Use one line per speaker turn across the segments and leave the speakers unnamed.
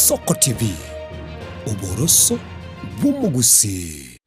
Soko TV, oboroso bw'omogusii.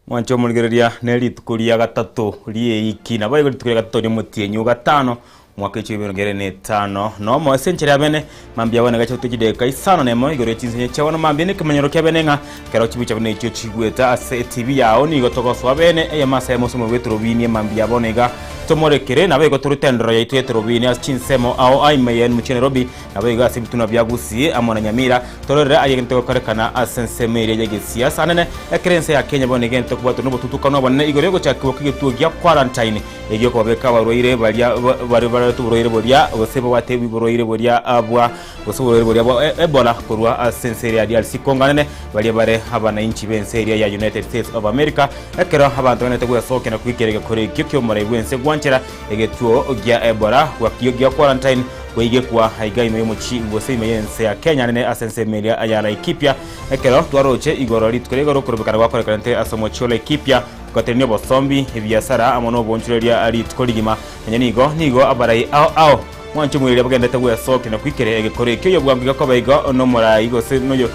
Mwanche omorigereria ne rituko ria gatato ri'eiki, naboigo rituko ria gatato ri'omotienyi o gatano, omwaka echio emerongo ere na etano nomo. Ase enchera ya bene, mambia bono egacha gotua chidakika isano nemo igoro ye chinsenye chia bono mambia nekemanyero kia bene ng'a ekero chibicha buna echio chigwete ase etibi yao nigo togosoa bene eyemo ase eyemo ase omobere bw'etorobini mambia bono iga tomorekere naboigo torute endoro yaito y'etorobini ase chinsemo ao ime y'omochie o Nairobi Naboigo ase ebitunwa bia Gusii amo na Nyamira, tororere ay'egento gegokorekana ase ensemo eria y'egesiasa anene, ekero ense ya Kenya bono egento kobwatwa nobotutukanu obonene igoro y'ogochakigwa kw'egetuo gia quarantine erio kobabeka abarwaire baria bare barwarete oborwaire boria gose babwate oborwaire boria bwa gose oborwaire boria bwa Ebola korwa ase ense eria ya DRC Congo anene baria bare abanainchi b'ense eria ya United States of America ekero abanto bagenderete gwesokia na koikera egekoro ekio ki'omorai bw'ense gwanchera egetuo gia Ebola gia quarantine Koigekwa aiga ime y'omochie gose ime y'ense ya Kenya nene ase ensemo eria ya Laikipia. Ekero twaroche igoro rituko ria igoro okorobekana gwakorekanete ase omochie o Laikipia gokatenenia obosombi, ebiasara amo nobonchoreria rituko rigima. Nonya nigo nigo abarai ao ao mwanche omoerio bagenderete gwesokia na koikera egekoro ekio oyobwango iga koba igo nomorai gose noyo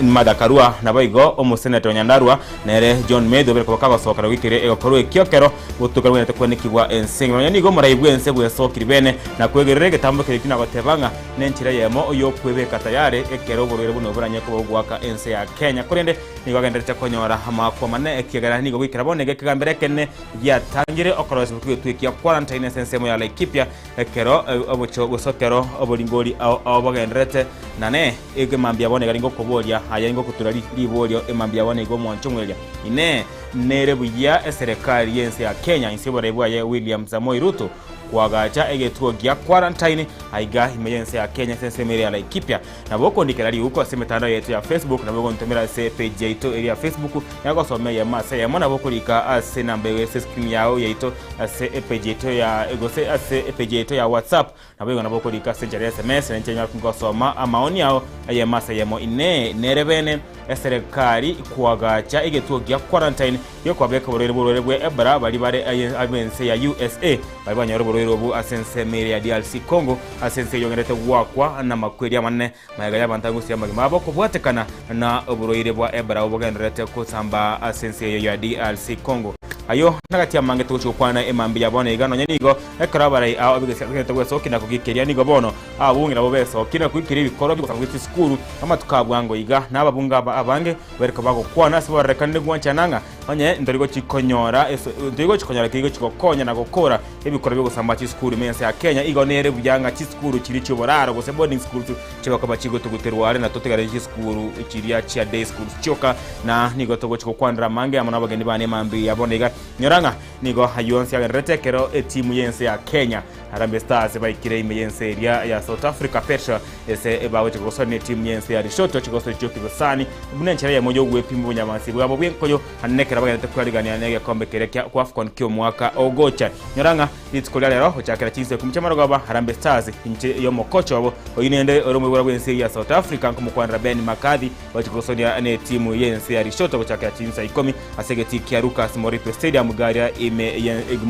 Martha Karua naboigo omoseneta o Nyandarua nere John Methu obere koba kagosoka na goikeria egekoro ekio ekero gotoka bwenerete kwenekigwa ense engima. Nonya nigo omorai bw'ense bwesokiri bene na kwegerera egetambo keria ekio na goteba ng'a nenchera eyemo y'okwebeka tayare ekero oborwaire buna obo boranyare koba bogoaka ense ya Kenya. Korende nigo agenderete konyora amaakwa amanene ekiagera nigo goikera bono iga ekegambero ekenene giatangire okorosigwa kw'egetwe ekia quarantine ase ensemo ya Laikipia ekero obochio gose ekero oboringori ao ao bogendererete nane emambia bono iga ningokoboria aye ningokotura riborio emambia bono iga omwancho omweria Inee! Nere buya eserekari y'ense ya Kenya inse y'oborai bwaye William Samoei Ruto koagacha egetuo gia quarantine aiga ime y'ense ya Kenya ase ensemo eria ya Laikipia. Nabo okondikera riuko ase emetandao yaito ya Facebook, nabo ogontomera ase epage yaito eria ya Facebook nagosoma eyemo ase eyemo, nabo okorika ase enamba eye ase escreen yao yaito ase epage yaito ya gose ase epage yaito ya WhatsApp. Naboigo nabo okorika ase enchera ya sms, na inche nyare gosoma amaoni ao eyemo ase eyemo. Inee! Nere bene eserekari koagacha egetuo gia quarantine gi'okobabeka oborwaire bw'oborwaire bwe Ebola baria bare ab'ense ya USA baria banyora oborwaire obo ase ensemo eria ya DRC Congo ase ense eyio egendererete goakwa namakweri amanene magega y'abanto agosia amagima abo kobwatekana na oborwaire bwa Ebola obo bogendererete gosamba ase ense eyio ya DRC Congo. Ayio nagati amange togochia gokwana emambia ya bono iga nonya nigo ekero abarai ao abegesia gwesokia na kogikeria nigo bono Ababunge nabo besokie na koikeria ebikorwa bi'ogosaba gwe chisukuru amatuko a bwango iga, na ababunge aba abange bariko bagokwana ase barorekanire gwanchana ng'a onye ntori gochi konyora ntori gochi konyora keri gochi gokonya na gokora ebikorwa bi'ogosamba chisukuru ime ense ya Kenya igo nere buya ng'a chisukuru chiria chi'oboraro gose boarding schools chigokoba chigotuguterwa are na totigare chisukuru chiria chia day schools chioka na nigo togochi gokwanera amange amo nabageni bane mambia ya bono iga nyora ng'a nigo ayio onsi agendererete ekero etimu y'ense ya Kenya Harambee Stars baikire ime y'ense eria ya South Africa Petra ase bagochia kogosora netimu y'ense ya Lesotho chigosori chi'okibosani buna enchera eyemo y'ogwepima obonyabansi bwabo bw'enkoyo ande nekero bagenderete kwarigania negekombe keria kia AFCON ki'omwaka ogocha. Nyora ng'a rituko ria rero gochakera chinsa ikomi chi'amarogoba Harambee Stars inche y'omokocha obo oyio nende ore omoibora bw'ense ya South Africa nkomokwanera Ben McCarthy bagochia kogosoria netimu y'ense ya Lesotho gochakera chinsa ikomi ase egetii kia Lucas Moripe Stadium garia ime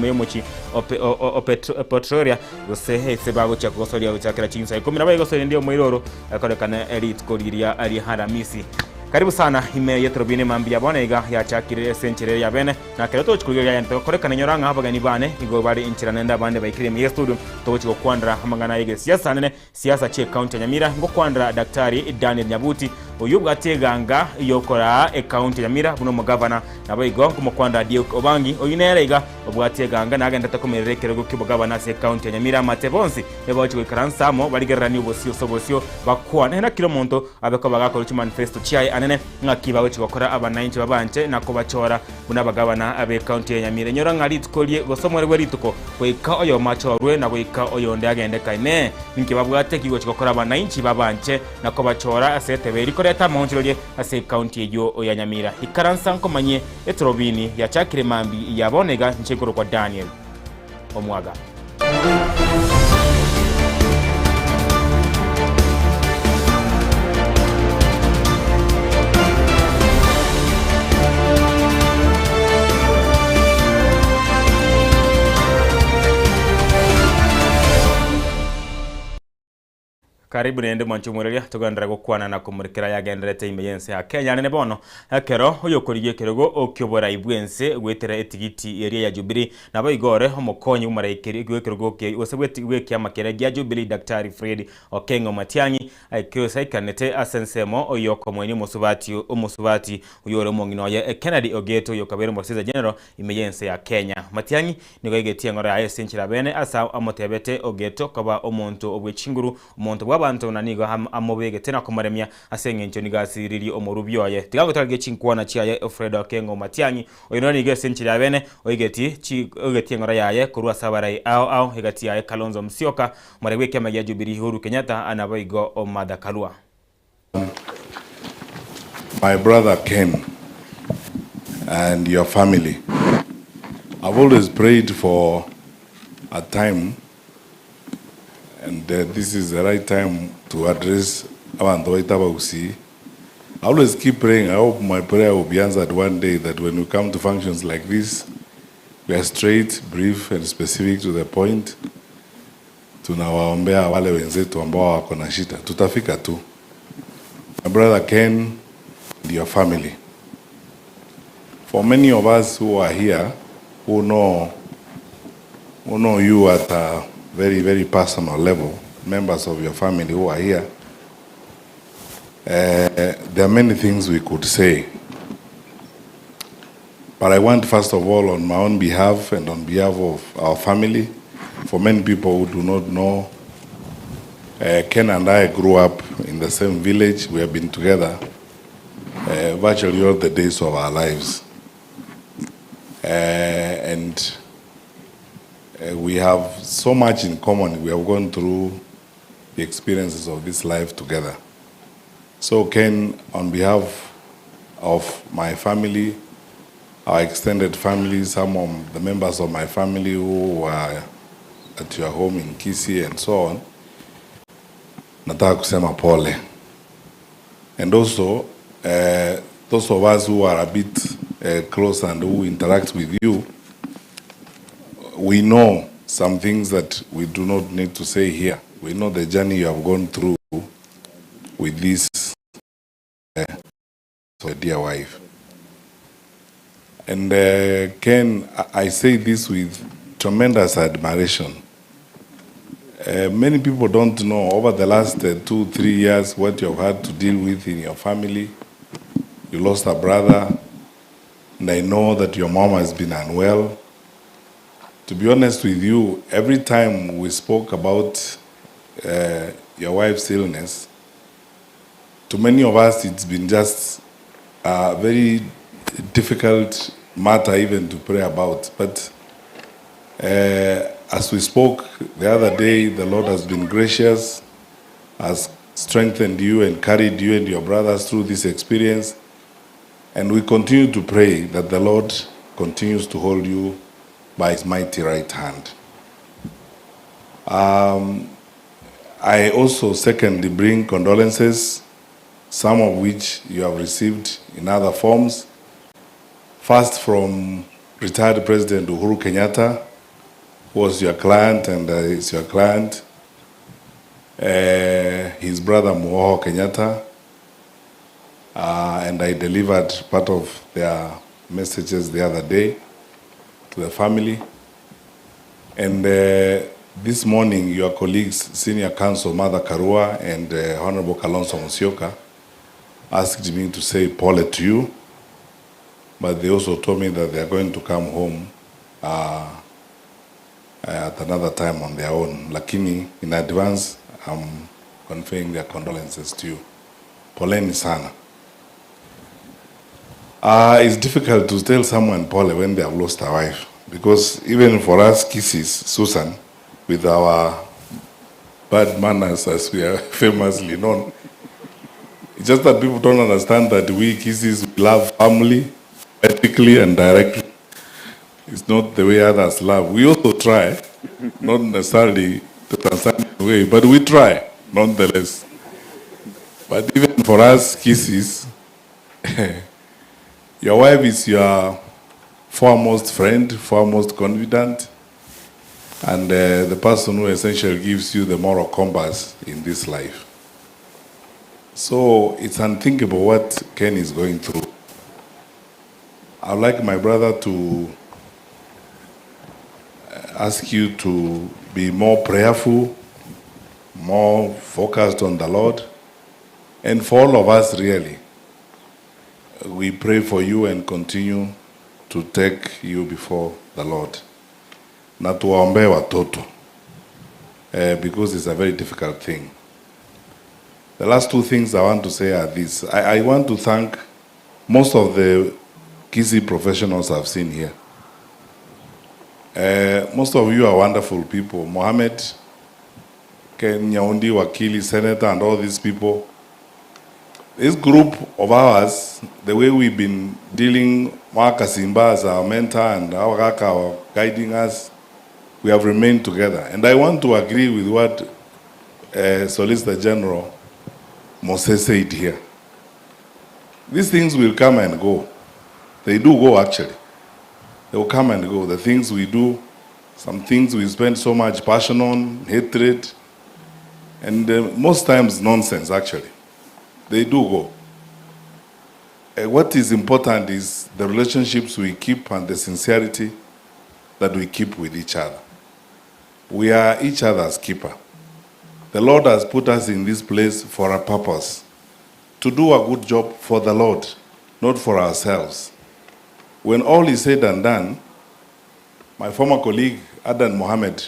y'omochie o Pretoria gose ase bagochia kogosoria gochakera chinsa ikomi nabo egosoria rende omoira oro ekorekane rituko riria ria Aramisi. Karibu sana ime yetorobini mambia bono iga yachakire ase enchera ere ya bene na kero togochia korigereria ayande togokorekana inyora ng'a abageni bane nigo bare inchera naende abande baikire ime yestudio togochia gokwanera amang'ana ayegesiasa nene Siasa chi'ecounty ya Nyamira ngokwanera Daktari Daniel Nyabuti oyio obwate eganga yokoraa ecounty ya Nyamira buna omogavana. Naboigo nkomokwanera Duke Obangi oyio nere iga obwate eganga nagenderete komerera ekerogo ki'obogavana ase ecounty ya Nyamira amate bonsi nigo bagochia goikaransa amo barigereranie obosio ase obosio bakwane na kera omonto abe koba gakorwa chimanifesto chiaye anene ng'aki bagochia gokora abanainchi babanche na kobachora buna abagavana b'ecounty ya Nyamira. Inyora ng'a rituko rie gose omwere bwe rituko goika oyomo achorwe na goika oyonde agende Inee! Ninki babwate ki gochia gokora abanainchi babanche na kobachora ase etebe eri koreta amaonchoreria ase ecounty eyio ya Nyamira? Ikaransa nkomanyie etorobini yachakire mambia ya bono iga inche nkorokwa Daniel Omwaga. Karibu naende mwanche omoiraria, togenderere gokwana na komorekera ayagendererete ime y'ense ya Kenya. Rende bono, ekero oyokorigia ekerogo ki'oborai bw'ense goetera etigiti eria ya Jubilee, naboigo ore omokonyi bw'omoraikeri bw'ekerogo gose bw'ekiama keria gia Jubilee Daktari Fred Okengo Matiang'i, Gose aikanete ase ensemo y'okomoenia omosubati omosubati oyore omong'ina oye Kennedy Ogeto oyokabeire omosisa General ime y'ense ya Kenya. Matiang'i nigo aigetie eng'ora yaye ase enchera bene ase amotebete Ogeto koba omonto obwe chinguru, omonto bw'abanto na nigo amobegete na komoremia ase engencho nigo asiririe omorubi oye. Tiga gotarigia chinkwana chiaye Fred Okengo Matiang'i oyo nore nigo ase enchera ya bene oigetie oigetie eng'ora yaye korwa ase abarai ao ao egati yaye Kalonzo Musyoka Omoremi bw'ekiama gia Jubilee Uhuru Kenyatta naboigo Martha Karua.
My brother Ken and your family, I've always prayed for a time and this is the right time to address abanto baito abagusii. I always keep praying, I hope my prayer will be answered one day that when we come to functions like this, We are straight, brief and specific to the point. Tunawaombea wale wenzetu ambao wako na shida, tutafika tu. My brother Ken and your family. For many of us who are here who know, who know you at a very, very personal level, members of your family who are here, uh, there are many things we could say. But I want, first of all, on my own behalf and on behalf of our family, for many people who do not know, Ken and I grew up in the same village. We have been together virtually all the days of our lives. And we have so much in common. We have gone through the experiences of this life together. So Ken, on behalf of my family, our extended family, some of the members of my family who were at your home in Kisii and so on, nataka kusema pole. And also, those of us who are a bit close and who interact with you, we know some things that we do not need to say here. We know the journey you have gone through with this dear wife. And Ken, I say this with tremendous admiration. Many people don't know over the last 2, 3 years what you have had to deal with in your family. You lost a brother, and I know that your mom has been unwell. To be honest with you, every time we spoke about your wife's illness, to many of us it's been just a very difficult matter even to pray about. But as we spoke the other day, the Lord has been gracious, has strengthened you and carried you and your brothers through this experience. And we continue to pray that the Lord continues to hold you by his mighty right hand. I also secondly bring condolences, some of which you have received in other forms. First from retired President Uhuru Kenyatta, who was your client and is your client, his brother Muhoho Kenyatta, and I delivered part of their messages the other day to the family. And this morning, your colleagues, Senior Counsel Martha Karua and Honorable Kalonzo Musyoka, asked me to say pole to you, but they also told me that they are going to come home at another time on their own. Lakini, in advance, I'm conveying their condolences to you. Poleni sana. It's difficult to tell someone pole when they have lost a wife because even for us Kisiis, Susan, with our bad manners as we are famously known, it's just that people don't understand that we Kisiis love family ethically and directly. It's not the way others love. We also try, not necessarily the Tanzanian way, but we try nonetheless. But even for us Kisiis, your wife is your foremost friend, foremost confidant. And the person who essentially gives you the moral compass in this life. So it's unthinkable what Ken is going through. I would like my brother to ask you to be more prayerful, more focused on the Lord, and for all of us really, we pray for you and continue to take you before the Lord. Na tuwaombee watoto because it's a very difficult thing. The last two things I want to say are this. I want to thank most of the Kisii professionals I've seen here. Most of you are wonderful people. Mohammed, Ken Nyaundi, Wakili, Senator, and all these people. This group of ours, the way we've been dealing, Mark Simba as our mentor and our Kaka are guiding us, we have remained together. And I want to agree with what Solicitor General Mose said here. These things will come and go. They do go actually. They will come and go. The things we do, some things we spend so much passion on, hatred, and most times nonsense actually. They do go. What is important is the relationships we keep and the sincerity that we keep with each other. We are each other's keeper. The Lord has put us in this place for a purpose, to do a good job for the Lord, not for ourselves. When all is said and done, my former colleague Adan Mohamed,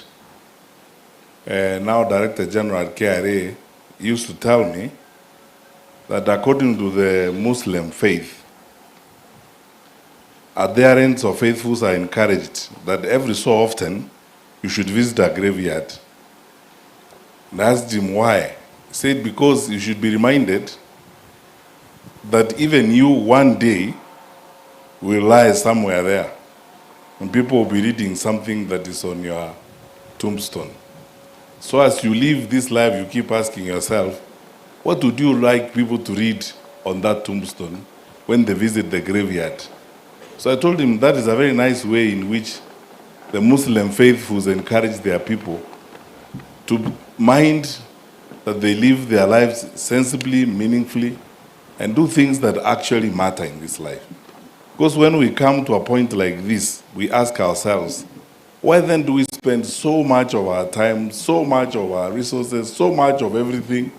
now Director General at KRA, used to tell me that according to the Muslim faith, adherents or faithfuls are encouraged that every so often you should visit a graveyard. And I asked him why. He said because you should be reminded that even you one day will lie somewhere there and people will be reading something that is on your tombstone. So as you live this life, you keep asking yourself, what would you like people to read on that tombstone when they visit the graveyard? So I told him that is a very nice way in which the Muslim faithfuls encourage their people to mind that they live their lives sensibly, meaningfully, and do things that actually matter in this life. Because when we come to a point like this, we ask ourselves, why then do we spend so much of our time, so much of our resources, so much of everything,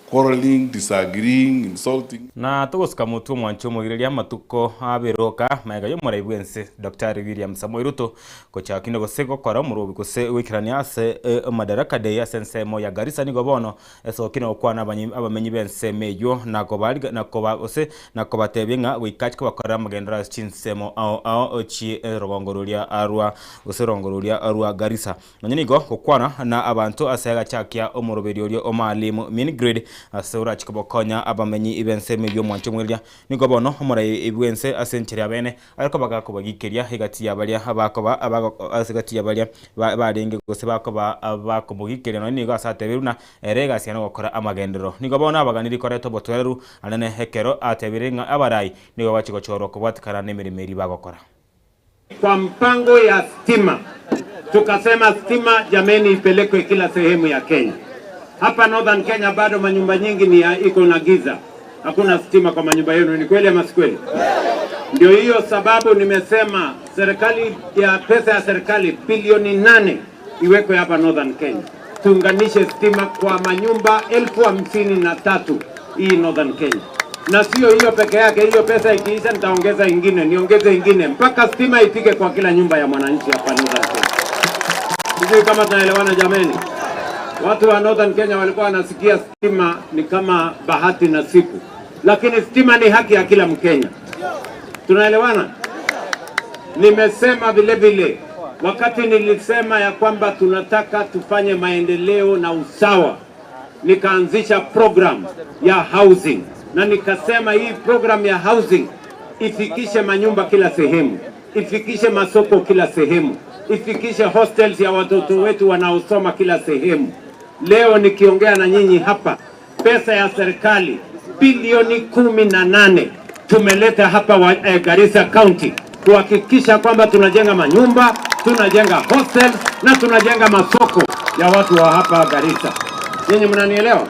quarreling, disagreeing, insulting?
Na togosika motwe omwanche omogireria amatuko aberoka magega y'omorai bw'ense Daktari William Samoei Ruto gochakina gose gokora omorobi gose goikerania ase Madaraka Day ase ensemo ya Garissa nigo bono Esoki nogokwana abamenyi b'ensemo eyio, na kobariga, na koba, gose na kobatebia ng'a goika ache kobakorera amagenderero ase chinsemo ao ao chi'orogongo roria rwa, gose orongo roria rwa Garissa. Nonya nigo gokwana na abanto ase agachakia omoroberio oria o Maalim Mingrid ase orache kobakonya abamenyi b'ensemo eyio omwanche omweria. Nigo bono omorai bw'ense ase enchera ya bene are koba gakobagikeria egati ya baria bakoba abago ase egati ya baria barenge gose bakoba bakomogikeria nonya nigo ase atebire buna Ere egasi nogokora amagenderero. Nigo bono abaganiri koreta obotoereru anene ekero atebire ng'a abarai nigo bachia gochorwa kobwatikana nemeremo eria bagokora.
Kwa mpango ya stima tukasema stima jameni ipelekwe kila sehemu ya Kenya. Hapa Northern Kenya bado manyumba nyingi ni ya iko na giza, hakuna stima kwa manyumba yenu. Ni kweli ama si kweli? Ndio hiyo sababu nimesema serikali ya pesa ya serikali bilioni 8 iwekwe hapa Northern Kenya, tuunganishe stima kwa manyumba 53,000 hii Northern Kenya. Na sio hiyo peke yake, hiyo pesa ikiisha nitaongeza ingine, niongeze ingine mpaka stima ifike kwa kila nyumba ya mwananchi hapa Northern Kenya. Sijui kama tunaelewana jameni. Watu wa Northern Kenya walikuwa wanasikia stima ni kama bahati nasibu, lakini stima ni haki ya kila Mkenya. Tunaelewana? Nimesema vile vile wakati nilisema ya kwamba tunataka tufanye maendeleo na usawa, nikaanzisha program ya housing na nikasema hii program ya housing ifikishe manyumba kila sehemu, ifikishe masoko kila sehemu, ifikishe hostels ya watoto wetu wanaosoma kila sehemu. Leo nikiongea na nyinyi hapa, pesa ya serikali bilioni 18 tumeleta hapa Garissa County kuhakikisha kwamba tunajenga manyumba, tunajenga hostels na tunajenga masoko ya watu wa hapa Garissa. Nyinyi mnanielewa?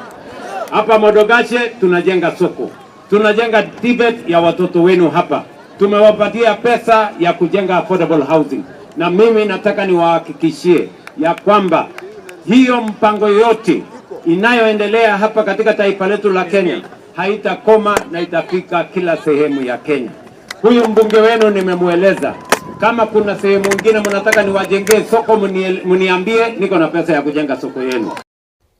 Hapa Modogashe tunajenga soko, tunajenga TVET ya watoto wenu hapa, tumewapatia pesa ya kujenga affordable housing, na mimi nataka niwahakikishie ya kwamba hiyo mpango yote inayoendelea hapa katika taifa letu la Kenya haitakoma na itafika kila sehemu ya Kenya. Huyu mbunge wenu nimemweleza, kama kuna sehemu nyingine mnataka niwajengee soko mniambie, niko na pesa ya kujenga soko yenu.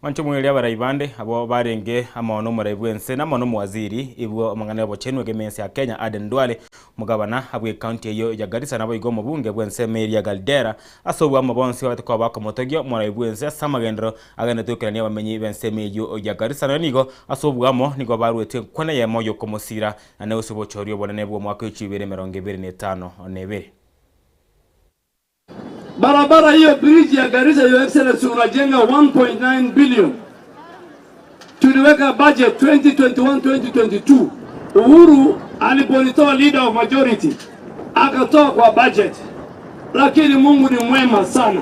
Mwanche omong'ina oria abarai bande abwo barenge amo nomorai bw'ense na amo nomowaziri ibwo amang'ana y'obochenu egeme ense ya Kenya Aden Duale, omogabana bw'ecounty eyio ya Garissa naboigo omobunge bw'ensemo eria Galdera ase oboamo bonsi babete koba bakomotogia omorai bw'ense ase amagenderero agenderete goikerania abamenyi b'ensemo eyio ya Garissa nonya nigo ase oboamo nigo baruete enkwana eyemo y'okomosira naende gose obochori obonene bw'omwaka o 2022.
Barabara hiyo bridge ya Garissa, Your Excellency, unajenga 1.9 billion. Tuliweka budget 2021 2022. Uhuru aliponitoa leader of majority akatoa kwa budget, lakini Mungu ni mwema sana.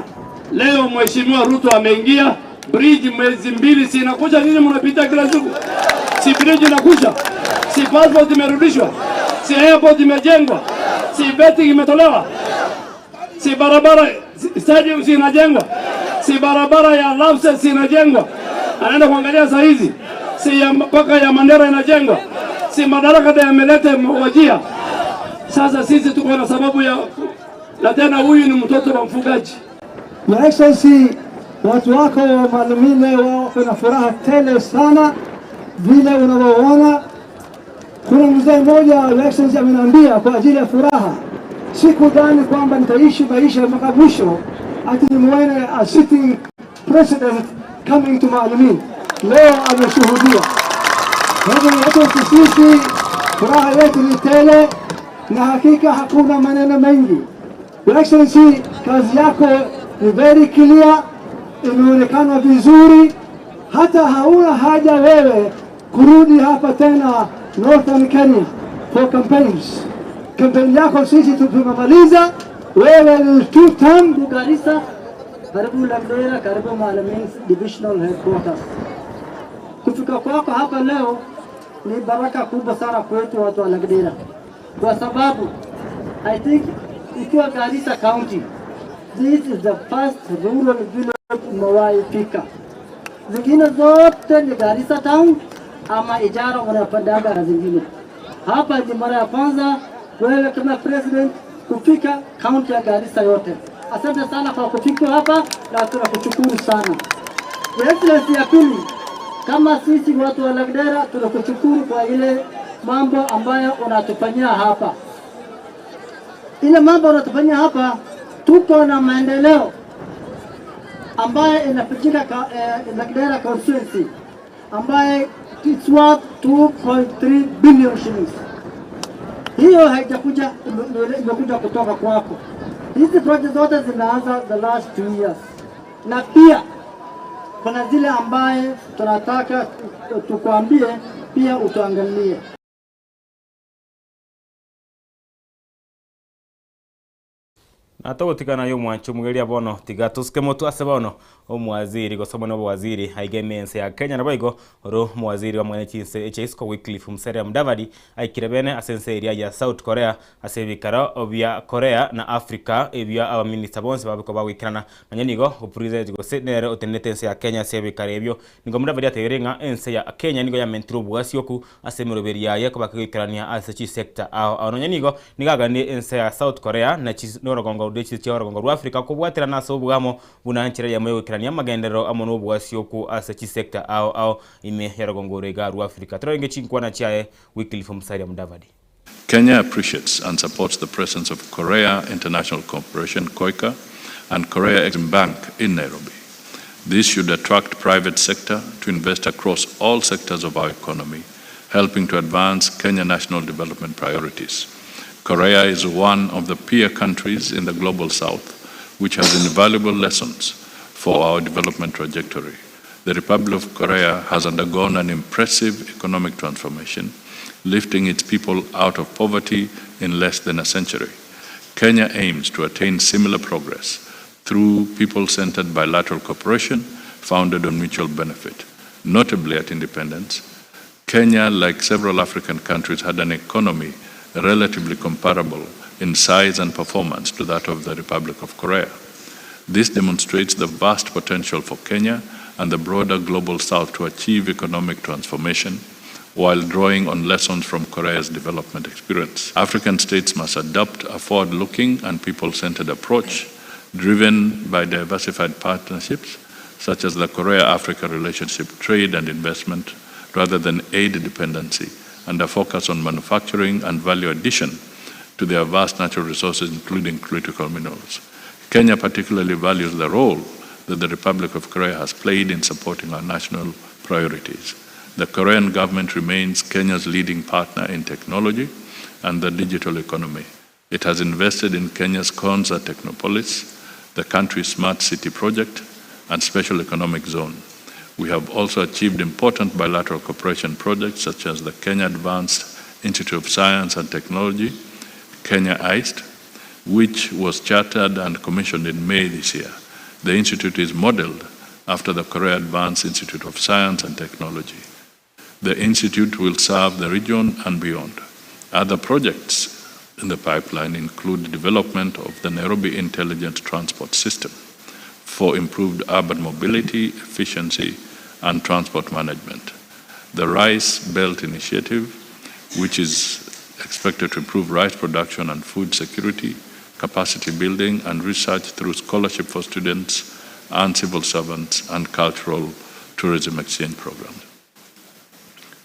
Leo Mheshimiwa Ruto ameingia bridge, mwezi mbili si inakuja, nini mnapita kila siku, si bridge inakuja, si passport imerudishwa, si airport imejengwa, si betting imetolewa si barabara stadium si inajengwa, si barabara ya Lapsset si inajengwa, anaenda kuangalia saa hizi, si ya mpaka ya Mandera inajengwa, si madaraka yameleta wajia. Sasa sisi tuko na sababu ya na tena, huyu ni mtoto wa mfugaji.
Your Excellency, watu wako wa Malimini wako na furaha tele sana vile unavyoona. Kuna mzee mmoja Your Excellency ameniambia kwa ajili ya furaha, sikudhani kwamba nitaishi maisha mpaka mwisho ati nimuone a sitting president coming to Maalimin. Leo ameshuhudia. Kwa hivyo watu sisi furaha yetu ni tele, na hakika hakuna maneno mengi. Your Excellency, kazi yako ni very clear, imeonekana vizuri, hata hauna haja wewe kurudi hapa tena Northern Kenya for campaigns. Campaign yako sisi tumemaliza, wewe ni two term.
Garissa, karibu Lagdera, karibu Maalamin Divisional Headquarters. Kufika kwako hapa leo ni baraka kubwa sana kwetu watu wa Lagdera, kwa sababu I think ikiwa Garissa County, this is the first rural village umewahi fika. Zingine zote ni Garissa town ama Ijara wanapandaga na zingine. Hapa ni mara ya kwanza wewe kama president kufika kaunti ya Garissa yote. Asante sana kwa kufika hapa na tunakushukuru sana. Your Excellency, ya pili, kama sisi watu wa Lagdera tunakushukuru kwa ile mambo ambayo unatufanyia hapa. Ile mambo unatufanyia hapa, tuko na maendeleo ambayo inafanyika Lagdera constituency ambaye it's worth 2.3 billion shillings. Hiyo haijakuja, imekuja kutoka kwako. Hizi project zote zimeanza the last 2 years, na pia kuna zile ambaye tunataka tukwambie pia utuangalie.
Na togotigana na omwancho omogeria bono tiga tosuke motwe ase bono omowaziri gose omone obowaziri aiga emense ya Kenya naboigo oro omowaziri bamwene chinse echa isiko Wycliffe Musalia Mudavadi aikire bene ase ense eria ya South Korea ase ebikaro bia Korea na Africa ebia abaminista bonsi babiko bagoikerana nonya nigo opresident gose nere otenenete ense ya Kenya ase ebikaro ebio nigo Mudavadi atebeire ng'a ense ya Kenya nigo yamentire oboasi oku ase emeroberi yaye koba kegoikerania ase chisector ao ao nonya nigo nigo aganie ense ya South Korea na norogongo rwe chia orogongo rwa Africa kobwaterana ase obwamo buna enchera eyemo yogoikerania amagenderero amo na oboasi oku ase chisector ao ao ime ya orogongo oro iga rwa Africa. Tororenge chinkwana chiaye Wycliffe Musalia Mudavadi.
Kenya appreciates and supports the presence of Korea International Cooperation, KOICA, and Korea Exim Bank in Nairobi. This should attract private sector to invest across all sectors of our economy, helping to advance Kenya national development priorities. Korea is one of the peer countries in the global south, which has invaluable lessons for our development trajectory. The Republic of Korea has undergone an impressive economic transformation, lifting its people out of poverty in less than a century. Kenya aims to attain similar progress through people-centered bilateral cooperation founded on mutual benefit. Notably at independence, Kenya, like several African countries, had an economy relatively comparable in size and performance to that of the Republic of Korea. This demonstrates the vast potential for Kenya and the broader global south to achieve economic transformation while drawing on lessons from Korea's development experience. African states must adopt a forward-looking and people-centered approach driven by diversified partnerships such as the Korea-Africa relationship, trade and investment, rather than aid dependency, and a focus on manufacturing and value addition to their vast natural resources, including critical minerals. Kenya particularly values the role that the Republic of Korea has played in supporting our national priorities. The Korean government remains Kenya's leading partner in technology and the digital economy. It has invested in Kenya's Konza Technopolis, the country's smart city project, and special economic zone. We have also achieved important bilateral cooperation projects such as the Kenya Advanced Institute of Science and Technology, Kenya AIST, which was chartered and commissioned in May this year. The institute is modeled after the Korea Advanced Institute of Science and Technology. The institute will serve the region and beyond. Other projects in the pipeline include development of the Nairobi Intelligent Transport System for improved urban mobility, efficiency, and transport management. The Rice Belt Initiative, which is expected to improve rice production and food security, capacity building, and research through scholarship for students and civil servants and cultural tourism exchange programs.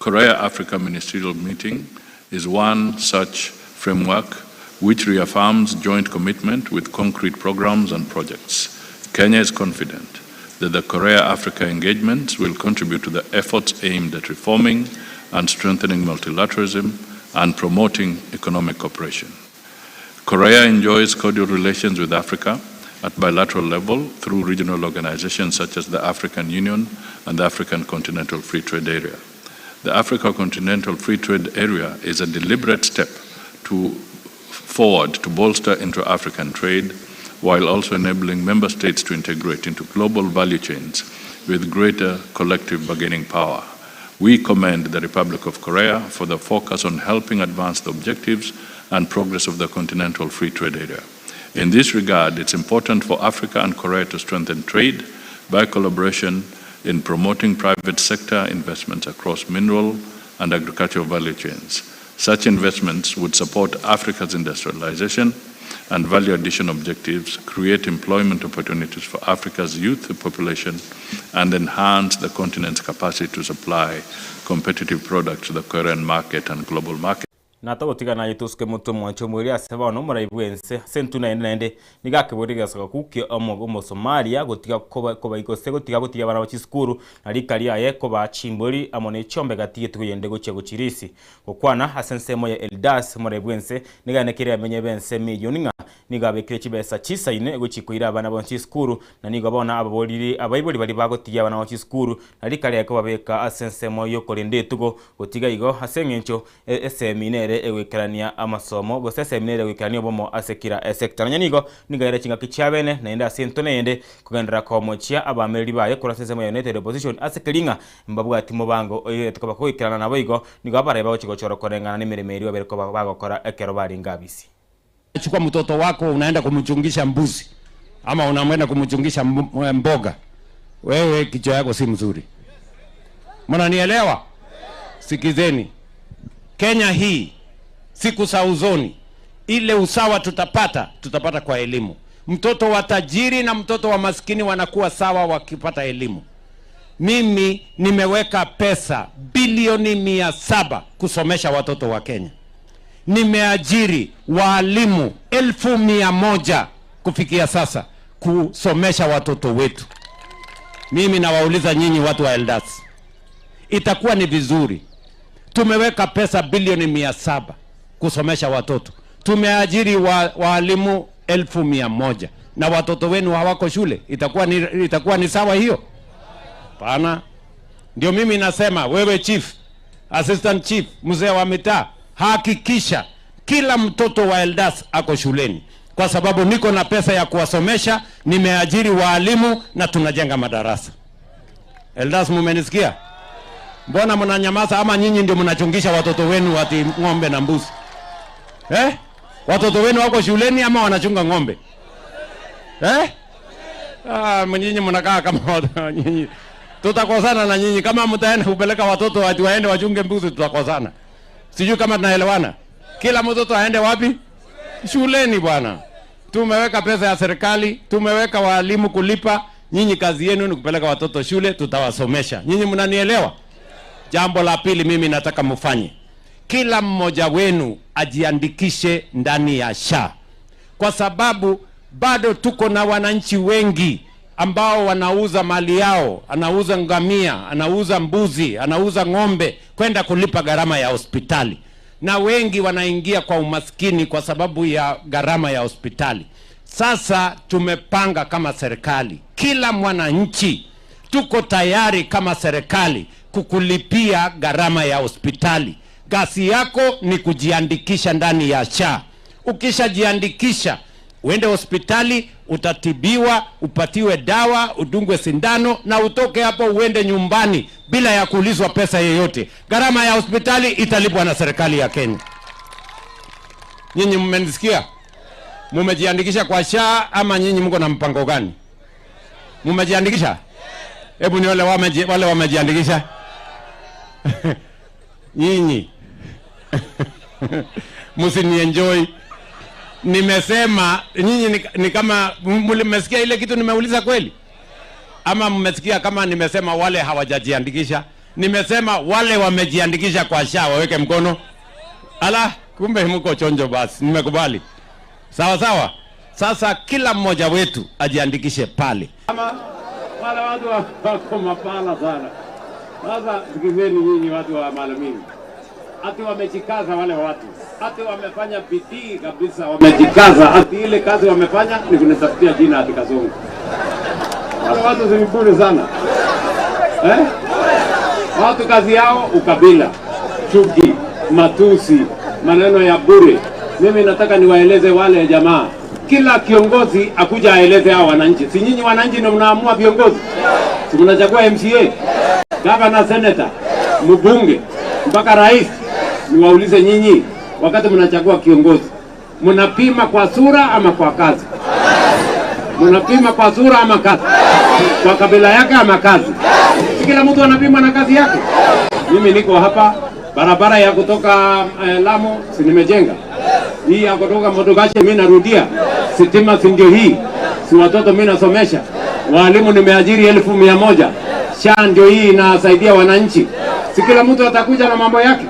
Korea-Africa Ministerial Meeting is one such framework which reaffirms joint commitment with concrete programs and projects. Kenya is confident that the Korea-Africa engagements will contribute to the efforts aimed at reforming and strengthening multilateralism and promoting economic cooperation. Korea enjoys cordial relations with Africa at bilateral level through regional organizations such as the African Union and the African Continental Free Trade Area. The Africa Continental Free Trade Area is a deliberate step to forward to bolster intra-African trade while also enabling member states to integrate into global value chains with greater collective bargaining power. We commend the Republic of Korea for the focus on helping advance the objectives and progress of the Continental Free Trade Area. In this regard, it's important for Africa and Korea to strengthen trade by collaboration in promoting private sector investments across mineral and agricultural value chains. Such investments would support Africa's industrialization and value addition objectives, create employment opportunities for Africa's youth population, and enhance the continent's capacity to supply competitive products to the Korean market and global market.
Na togotigana aye tosuke motwe mwanche omoerio ase bono omorai bw'ense ase intwe naende naende nigo akeboria egesaku kia Omosomaria gotiga koba koba gose gotiga gotiga abana ba chisukuru na rika riaye kobaa chimbori amo ne chiombe gati y'etugo yende gochia gochirisi. Gokwana ase ensemo ya Eldas omorai bw'ense nigo anekeire abamenyi b'ense emilioni ng'a nigo abekire chibesa chisaine gochia koira abana bonsi chisukuru na nigo bono ababoriri abaibori baria bagotigia abana babo chisukuru na rika riaye kobabeka ase ensemo y'okorenda etugo gotiga igo ase eng'encho Esemi nere egoikerania amasomo, gose esemi nere egoikerania obomo ase kera esecta. Nonya nigo, nigo ere chingaki chiabene, naende ase entwe neyende, kogenderera komochia abaamereri baye korwa ase ensemo ya United Opposition ase keria ng'a mbabwati mobango oigerete koba kogoikerana naboigo nigo abarai bagochia gochorwa koreng'ana nemeremo eria babere koba bagokora ekero barenge abisi.
Chukua mtoto wako unaenda kumchungisha mbuzi ama unaenda kumchungisha mboga, wewe kichwa yako si mzuri. Mnanielewa? Sikizeni, Kenya hii siku za uzoni, ile usawa tutapata, tutapata kwa elimu. Mtoto wa tajiri na mtoto wa maskini wanakuwa sawa wakipata elimu. Mimi nimeweka pesa bilioni 700 kusomesha watoto wa Kenya. Nimeajiri waalimu 100,000 kufikia sasa kusomesha watoto wetu. Mimi nawauliza nyinyi watu wa Eldas, itakuwa ni vizuri. Tumeweka pesa bilioni 700 kusomesha watoto, tumeajiri waalimu 100,000 na watoto wenu hawako shule, itakuwa ni sawa hiyo? Hapana. Ndio mimi nasema wewe chief, assistant chief, mzee wa mitaa, hakikisha kila mtoto wa Eldas ako shuleni. kwa sababu niko na pesa ya kuwasomesha, nimeajiri waalimu na tunajenga madarasa. Elders, mumenisikia? Mbona mnanyamaza? Ama nyinyi ndio mnachungisha watoto wenu ati ng'ombe na mbuzi eh? Watoto wenu wako shuleni ama wanachunga ng'ombe eh? Ah, nyinyi mnakaa kama nyinyi. Tutakosana na nyinyi kama mtaenda kupeleka watoto ati waende wachunge mbuzi, tutakosana. Sijui kama tunaelewana. Kila mtoto aende wapi? Shuleni bwana. Tumeweka pesa ya serikali, tumeweka walimu kulipa. Nyinyi kazi yenu ni kupeleka watoto shule, tutawasomesha. Nyinyi mnanielewa? Jambo la pili mimi nataka mfanye, kila mmoja wenu ajiandikishe ndani ya SHA, kwa sababu bado tuko na wananchi wengi ambao wanauza mali yao, anauza ngamia, anauza mbuzi, anauza ng'ombe kwenda kulipa gharama ya hospitali, na wengi wanaingia kwa umaskini kwa sababu ya gharama ya hospitali. Sasa tumepanga kama serikali, kila mwananchi tuko tayari kama serikali kukulipia gharama ya hospitali. Kazi yako ni kujiandikisha ndani ya SHA. Ukishajiandikisha uende hospitali, utatibiwa, upatiwe dawa, udungwe sindano na utoke hapo uende nyumbani bila ya kuulizwa pesa yoyote. Gharama ya hospitali italipwa na serikali ya Kenya. Nyinyi mmenisikia? Mumejiandikisha kwa SHA ama nyinyi mko na mpango gani? Mumejiandikisha? Hebu ni wale wameji, wale wamejiandikisha nyinyi msinienjoy. Nimesema nyinyi ni, ni kama mlimesikia ile kitu nimeuliza kweli, ama mmesikia kama nimesema wale hawajajiandikisha? Nimesema wale wamejiandikisha kwa SHA waweke mkono. Ala, kumbe mko chonjo. Basi nimekubali. Sawa sawa. Sasa kila mmoja wetu ajiandikishe pale.
Wale watu wako mapala sana. Sasa sikizeni nyinyi watu wa Malamini, ati wamejikaza wale watu, ati wamefanya bidii kabisa, wamejikaza, ati ile kazi wamefanya ni kunitafutia jina ati Kasongo. Wale watu si viburi sana eh? Watu kazi yao ukabila, chuki, matusi, maneno ya bure. Mimi nataka niwaeleze wale jamaa, kila kiongozi akuja aeleze hao wananchi. Si nyinyi wananchi ndio mnaamua viongozi? Si mnachagua MCA, gavana, senator, mbunge mpaka rais? Niwaulize nyinyi, wakati mnachagua kiongozi, mnapima kwa sura ama kwa kazi? Mnapima kwa sura ama kazi? Kwa kabila yake ama kazi? Si kila mtu anapima na kazi yake. Mimi niko hapa, barabara ya kutoka eh, Lamu si nimejenga hii ya kutoka Motokache, mimi narudia, sitima si ndio hii, si watoto mimi nasomesha, walimu nimeajiri 100,000, SHA ndio hii inasaidia wananchi. Si kila mtu atakuja na mambo yake.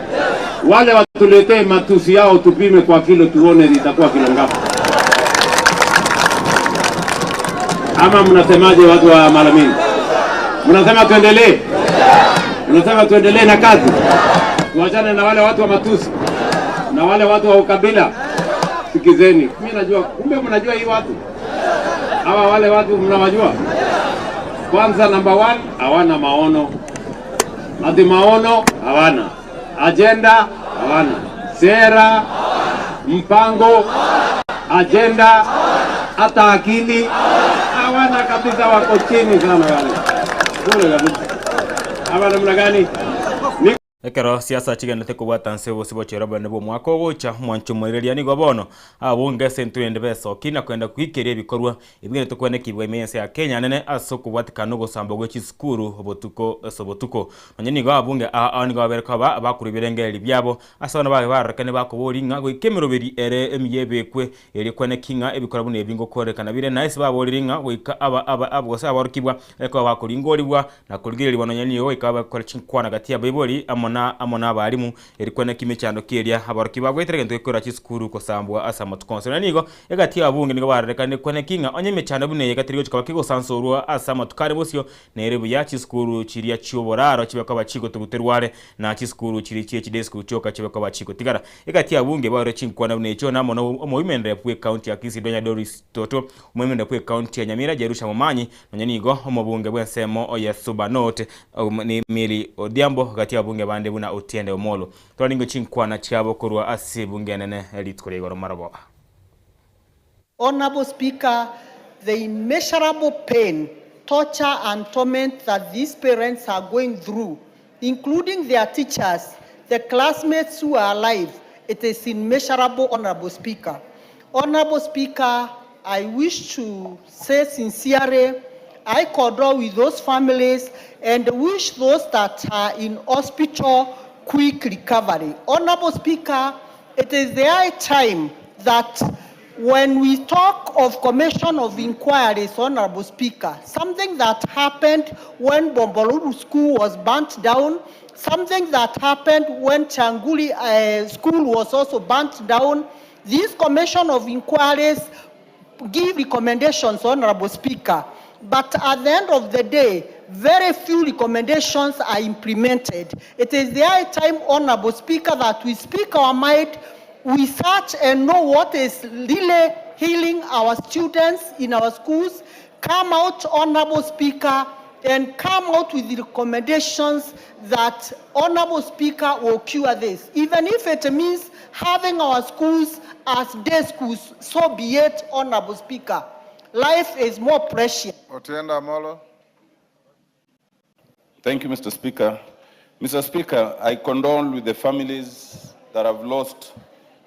Wale watuletee matusi yao tupime kwa kilo, tuone itakuwa kilo ngapi. Ama mnasemaje watu wa Malamini? Mnasema tuendelee? Mnasema tuendelee na kazi, tuachane na wale watu wa matusi na wale watu wa ukabila? Sikizeni, mimi najua, kumbe mnajua hii watu hawa, wale watu mnawajua. Kwanza, number one, hawana maono, ati maono hawana, ajenda hawana, sera, mpango, ajenda, hata akili hawana kabisa, wako chini sana wale, bure kabisa. Ama namna gani? Ni
Ekero siasa chigenderete kobwata nse obosio bochera obonene bwa omwaka ogocha, omwancho omoireria nigo bono abunge ase entwe ende besoki na kogenda goikeria ebikorwa ebigenderete kwenekigwa ime y'ense ya Kenya nene ase okobwatikana na ogosambwa gwe chisukuru obotuko ase obotuko. Nonye nigo abunge aa ao nigo babere koba bakorwa ebirengererio biabo ase abana baye barorekane bakoboria ng'a goika emeroberi ere emiya ebekwe erio kweneki ng'a ebikorwa buna ebi ngokorekana bire na ase baborire ng'a goika aba aba aba gose aborokigwa ekoba bakoringorigwa na korigererigwa nonya nigo goika bakore chinkwana gati y'abaibori amo na amo na abalimu erio kweneki emechando ki eria aborokigwa bagoetera egento gekoira chisukuru kosambwa ase amatuko onsi. Nonya nigo egati y'ababunge nigo barorekanire kweneki ng'a onye emechando buna eye gatari gochia koba kegosansorwa ase amatuko are bosio nere buya chisukuru chiria chi'oboraro chibe koba chigotuguterwa are na chisukuru chiria chie chidesk chioka chibe koba chigotigara. Egati y'abunge baore chinkwana buna echio namo no omoimenere bw'ecounty ya Kisii Donya Doris Toto, omoimenere bw'ecounty ya Nyamira Jerusha Momanyi, nonya nigo omobunge bw'ensemo ya Suba North ni Milly Odhiambo gati y'ababunge bande buna Otiende Omollo. Twaringe chinkwana chiabo korwa ase ebunge enene rituko ria igoro marogoba.
Honorable Speaker, the immeasurable pain, torture, and torment that these parents are going through, including their teachers, the classmates who are alive, it is immeasurable, Honorable Speaker. Honorable Speaker, I wish to say sincerely, I condole with those families and wish those that are in hospital quick recovery. Honorable Speaker, it is the high time that when we talk of commission of inquiries, Honorable Speaker, something that happened when Bombolulu School was burnt down, something that happened when Changuli School was also burnt down, these commission of inquiries give recommendations, Honorable Speaker, but at the end of the day, very few recommendations are implemented. It is the high time, Honorable Speaker, that we speak our mind, we search and know what is really healing our students in our schools, come out, Honorable Speaker, and come out with the recommendations that Honorable Speaker will cure this. Even if it means having our schools as day schools, so be it, Honorable Speaker. Life is more precious.
Otiende Amollo.
Thank you, Mr. Speaker. Mr. Speaker, I condole with the families that have lost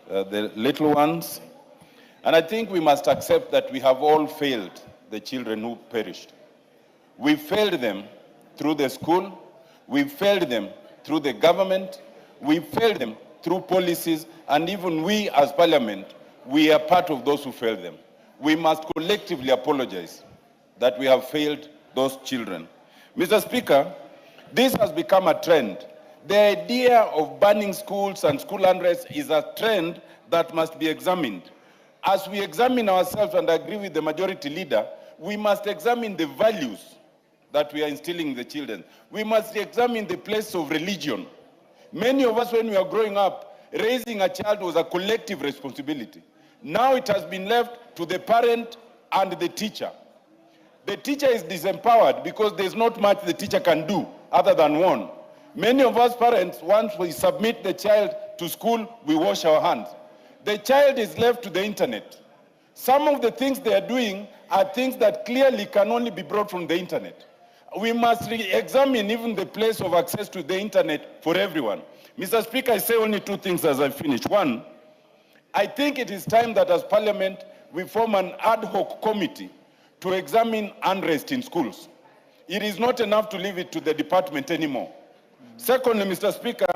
the little ones. And I think we must accept that we have all failed the children who perished. We failed them through the school, we failed them through the government, we failed them through policies, and even we as parliament, we are part of those who failed them. We must collectively apologize that we have failed those children. Mr. Speaker, this has become a trend. The idea of banning schools and school unrest is a trend that must be examined. As we examine ourselves and agree with the majority leader, we must examine the values that we are instilling in the children. We must examine the place of religion. Many of us, when we are growing up, raising a child was a collective responsibility. Now it has been left to the parent and the teacher. The teacher is disempowered because there's not much the teacher can do other than warn. Many of us parents, once we submit the child to school, we wash our hands. The child is left to the internet. Some of the things they are doing are things that clearly can only be brought from the internet. We must re-examine even the place of access to the internet for everyone. Mr. Speaker, I say only two things as I finish. One, I think it is time that as Parliament, we form an ad hoc committee to examine unrest in schools. It is not enough to leave it to the department anymore. Secondly, Mr. Speaker,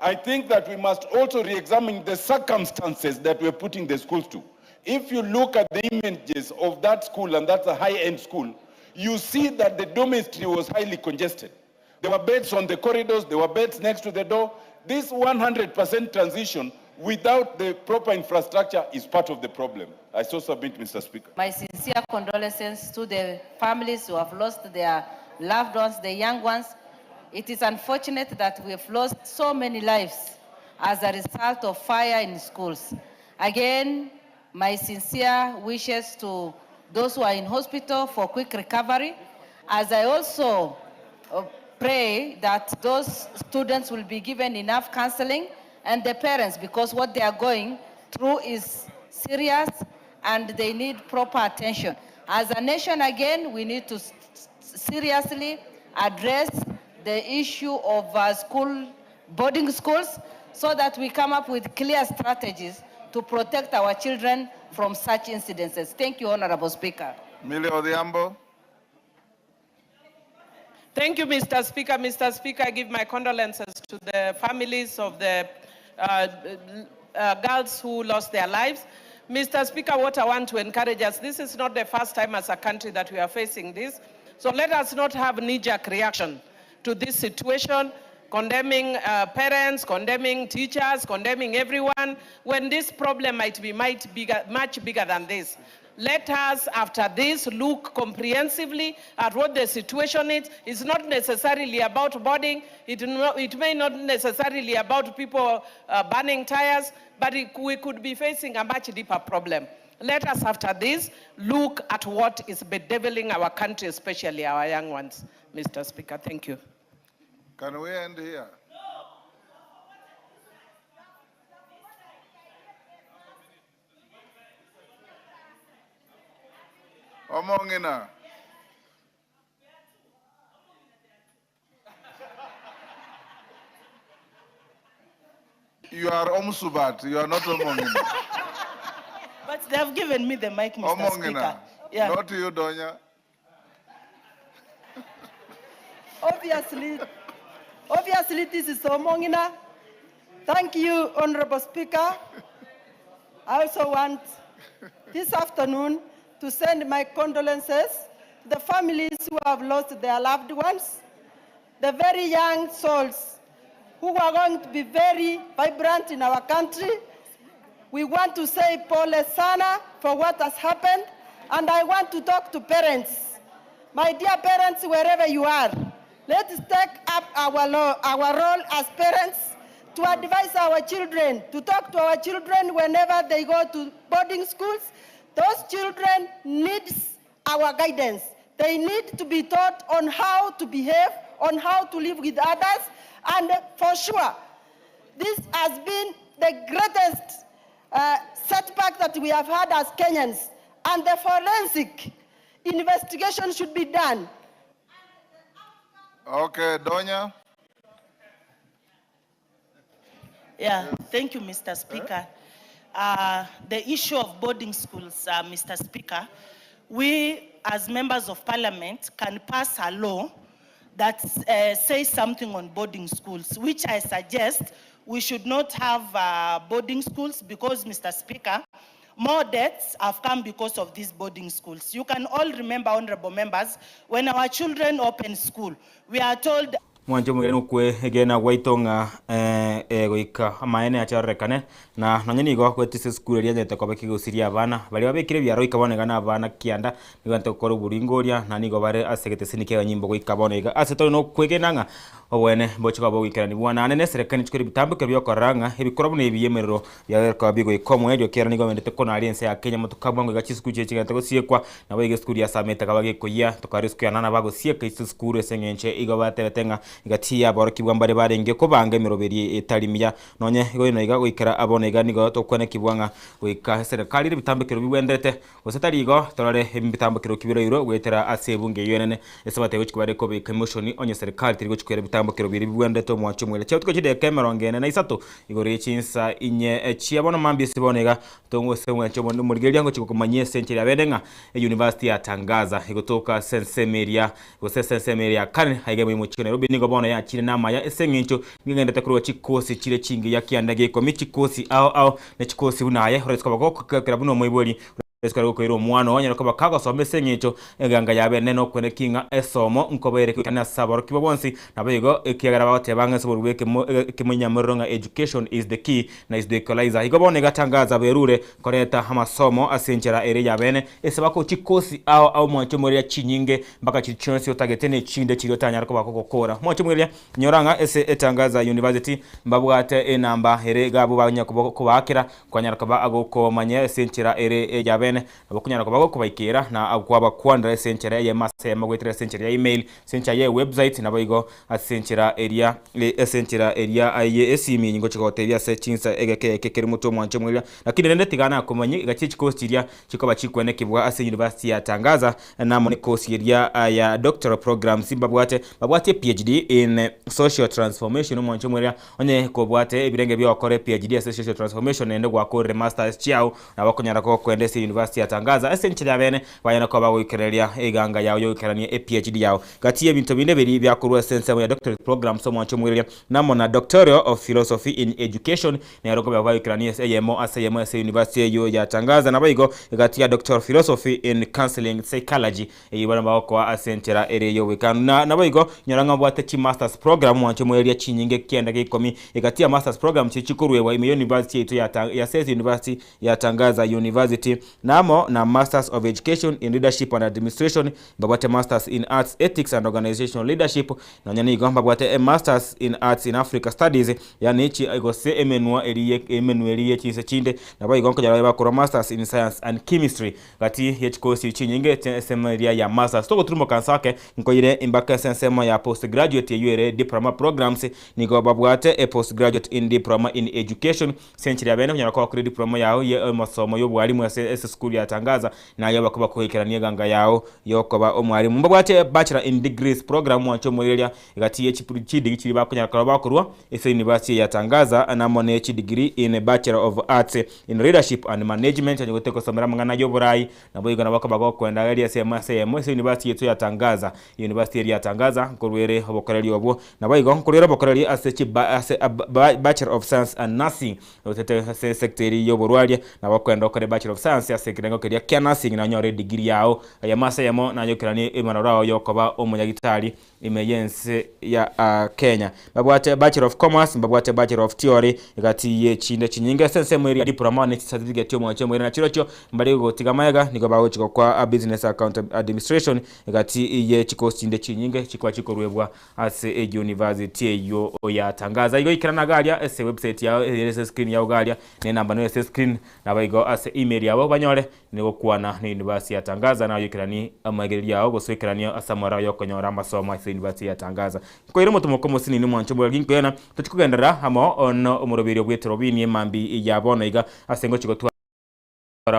I think that we must also re-examine the circumstances that we're putting the schools to. If you look at the images of that school, and that's a high-end school, you see that the dormitory was highly congested. There were beds on the corridors, there were beds next to the door. This 100% transition without the proper infrastructure is part of the problem. I so submit, Mr. Speaker.
My sincere condolences to the families who have lost their loved ones, the young ones. It is unfortunate that we have lost so many lives as a result of fire in schools. Again, my sincere wishes to those who are in hospital for quick recovery, as I also pray that those students will be given enough counseling and the parents, because what they are going through is serious and they need proper attention. As a nation, again, we need to seriously address the issue of school, boarding schools, so that we come up with clear strategies to protect our children from such incidences. Thank you, Honorable Speaker.
Millie Odhiambo.
Thank you, Mr. Speaker. Mr. Speaker, I give my condolences to the families of the girls who lost their lives. Mr. Speaker, what I want to encourage us, this is not the first time as a country that we are facing this. So let us not have knee-jerk reaction to this situation, condemning parents, condemning teachers, condemning everyone, when this problem might be much bigger than this. Let us, after this, look comprehensively at what the situation is. It's not necessarily about boarding. It, no, it may not necessarily about people burning tires, but we could be facing a much deeper problem. Let us, after this, look at what is bedeviling our country, especially our young ones. Mr. Speaker, thank you.
Can we end here? Omong'ina. You are Omusubat, you are not Omong'ina.
But they have given me the mic, Mr.
Omong'ina.
Speaker. Yeah.
Not you, Donya.
Obviously, obviously this is Omongina. Thank you, Honorable Speaker. I also want this afternoon to send my condolences to the families who have lost their loved ones, the very young souls who are going to be very vibrant in our country. We want to say pole sana for what has happened, and I want to talk to parents. My dear parents, wherever you are, let's take up our, lo- our role as parents to advise our children, to talk to our children whenever they go to boarding schools. Those children needs our guidance. They need to be taught on how to behave, on how to live with others, and for sure, this has been the greatest setback that we have had as Kenyans, and the forensic investigation should be done.
Okay, Donya.
Yeah, thank you, Mr. Speaker. The issue of boarding schools, Mr. Speaker, we as members of parliament can pass a law that says something on boarding schools, which I suggest we should not have boarding schools because, Mr. Speaker, more deaths have come because of these boarding schools. You can all remember, honorable members, when our children open school, we are told
Mwanche omogeni okwe egena gwaito ng'a goika amaene ache arorekane, na nonye nigo goetisa esukuru eria yanyarete koba ekegosiria abana baria babekire ebiaro goika bono iga na abana kianda, nigo bagente gokora oboringo oria, na nigo bare ase egeteseni ki'abanyimbo goika bono iga. Ase tore nokwegena ng'a oboene mboche koba bogoikeranigwa naende na eserekari nichikore ebitambokero biokorora ng'a ebikorwa buna ebi bi'emerero biaye koba bigoika omoerio ekiagera nigo bamanyete konaria ense ya Kenya amatuko abwo iga chisukuru chiria chigente gosiekwa, nabo iga esukuru ya Sameta ekaba gekoyia, tokare esukuru ya Nana bagosieka ase esukuru ase eng'encho igo batebete ng'a gati y'aborokigwa mbare barenge kobanga emeroberi etari miya. Nonye igo ino iga goikera abwo iga nigo tokwenekigwa ng'a goika eserekari ere ebitambokero bibwenderete, gose tari igo torore ebitambokero kibiroirwe goetera ase ebunge eyio enene ase batari gochia bare kobeka emotion onye serikali teri gochia koira ebitambokero biria bibwenderete omwancho omoerio. Chiatuko chidakika emerongo ene na isato igoro ye chinsa inye chia bono mambia ase bono iga tongose omwancho omorigereria ngochia gokomanyia ase enchera ya bene ng'a eyunivasiti ya Tangaza egotoka ase ensemo eria gose ase ensemo eria ya kare aiga ime y'omochie o Nairobi nigo bono yachire namaya ase eng'encho nigo korwa chikosi chire chingiya kianda gia ikomi chikosi ao ao ne chikosi buna aye oraise koba gokokera buna omoibori oraise koba gokoira omwana oo onyare koba kagosoma ase eng'encho eganga yabe enene nokwene ki ng'a esomo nkoba ere goikana ase aborokigwa bonsi nabo igo ekiagera bagoteba ng'a ase oborwa bwa ekemo ekemonyamerero ng'a education is the key na is the equalizer. Igo bono egatangaza berure koreta amasomo ase enchera ere y'abeene, ase bako chikosi ao ao mwanche omoereria chinyinge mpaka chiria chionsi otagete ne chinde chiria otanyare koba kogokora. Mwanche omoereria, nyora ng'a ase Etangaza University mbabwate enamba ere iga abwo banyare koba kobaakera kwanyara koba agokomanya ase enchera ere y'abeene, nabo okonyara koba gokobaikera na kwabakwanera ase enchera eyemo ase eyemo goetera ase enchera ya email, ase enchera ye website naboigo Ase enchera eria, ase enchera eria aye esimi ngochia gotebia ase chinsa egeke eke kere motwe omwanche omweria, lakini rende tiga nakomanye iga chikosi chiria chikoba chikwenekigwa ase university ya Tangaza namo ne kosi eria ya doctoral programs mbabwate babwate PhD in social transformation omwanche omweria onye kobwate ebirenge bia gokora PhD ase social transformation naende gwakorire masters chiao nabo okonyara gokwenda ase university ya Tangaza ase enchera ya bene banyare koba bagoikereria eganga yao yogoikerania ePhD yao. Gati y'ebinto binde biria biakorwa ase ensemo ya doctorate programs omwancho omwereria namo na Doctoral of Philosophy in Education nero nkoba bagoikerania ase eyemo ase eyemo ase university eyio ya Tangaza naboigo gati ya Doctor of Philosophy in Counseling Psychology eyio barabwo bagokoa ase enchera ere y'oboikanu na naboigo nyora ng'a obwate chi masters program omwancho omwereria chinyinge kianda gia ikomi egati ya masters program chiria chikoruegwa ime y'university yaito ya ya Sesi University ya Tangaza University namo na Masters of Education in Leadership and Administration Mbabwate Masters in Arts, Ethics and Organizational Leadership, nonya nigo mbabwate Masters in Arts in Africa Studies, yaani chi gose emenwa eri emenwa eri ye chinse chinde, naboigo nkonyora babe bakorwa Masters in Science and Chemistry. Gati ye chikosi chinyinge chie ensemo eria ya Masters. Togoturumoka nse ake, nkoire mpaka ase ensemo ya Postgraduate eywo ere Diploma Programs, nigo babwate a Postgraduate in Diploma in Education, ase enchera ya bene onyara koba okore diploma yao ye amasomo ya obwalimu ase ase. esukuru ya Tangaza naye bakoba koikerania eganga yao yokoba omwalimu. Mbabwate Bachelor in Degrees program mwanche omoireria egati ye chidigiri chiria bakonyara korwa bakorwa ase university ya Tangaza namo ne chidigiri in Bachelor of Arts in Leadership and Management onye gotaka gosomera amang'ana yoborai naboigo nabo bakoba gokoenda eria ase ase eyemo ase university yaito ya Tangaza. University eria ya Tangaza nkorwa ere obokoreri obwo naboigo nkorwa ere obokoreri ase chiba ase Bachelor of Science and Nursing Otete ase esector eria y'oborwaria, nabo okoenda okore Bachelor of Science ase ekerengo keria kia Nursing na onyore edegree yao eyemo ase eyemo nayokeranie emeroro ao yokoba omonyagitari ime y'ense ya Kenya. Mbabwate Bachelor of Commerce, mbabwate Bachelor of Theory egati y'echinde chinyinge ase ensemo eria ya Diploma ne chicertificate omwancho omoire na chirochio mbare gotiga magega nigo bagochi gokwa Business Account Administration egati ye chikosi chinde chinyinge chikoba chikoruebwa Ase eyunivasiti eyio oyatangaza igo ikerana garia ase website yao ere ase screen yao garia ne enamba nero ase screen nabo igo ase email yabo banyore nigokwana ne university ya Tangaza naye oikeranie amaigererio ao gose oikeranie ase amara yokonyora amasomo ase university ya Tangaza. Nkoire omotomoko omosinini omwancho omorweri ginkoyana tochi kogenderera amo no omoroberio bw'etorobini emambi ya bono iga ase ngochi gotwara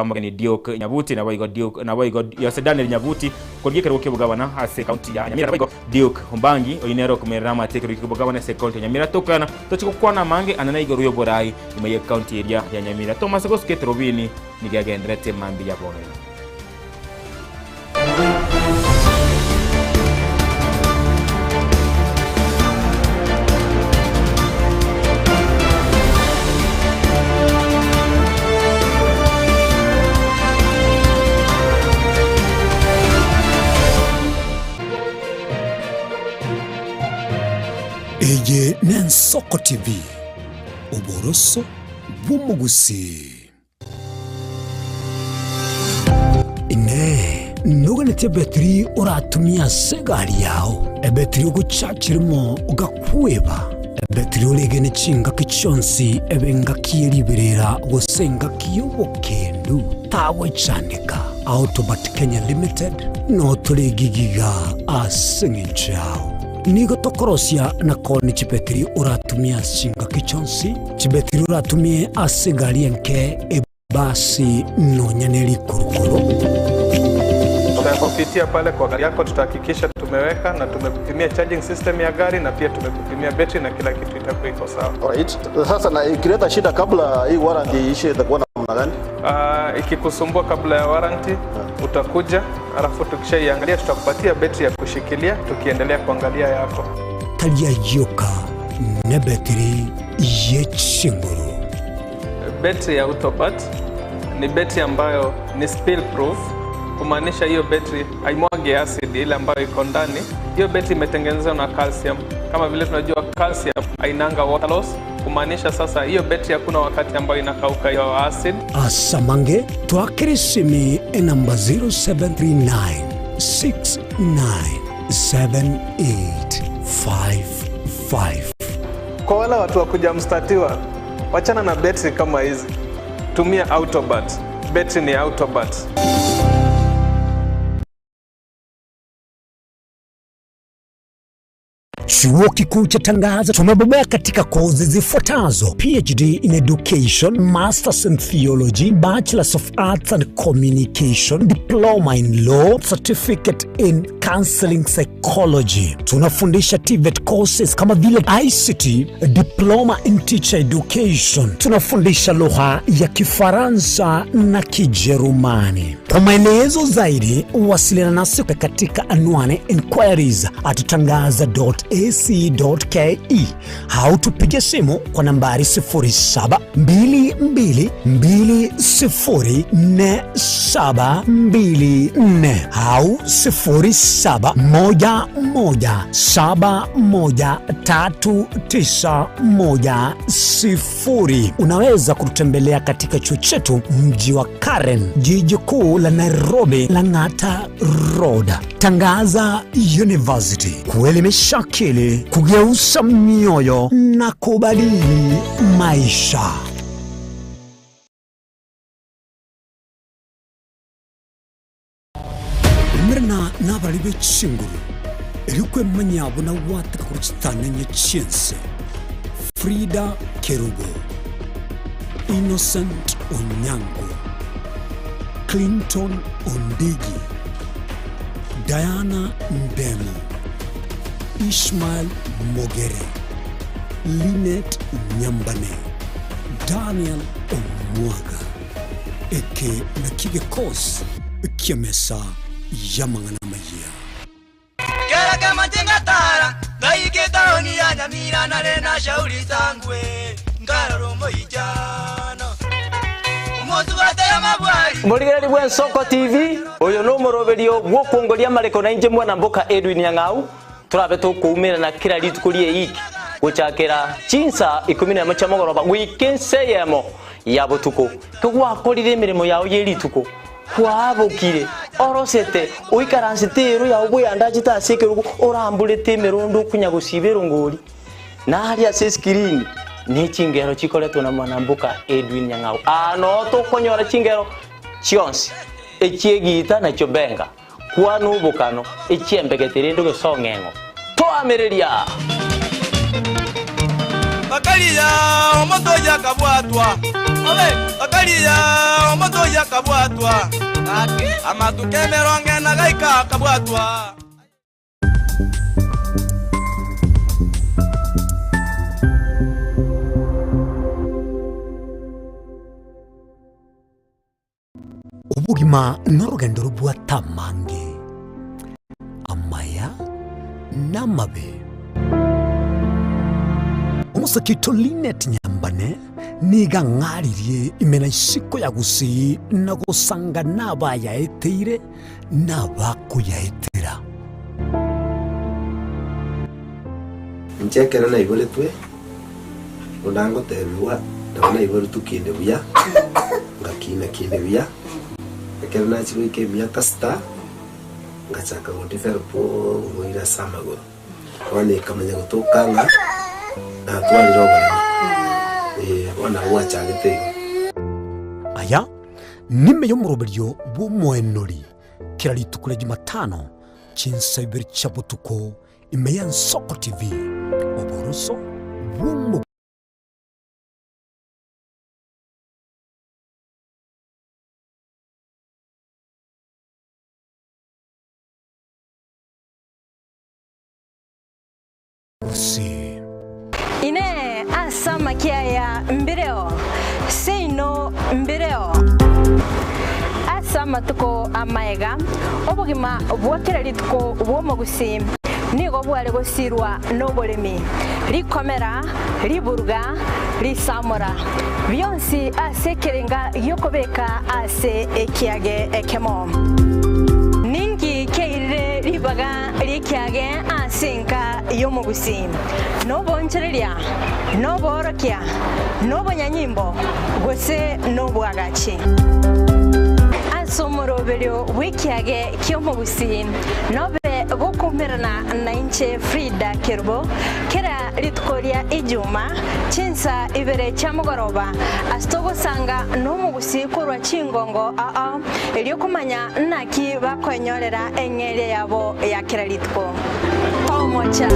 Omogeni Duke Nyabuti naboigo Duke naboigo Yose Daniel Nyabuti korigia ekerogo ki'obogabana ase ekaunti ya Nyamira naboigo Duke Ombangi oyio nere okomerera amate ekerogo ki'obogabana ase ekaunti ya Nyamira tokana tochi gokwana amange anene igoro y'oborai ime y'ekaunti eria ya Nyamira Thomas gosuka etorobini nigo agenderete mambia bono iga.
Eye n'Ensoko TV, oboroso bw'omogusii. Inee! Noganetie ebetiri oratumie ase egari yao, ebetiri ogochachera imo ogakweba, ebetiri oregene chingaki chionsi ebe engaki ye riberera gose engaki y'obokendu? Tagwechandeka. Autobat Kenya Limited notore egigiga ase engencho yao. Nigo tokorosia na koonia chibetiri oratumie ase chingaki chionsi, chibetiri oratumie ase egari enke, ebasi, nonya ne rikurukuru.
Tutakupitia pale kwa gari yako, tutahakikisha tumeweka na tumekupimia charging system ya gari na pia tumekupimia betri na kila kitu itakuwa iko sawa.
Alright. Sasa na ikileta shida kabla hii warranty iishe itakuwa namna gani?
Ikikusumbua kabla ya warranty utakuja, alafu tukishaiangalia tutakupatia betri ya kushikilia tukiendelea kuangalia yako.
Tari ayio oka, nebetiri ye chinguru.
Betri ya Autobat ni betri ambayo ni spill proof, kumaanisha hiyo betri haimwagi acid ile ambayo iko ndani. Hiyo betri imetengenezwa na calcium. Kama vile tunajua calcium hainanga water loss, kumaanisha sasa hiyo betri hakuna wakati ambayo inakauka hiyo acid.
Asamange twakere esimi enamba 0739 697855.
Kwa wale watu wa kujamstatiwa, wachana na betri kama hizi, tumia Autobat. Betri ni Autobat.
Chuo Kikuu cha Tangaza tumebobea katika kozi zifuatazo: PhD in Education, Masters in Theology, Bachelors of Arts and Communication, Diploma in Law, Certificate in Counseling Psychology. Tunafundisha TVET courses kama vile ICT, Diploma in Teacher Education. Tunafundisha lugha ya Kifaransa na Kijerumani. Kwa maelezo zaidi wasiliana nasi katika anwani inquiries at tangaza.ac.ke au tupige simu kwa nambari 0722204724 au 0711713910. Unaweza kututembelea katika chuo chetu mji wa Karen, jiji kuu la Nairobi, Lang'ata Road. Tangaza University, kuelimisha akili, kugeuza mioyo na kubadili maisha. Umerana nabari be chinguru, erio kwemanya buna gwateka korwa chitang'ani chi'ense. Frida Kerubo, Innocent Onyango. Clinton Ondigi, Diana Ndemo, Ishmael Mogere, Linet Nyambane, Daniel Omwaga. Eke nakio gekosi ki'emesa y'amang'ana amayia.
Kera kemache ngatara, ngaika etaoni ya Nyamira nare na Shauri Sangwe, nkarora omoichano. Omosubati amabwari.
Morigereri bw'Ensoko TV, oyo nomoroberio bw'okwongoria amareko na inche mwana mboka Edwin Nyang'au, torabe tokoumerana kera rituko ri'eiki gochakera chinsa ikomi nemo chia mogoroba goika ensa eyemo ya botuko. Kegwakorire emeremo yao ye rituko, Kwabokire, orosete, oikaransete eero yao bweyandachete ase ekerogo, oramborete emerondo okonya gosiba erongori, na aria ase esikirini ne chingero chikoretwe na mwanamboka Edwin Nyang'au. Aa noo tokonyora chingero chionsi, echi'egiita na chiobenga, kwana obokano, echi'embegete rende ogesong'eng'o. Toamereria!
Bakaria omonto oyio akabwatwa, bakaria omonto oyio akabwatwa, amatuko emerongo ena gaika akabwatwa.
Obogima norogendo robwate amange, amaya na amabe. Omosake oito Linet Nyambane nigo ang'aririe ime na isiko ya Gusii na gosanga nabayaeteire na abakoyaetera.
Inche ekero naiboretwe, buna ngotebigwa, nabo naiboretwe kinde buya, ngakina kinde buya, ekero nachia goika emiaka sita, ngachaka go develop oborwaire ase amagoro. Bono ekamanya gotoka ng'a natwarire oboremo, eh, bono nabo gwachagete igo.
Aya nime y'omoroberio bw'omoenori kera rituko ria Jumatano chinsa ibere chia botuko ime y'Ensoko TV, oboroso bw'omo. Gusii.
Inee! Ase amakia aya mbireo? Seino mbireo. Ase amatuko amaega, obogima bwa kera rituko bw'omogusii nigo bware gosirwa noboremi, rikomera, riburuga, risamora, bionsi ase ekerenga gi'okobeka ase ekiage ekemo. Ninki kiairire ribaga ri'ekiage ase enka y'omogusii? Noboonchoreria, noboorokia, nobonyanyimbo, gose nobwagachi. Ase omoroberio bw'ekiage ki'omogusii nobe gokoumerana nainche Frida Kerubo kera rituko ria Ijuma chinsa ibere chia mogoroba ase togosanga nomogusii korwa chingongo ao erio komanya naki bakoenyorera eng'eria yabo ya kera rituko. Omocha.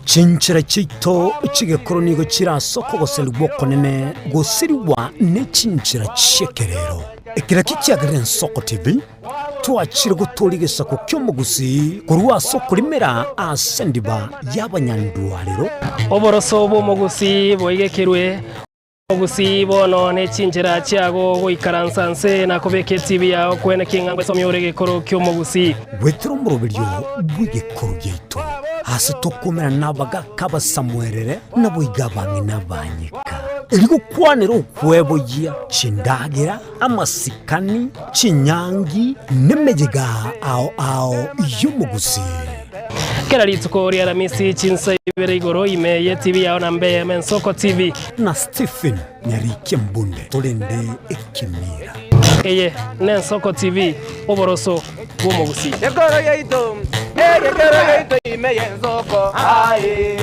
Chinchera chiaito chi'egekoro nigo chire ase okogoserigwa okonene gosirigwa ne chinchera chi'ekerero. Ekero ekio kiagerire Ensoko TV twachire gotooria egesaku ki'omogusii korwa ase okorimera ase endiba y'abanyandwarero.
Oboroso bw'omogusii boigekerwe. Ogusii bono ne chinchera chiago goikaransa nse na kobeka etibi yao kwene king'a ngwesomia ore egekoro ki'omogusii.
Goetera omoroberio bw'egekoro giaito, aase tokomerana nabagaaka abasamuerere, naboigo abang'ina abanyeka, erio gokwanera okweboyia, chindagera, amasikani, chinyangi, nemeyega ao ao y'omogusii.
Kera rituko ria Aramisi chinsa ibere igoro ime ye TV yao na mbe Mensoko TV.
Na Stephen Nyarikia Mbunde torende ekemira.
Eye n'Ensoko TV, oboroso bw'omogusii.
Gekoro giaito, egekoro giaito ime y'ensoko, aye,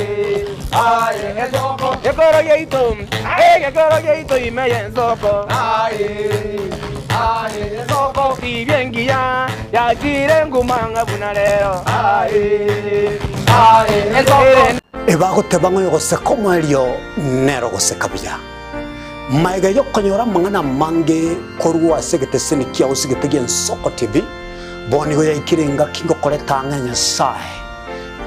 aye, ensoko. Gekoro giaito, egekoro giaito ime y'ensoko, aye, aye, ensoko. Tibia engiya yachire nguma ng'a buna rero, aye, aye, ensoko.
Ebagoteba ng'a oyogoseka omoerio nere ogoseka buya. Magega y'okonyora amang'ana amange korwa ase egeteseni kiao ase egete gi'Ensoko TV, bono nigo yaikire engaki ngokoreta ang'e Nyasae.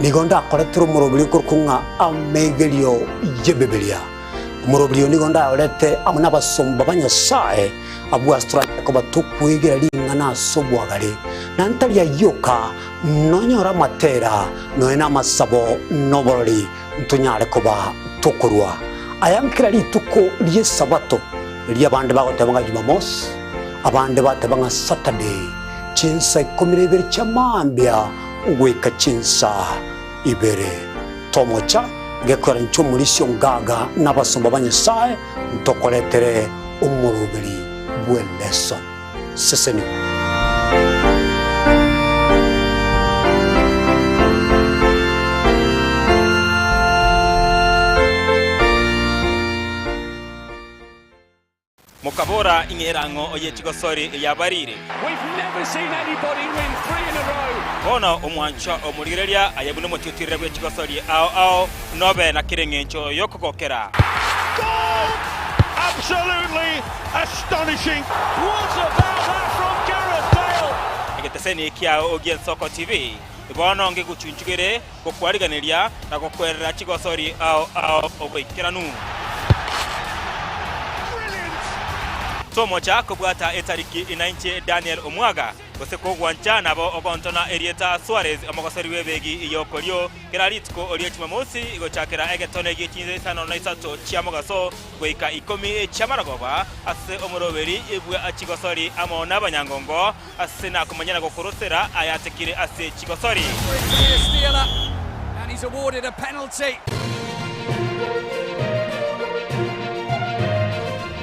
Nigo ndakoretere omoroberio okorokwa ng'a Amegerio y'Ebibilia. Omoroberio oyo nigo ndayorete amo nabasomba ba Nyasae, abwo ase toranyare koba tokwegera ring'ana ase obwagare, na ntari ayio oka, nonyore amatera, nonya namasabo, na oborori, ntonyare koba tokorua aya nkera rituko ri'Esabato, erio abande bagoteba ng'a Jumamosi, abande bateba ng'a Saturday, chinsa ikomi na ibere chia mambia goika chinsa ibere. Tomocha gekwera inche omorisia o ngaga na abasomba ba Nyasae ntokoretere omoroberi bw'eleso. Sesenigwa.
Mokabora, Ing'era ang'o oye chigosori eyabarire? Bono omwanchwa omorigereria aye buna omotiotirere bwe chigosori ao ao, nobe na kera engencho y'okogokera. Egeteseni kiao gi'Ensoko TV bono ngegochunchugere gokwariganeria na gokwerera chigosori ao ao oboikeranu. Tomocha kobwata etariki inainche Daniel Omwaga, gose kogwancha nabo ogontona erieta Suarez omogosori bw'ebegi y'okorio kera rituko rie Jumamosi gochakera egetone gie chinsa isano na isato chia mogaso goika ikomi chi'amarogoba ase omoroberi bwa chigosori amo nabanyangongo ase nakomanya na gokorosera ayatekire ase chigosori.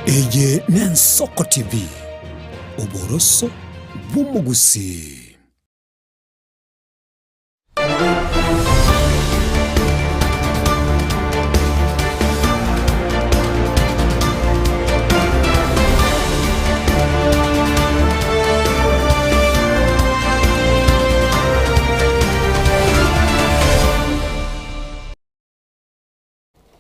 Eye n'Ensoko TV, oboroso bw'omogusii.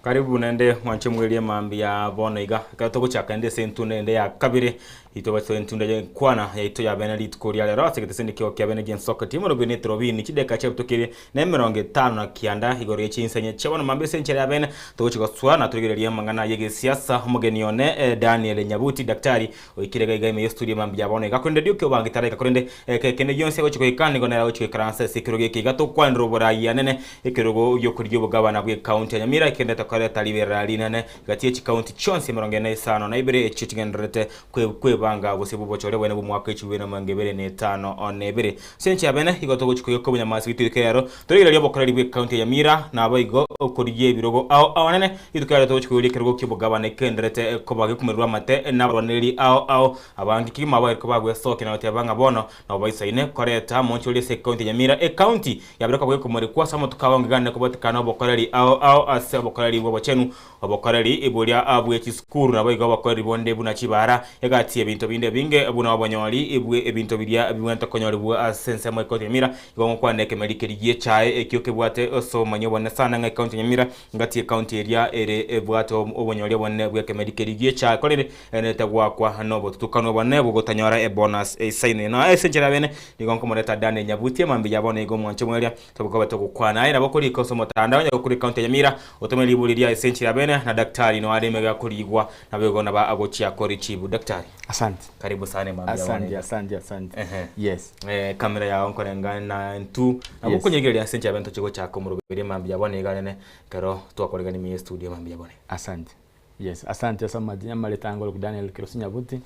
Karibu naende mwanche mwerie mambia bono iga. Ekero togochaka naende ase entunda ende ya kabere, Itobaise entunda y'enkwana yaito ya bene rituko ria rero ase egeteseni kiao kia bene gi'ensoko timorobio ne etorobini chidakika chiabutokire na emerongo etano na kianda igoro ye chinsa chia bono mambia ase enchera ya bene togochia gosoa na torigererie amang'ana y'egesiasa omogeni one eh, Daniel Nyabuti daktari oikire iga iga ime y'estudio mambia ya bono iga korende Duke obange taraika korende eh, kende gionsi agochia goika nigo nere agochia goikaransa ase ekerogo eke iga tokwanera oborai anene ekerogo giokorigia obogabana bw'ecounty ya Nyamira ekenderete koreta riberera rinene Gati ye chikaunti chionsi 45 na ibere echio chigendererete kwebanga gose bw'obochore bwane bw'omwaka echibwe na 2052. Ase enchera ya bene, igo togochia koigwa kobonyamasi bw'rituko ero, torigererie obokoreri bw'ekaunti ya Nyamira, naboigo okorigia ebirogo ao ao anene, rituko ero togochia koigoria ekerogo ki'obogabane kegendererete koba gekumererwa amate nabarwanereri ao ao abange kegima abaeriko bagwesokia na goteba ng'a bono nabo baisaine koreta monchori ase ekaunti ya Nyamira ekaunti yabere koba gekomorikwa ase amatuko ao ngigane kobatikana obokoreri ao ao ase obokoreri bw'obochenu Obokoreri boria bwe chisukuru naboigo obokoreri bonde buna chibaara, egati y'ebinto binde ebinge buna obonyori bwe ebinto biria bibwenerete konyorigwa ase ensemo y'Ekaunti ya Nyamira. Igo ngokwana ekemeri keria gi'echae ekio kebwate ase obomanyi obonene sana ng'a Ekaunti ya Nyamira ngati y'Ekaunti eria ere ebwate obonyori obonene bw'ekemeri keria gi'echae korende egendererete goakwa nobotutukanu obonene bw'ogotanyora ebonus eisaine. Na ase enchera ya bene nigo nkomoreta Daniel Nyabuti emambia ya bono igo omwanche mweria Togokoba togokwana aye nabo okorika ase omotandao onye gokure county ya Nyamira otome ribori ria ase enchera bene na daktari no are emegega korigwa naboigo naba agochia korichibu daktari.
Asante.
Karibu sana mambia
Asante, asante, asante.
Ehe.
Yes.
Eh, kamera yao nkorengana ntu nabo
Yes.
okonyegereria ase enchera bene tochie gochaka omoroberio mambia bono iga rene ekero twakoregania ime ye studio mambia bono.
Asante. Yes, asante ase amajina amaretango oroku Daniel Kirosi Nyabuti,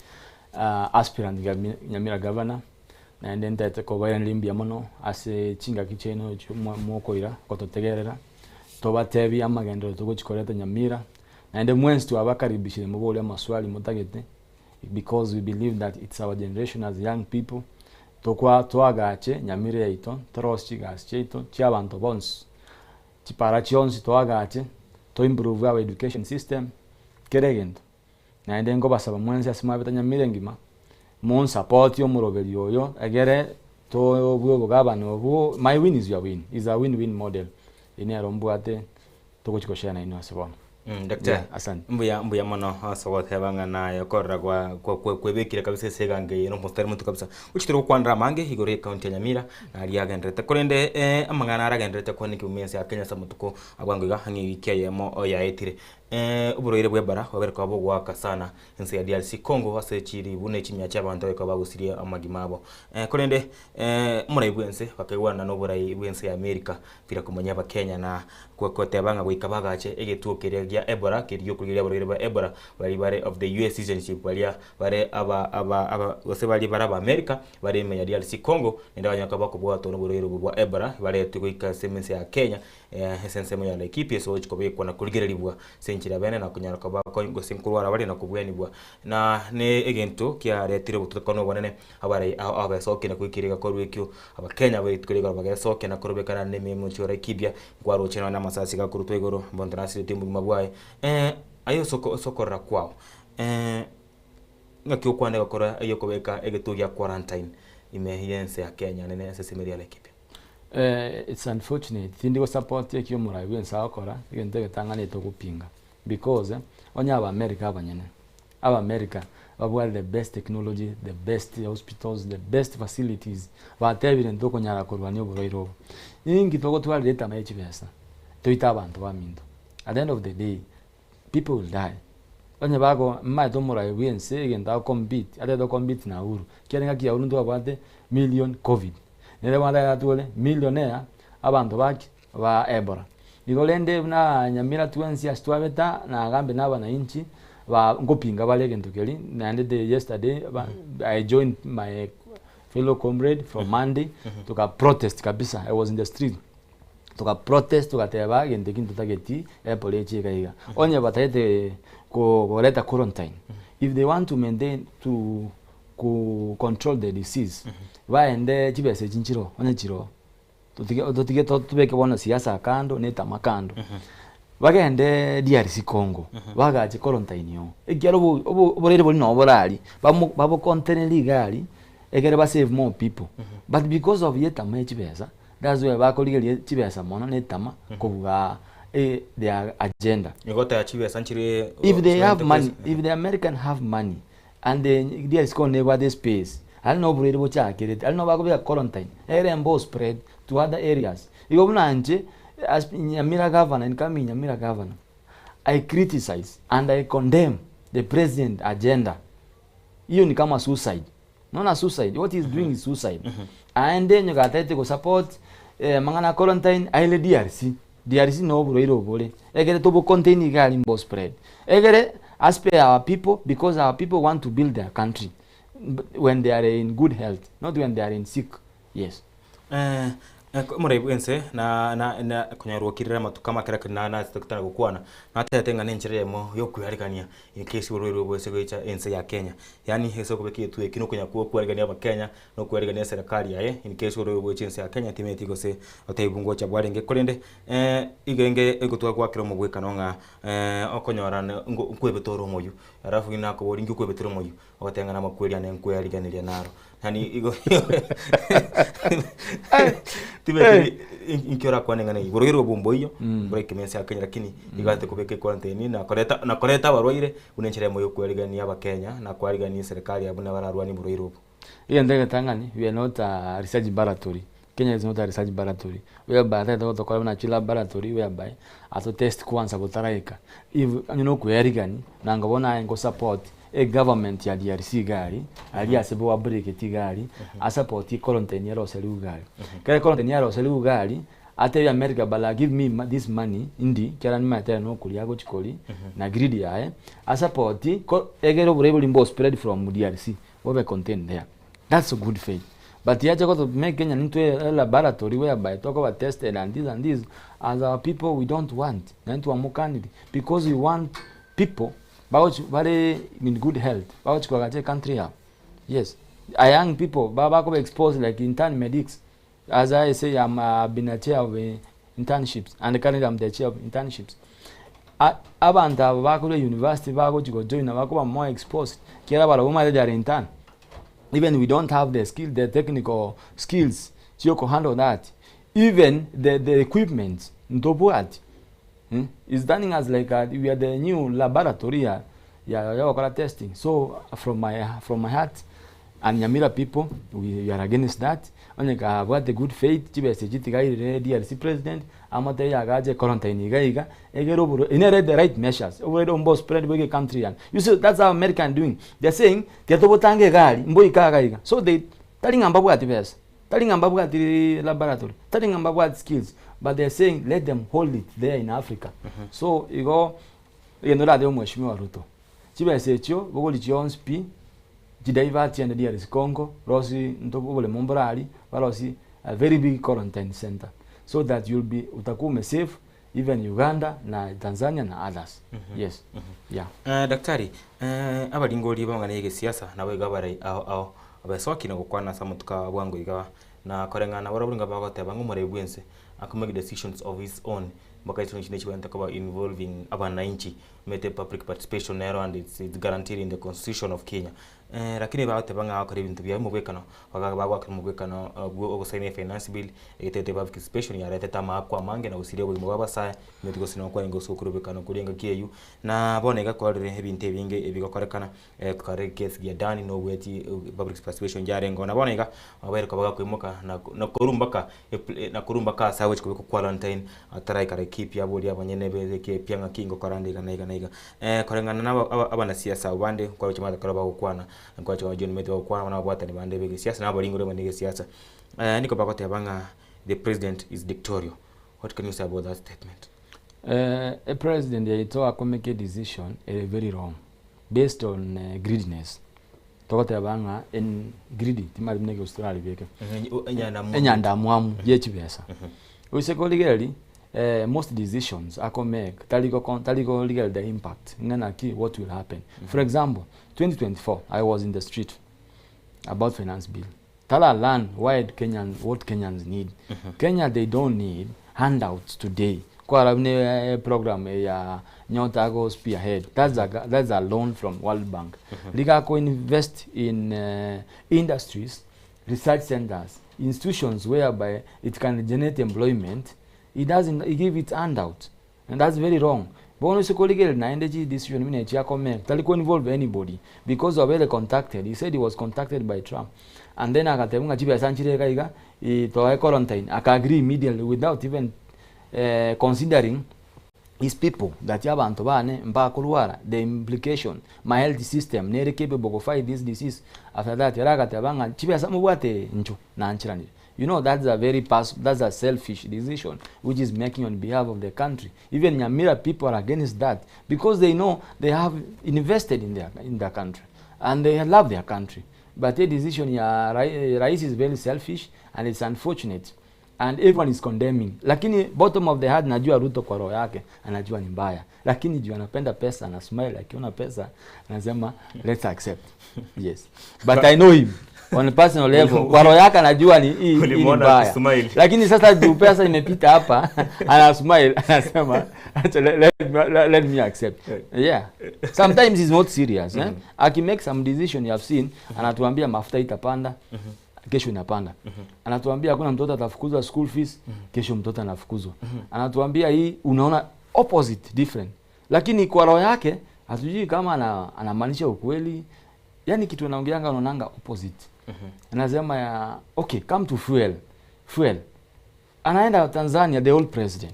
uh, aspirant Nyamira governor. Naende ntaete kobairaneria mbuya mono ase chingaki chiaino echio mokoira gototegerera, tobatebie amagenderero togochia koreta Nyamira, naende mwensi twabakaribishire moborie amaswali motagete because we believe that it's our generation as young people tokwa toagache Nyamira yaito, torosie chigasi chiaito chia abanto bonsi, chipara chionsi toagache, to improve our education system, kera egento. Naende nkobasaba mwensi ase mwabete Nyamira engima, monsapotie omoroberi oyo, egere tobue obogabane obwo, my win is your win, is a win win model, eye nero mbwate togochia goshare nainwe ase bono.
Daktari,
Yeah, asante.
mbuya mbuya mono ase ogoteba ng'a naye okorora gwa kwa kwa kwebekire kabisa ase egango eye na omositari motu kabisa. Gochi tore gokwanera amange igoro ye ekaunti ya Nyamira naria agendererete korende amang'ana aragendererete kwanekigwa ime ense ya Kenya ase amatuko abwango iga ang'e ewiki eyemo yaetire. Oborwaire bwa ebara bwabere koba bogoaka sana ense ya DRC Congo ase chiribu ne chimia chia abanto baye koba bagosiria amagima abo. Korende omorai bwense bakaigwanana na oborai bwense ya America Bila komanya Abakenya na goteba ng'a goika bagache egetuo keria gia Ebola keria giokorigereria abarwaire ba Ebola baria bare of the US citizenship baria bare aba aba aba gose baria bare aba America bare ime ya DRC Congo naende banyare koba bakobwatwa noborwaire obo bwa Ebola baretwe goika ase emense ya Kenya ase ensemo ya Laikipia ase ogochi kobekwa na korigererigwa ase enchera bene na konyara koba gose nkorwara bare na kobwenigwa na ne egento kiaretire obotutukanu obonene Abarai ao abesokia na goikera egekorwa ekio, Abakenya ba rituko rigoro bagesokia na korobekana nememo chi'Oraikibia, nkwaroche nonya namasasi gakorutwa igoro, omonto nasiretie obogima bwaye. Eh, aye ase oko ase okorora kwao, ng'aki okwane gokora eyokobeka egetuo gia quarantine ime y'ense ya Kenya nene ase esemeri ya Laikipia?
It's unfortunate, tindi go support ekio omorai bwense agokora, egento egetang'anete ogopinga because onye Abaamerica abanyene Abamerica babwate the best technology, the best hospitals, the best facilities, batebire ntokonyara korwania oborwaire obo. Inki togotwarera etama ye chibesa toite abanto baminto? At the end of the day, people will die. Onye bako mmaete omorai bwa ense egento ago compete, atagete go compete na Uhuru, ekiagera engaki ya Uhuru ntwabwate million covid, nere bono atagete atwore millionaire abanto baki? Ba Ebola. Igo rende buna nyamira twensi ase twabeta nagambe na abanainchi ba nkopinga bare egento keria naende the yesterday ba I joined my fellow comrade from Monday toka protest kabisa I was in the street toka protest togateba egento eki ntotageti Ebola eche iga iga. Onye batagete ko koreta quarantine if they want to maintain to ko control the disease baende chibesa echi nchiroo onye chiroo. Totige totige tobeke bono siasa kando na etama kando. Bagende DRC Congo, bagache quarantine oo, ekiagera obo obo oborwaire boria nabo bore aria, bamo babocontainere iga aria, ekere ba save more people. But because of ya etama ya chibesa, that's why bakorigereria chibesa mono na etama kobua their agenda.
Nigo oteba chibesa nchire
If they have money, if the American have money, And the DRC Congo nebwate espace, aria noo oborwaire bochakerete, aria noo bakobeka quarantine, ere mbo spread to other areas. Igo buna inche as Nyamira governor, incoming Nyamira governor, I criticize and I condemn the president agenda. Hiyo ni kama suicide. Unaona suicide, what he is doing is suicide. Aende onye gatagete go support amang'ana a quarantine aire DRC. DRC noo oborwaire obore, egere tobo contain iga aria mbo spread. Egere a spare our people because our people want to build their country when they are in good health not when they are in sick, yes.
Omorai bwense na na na konyora okirire amatuko amakere lakini na na totara gokwana natebete ng'a nenchera eyemo yokoearigania in case oborwaire obo bwase gocha ense ya Kenya. Yaani ase okobeka egetuo eki nokonya kwarigania abakenya na okwarigania eserekari yaye in case oborwaire bweche ense ya Kenya timanyeti gose otebiwu ngocha bwarenge korende iga enge egotwa gwakera omogwekano ng'a okonyora nkwebete ore omoyio alafu nakoboria inki okwebetera omoyio ogoteba ng'a namakweri ane nkweariganeria naro yaani igo timanyeti inki orakwane ng'a neyio borwaire obo mboiyo mboraike ense ya Kenya lakini iga tokobeka equarantine na koreta na koreta abarwaire buna enchera eyemo ya okwarigania abakenya na kwarigania eserekari yabo buna bararwanie oborwaire obo.
Egento egetang'ani, we are not a research laboratory, Kenya is not a research laboratory, whereby atagete gotokora buna chilaboratory whereby ato test kwanza botaraika, if onye na okwearigani, nanga bono aye nko support egovernment ya DRC iga aria, aria ase boabreaketi iga aria, asupport quarantine yaroseriwe iga aria. Ekero quarantine yaroseriwe iga aria, atebie America bala give me this money ndi, ekiagera nimanyete ere nokoria agochi koria, na greed yaye, asupport ko egere oborai boria mbo spread from DRC. Bobe contained there. That's a good faith. But yacha goto make Kenya into a laboratory whereby tokoba tested and this and this as our people we don't want. Naende twamokaniri because we want people bagochi bare in good health bagochi koagacha ecountry yabo. Yes. A young people ba bakoba exposed like intern medics as I say I'm uh, been a chair of uh, internships and currently I'm the chair of internships. A- Abanto aba bakorwa university bagochi gojoina bakoba more exposed kiara barabwo omanyete they are intern even we don't have the skill the technical skills chioko handle that even the, the equipment ntobwati. Is turning us like a, we are the new laboratory ya ya ya gokora testing. So from my from my heart and Nyamira people we, we are against that. Onye kabwate good faith chibesa echi tigairire DRC president amotebie agache quarantine iga iga egere oboro inere the right measures oborwaire ombo spread bwe country yani. You see that's how American doing. They are saying tiga tobotange egari mboike iga iga. So they tari ng'a mbabwati besa. Tari ng'a mbabwati laboratory, tari ng'a mbabwati skills, but they are saying let them hold it there in Africa. So igo egento ndatebe omweshimiwa Ruto, chibesa echio bogori chionsi pi, chidivert chiende DRC Congo, rosi nto oboremo mboro aria, barosie a very big quarantine center so that you'll be utakuwa ume save even Uganda na Tanzania na others. Yes. Yeah.
Eh, daktari, eh, abaringori b'amang'ana y'egesiasa nabo iga bare ao ao abesoki na gokwana ase amatuko aya bwango iga na koreng'ana nabarabwo nigo bagoteba ng'a omoremi bw'ense ako make decisions of his own mpaka decisions chinde chibwenerete koba involving abananchi omanyete public participation nero and it's, it's guaranteed in the constitution of Kenya. Eh, lakini bagoteba ng'a agokora ebinto biaye omobwekano, baga bagoakera omobwekano bwo ogosaina efinance bill, egetete public participation yaretete amaakwa amange na gosiria obogima bwa abasae, omanyete gose nokwarenge gose okore obwekano koria engaki eywo, na bono iga kwarorire ebinto ebinge ebigokorekana kare ekesi gia Adani na obweti public participation yarengeo. Na bono iga, babeire koba bakoimoka na na korwa mpaka na korwa mpaka ase agochia kobekwa quarantine, ataraikara keep aboria abanyene be ekepia ng'aki ngokora nde iga na iga na iga. Koreng'ana na aba aba abanasiasa abwo bande nkwaroche maate ekero bagokwana, nkwaroche ba John Methu bagokwana buna ababwatani bande ba egesiasa na abaringori bande egesiasa, nigo bagoteba ng'a the president is dictorial. What can you say about that statement?
Epresident yaito akomake decision ere very wrong based on greediness. Togoteba ng'a en greedy timanyeti buna egeusi toraribeke. Enyandamwamu ye chibesa. Oise korigereria most decisions ako make tari goko tari korigereria the impact ng'a naki what will happen. For example, 2024 I was in the street about finance bill. Tara learn why Kenyans what Kenyans need. Kenya they don't need handouts today. Kwarora buna eprogram eye ya Nyota go spearhead that's a that's a loan from World Bank. Riga ko invest in industries, research centers, institutions whereby it can generate employment, it doesn't give it handout. And that's very wrong. Bono ase korigereria naende chi decision buna echi akomake tari ko involve anybody because obeire contacted he said he was contacted by Trump and then agateba ng'a chibesa nchire iga iga toe quarantine aka agree immediately without even considering his people that abanto bane mbakorwara the implication my health system nere capable go fight this disease after that ere agateba ng'a chibesa mobwate incho nanchiranire You know that's a very pers that's a selfish decision which is making on behalf of the country. Even Nyamira people are against that because they know they have invested in their, in their country and they love their country. But the decision ya rais is very selfish and it's unfortunate and everyone is condemning. Lakini bottom of the heart najua Ruto kwa roho yake anajua ni mbaya, lakini juu anapenda pesa na smile, akiona pesa anasema let's accept. Yes, but I know him on a personal level, kwa roho yake anajua ni hii hii ni
Ulimuona
mbaya,
akismile.
lakini sasa juu pesa imepita hapa ana smile anasema acha let me accept. Yeah, sometimes he's not serious eh? Aki make some decision you have seen, anatuambia mafuta itapanda kesho inapanda. Anatuambia hakuna mtoto atafukuzwa school fees, kesho mtoto anafukuzwa. Anatuambia hii, unaona opposite different, lakini kwa roho yake hatujui kama anamaanisha ukweli. Yani kitu anaongeanga unaonanga opposite. Anasema ya okay, come to fuel. Fuel. Anaenda Tanzania, the old president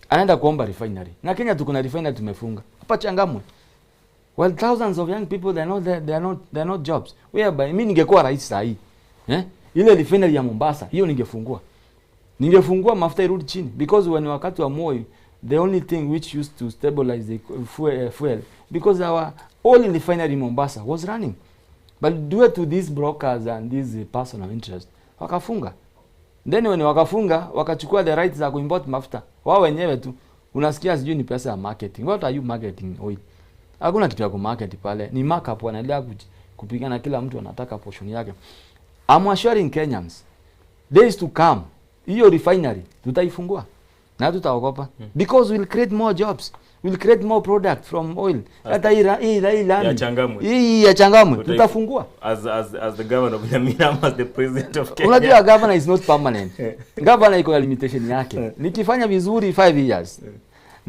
anaenda kuomba refinery, na Kenya tuko na refinery tumefunga hapa Changamwe. Well, thousands of young people they are not there, they are not jobs. Whereby mimi ningekuwa rais saa hii ile refinery ya Mombasa hiyo ningefungua. Ningefungua mafuta irudi chini, because when wakati wa Moi the only thing which used to stabilize the fuel, because our oil refinery in Mombasa was running, but due to these brokers and these personal interest wakafunga. Then when wakafunga wakachukua the rights za kuimport mafuta wao wenyewe tu. Unasikia sijui ni pesa ya marketing. What are you marketing oil? Hakuna kitu ya kumarket pale, ni markup, wanaendelea kupigana, kila mtu anataka portion yake. I'm assuring Kenyans days to come hiyo refinery tutaifungua na tutaogopa, because we'll create more jobs, we'll create more product from oil. Hata hii hii hii lami.
Ya Changamwe.
Hii ya Changamwe, tutafungua.
As the governor of Nyamira, as the president of Kenya.
Unajua governor is not permanent. Governor iko na limitation yake. Nikifanya vizuri 5 years.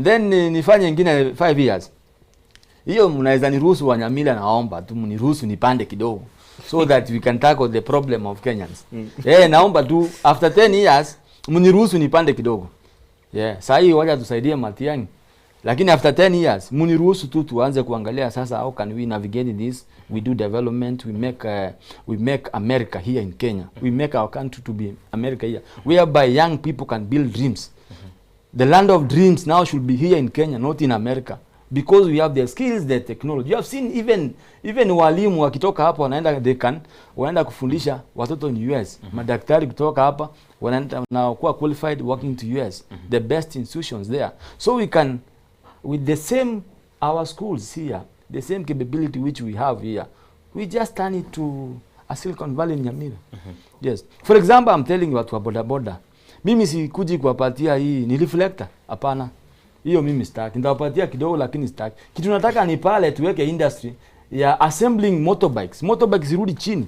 Then nifanye ingine 5 years. Hiyo mnaweza niruhusu wa Nyamira, naomba tu mniruhusu nipande kidogo so that we can tackle the problem of Kenyans. Eh, naomba tu after 10 years mniruhusu nipande kidogo. Yeah, saa hii wacha tusaidie Matiang'i. Lakini after 10 years mniruhusu tu tuanze kuangalia sasa how can we navigate this we do development we make America here in Kenya. We make our country to be America here whereby young people can build dreams. The land of dreams now should be here in Kenya, not in America. Because we have the skills, the technology. You have seen even walimu wakitoka hapa wanaenda they can wanaenda kufundisha watoto in US. Madaktari kutoka hapa wanaenda na kuwa qualified working to US. The best institutions there. So we can with the same our schools here, the same capability which we have here, we just turn it to a Silicon Valley in Nyamira. Yes. For example, I'm telling you watu wa boda boda. Mimi sikuji kuwapatia hii ni reflector. Hapana. Hiyo mimi sitaki. Nitawapatia kidogo lakini sitaki. Kitu nataka ni pale tuweke industry ya assembling motorbikes. Motorbikes zirudi chini.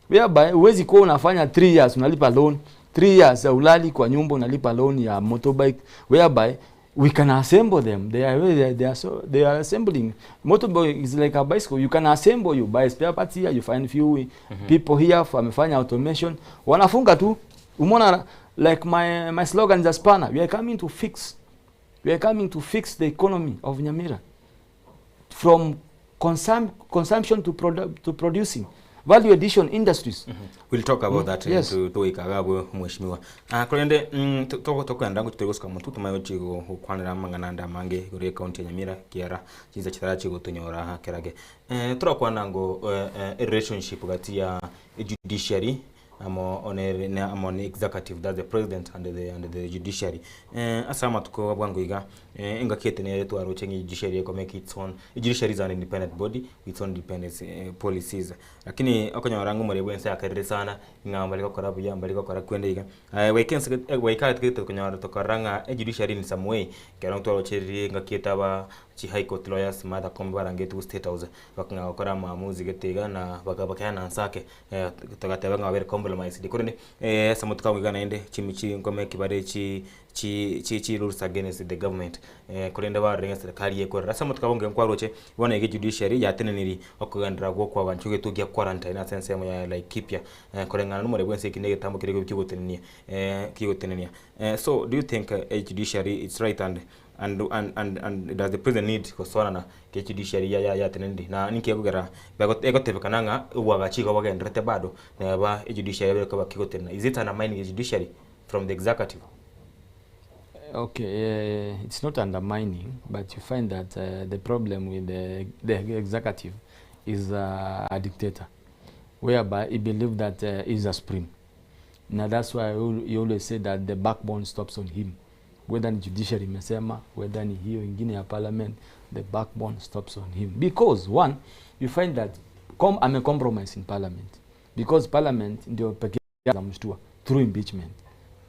Whereby huwezi kuwa unafanya 3 years unalipa loan, 3 years ya ulali kwa nyumba unalipa loan ya motorbike whereby we can assemble them. They are assembling. Motorbike is like a bicycle. You can assemble, you buy spare parts here, you find few people here wamefanya automation. Wanafunga tu. Umeona like my slogan is a spanner. We are coming to fix. We are coming to fix the economy of Nyamira. From consumption to producing value addition industries.
We'll talk about that.
Yes.
Tuikaga mheshimiwa. Ah, kurende tokwenda ngo tugusuka mutu tumayo chigo gukwanira mang'ana nda mange iguru ya county ya Nyamira kiara chinsa chitara chigo tunyora kerage. Turakwana ngo relationship gati ya judiciary amo one na amo ni executive, that's the president and the judiciary. Asa matuko bwangu iga engakete ne twaroche ngi judiciary ko make its own. Judiciary is an independent body with its own independent policies, lakini okonyora ngo muri bwense akarire sana ng'amba liko kora buya mbali ko kwende iga weekends weekend tikete konyora tokoranga e judiciary in some way kero twaroche ngakete aba chi high court lawyers Martha Koome barangetu state house bakanga gukora maamuzi getiga na bakabakana nsake togateba nga babere compromise dikorende samutuka wiga naende chimichi ngome kibare chi chi chi chi rules against the government kurende barenga serikali yekorera samutuka bonge nkwaroche bona ige judiciary yateneniri okugendera gwo kwa bantu getugia quarantine ase ensemo ya Laikipia kurengana n'umure bwense iki negitambo kirego kigutenenia kigutenenia. So do you think a judiciary is right and does the president need gosona na ke judiciary ya tenendi na ninki egogera egotebekana ng'a obwagachigo bagenderete bado na ba judiciary beko bakigotena? Is it undermining the judiciary from the executive?
Okay, it's not undermining, but you find that the problem with the executive is a dictator, whereby he believes that he's a supreme. Now that's why he always say that the backbone stops on him. Whether ni judiciary imesema, whether ni hiyo ingine ya parliament, the backbone stops on him. Because one, you find that ame compromise in parliament. Because parliament ndio pekee mshtua through impeachment.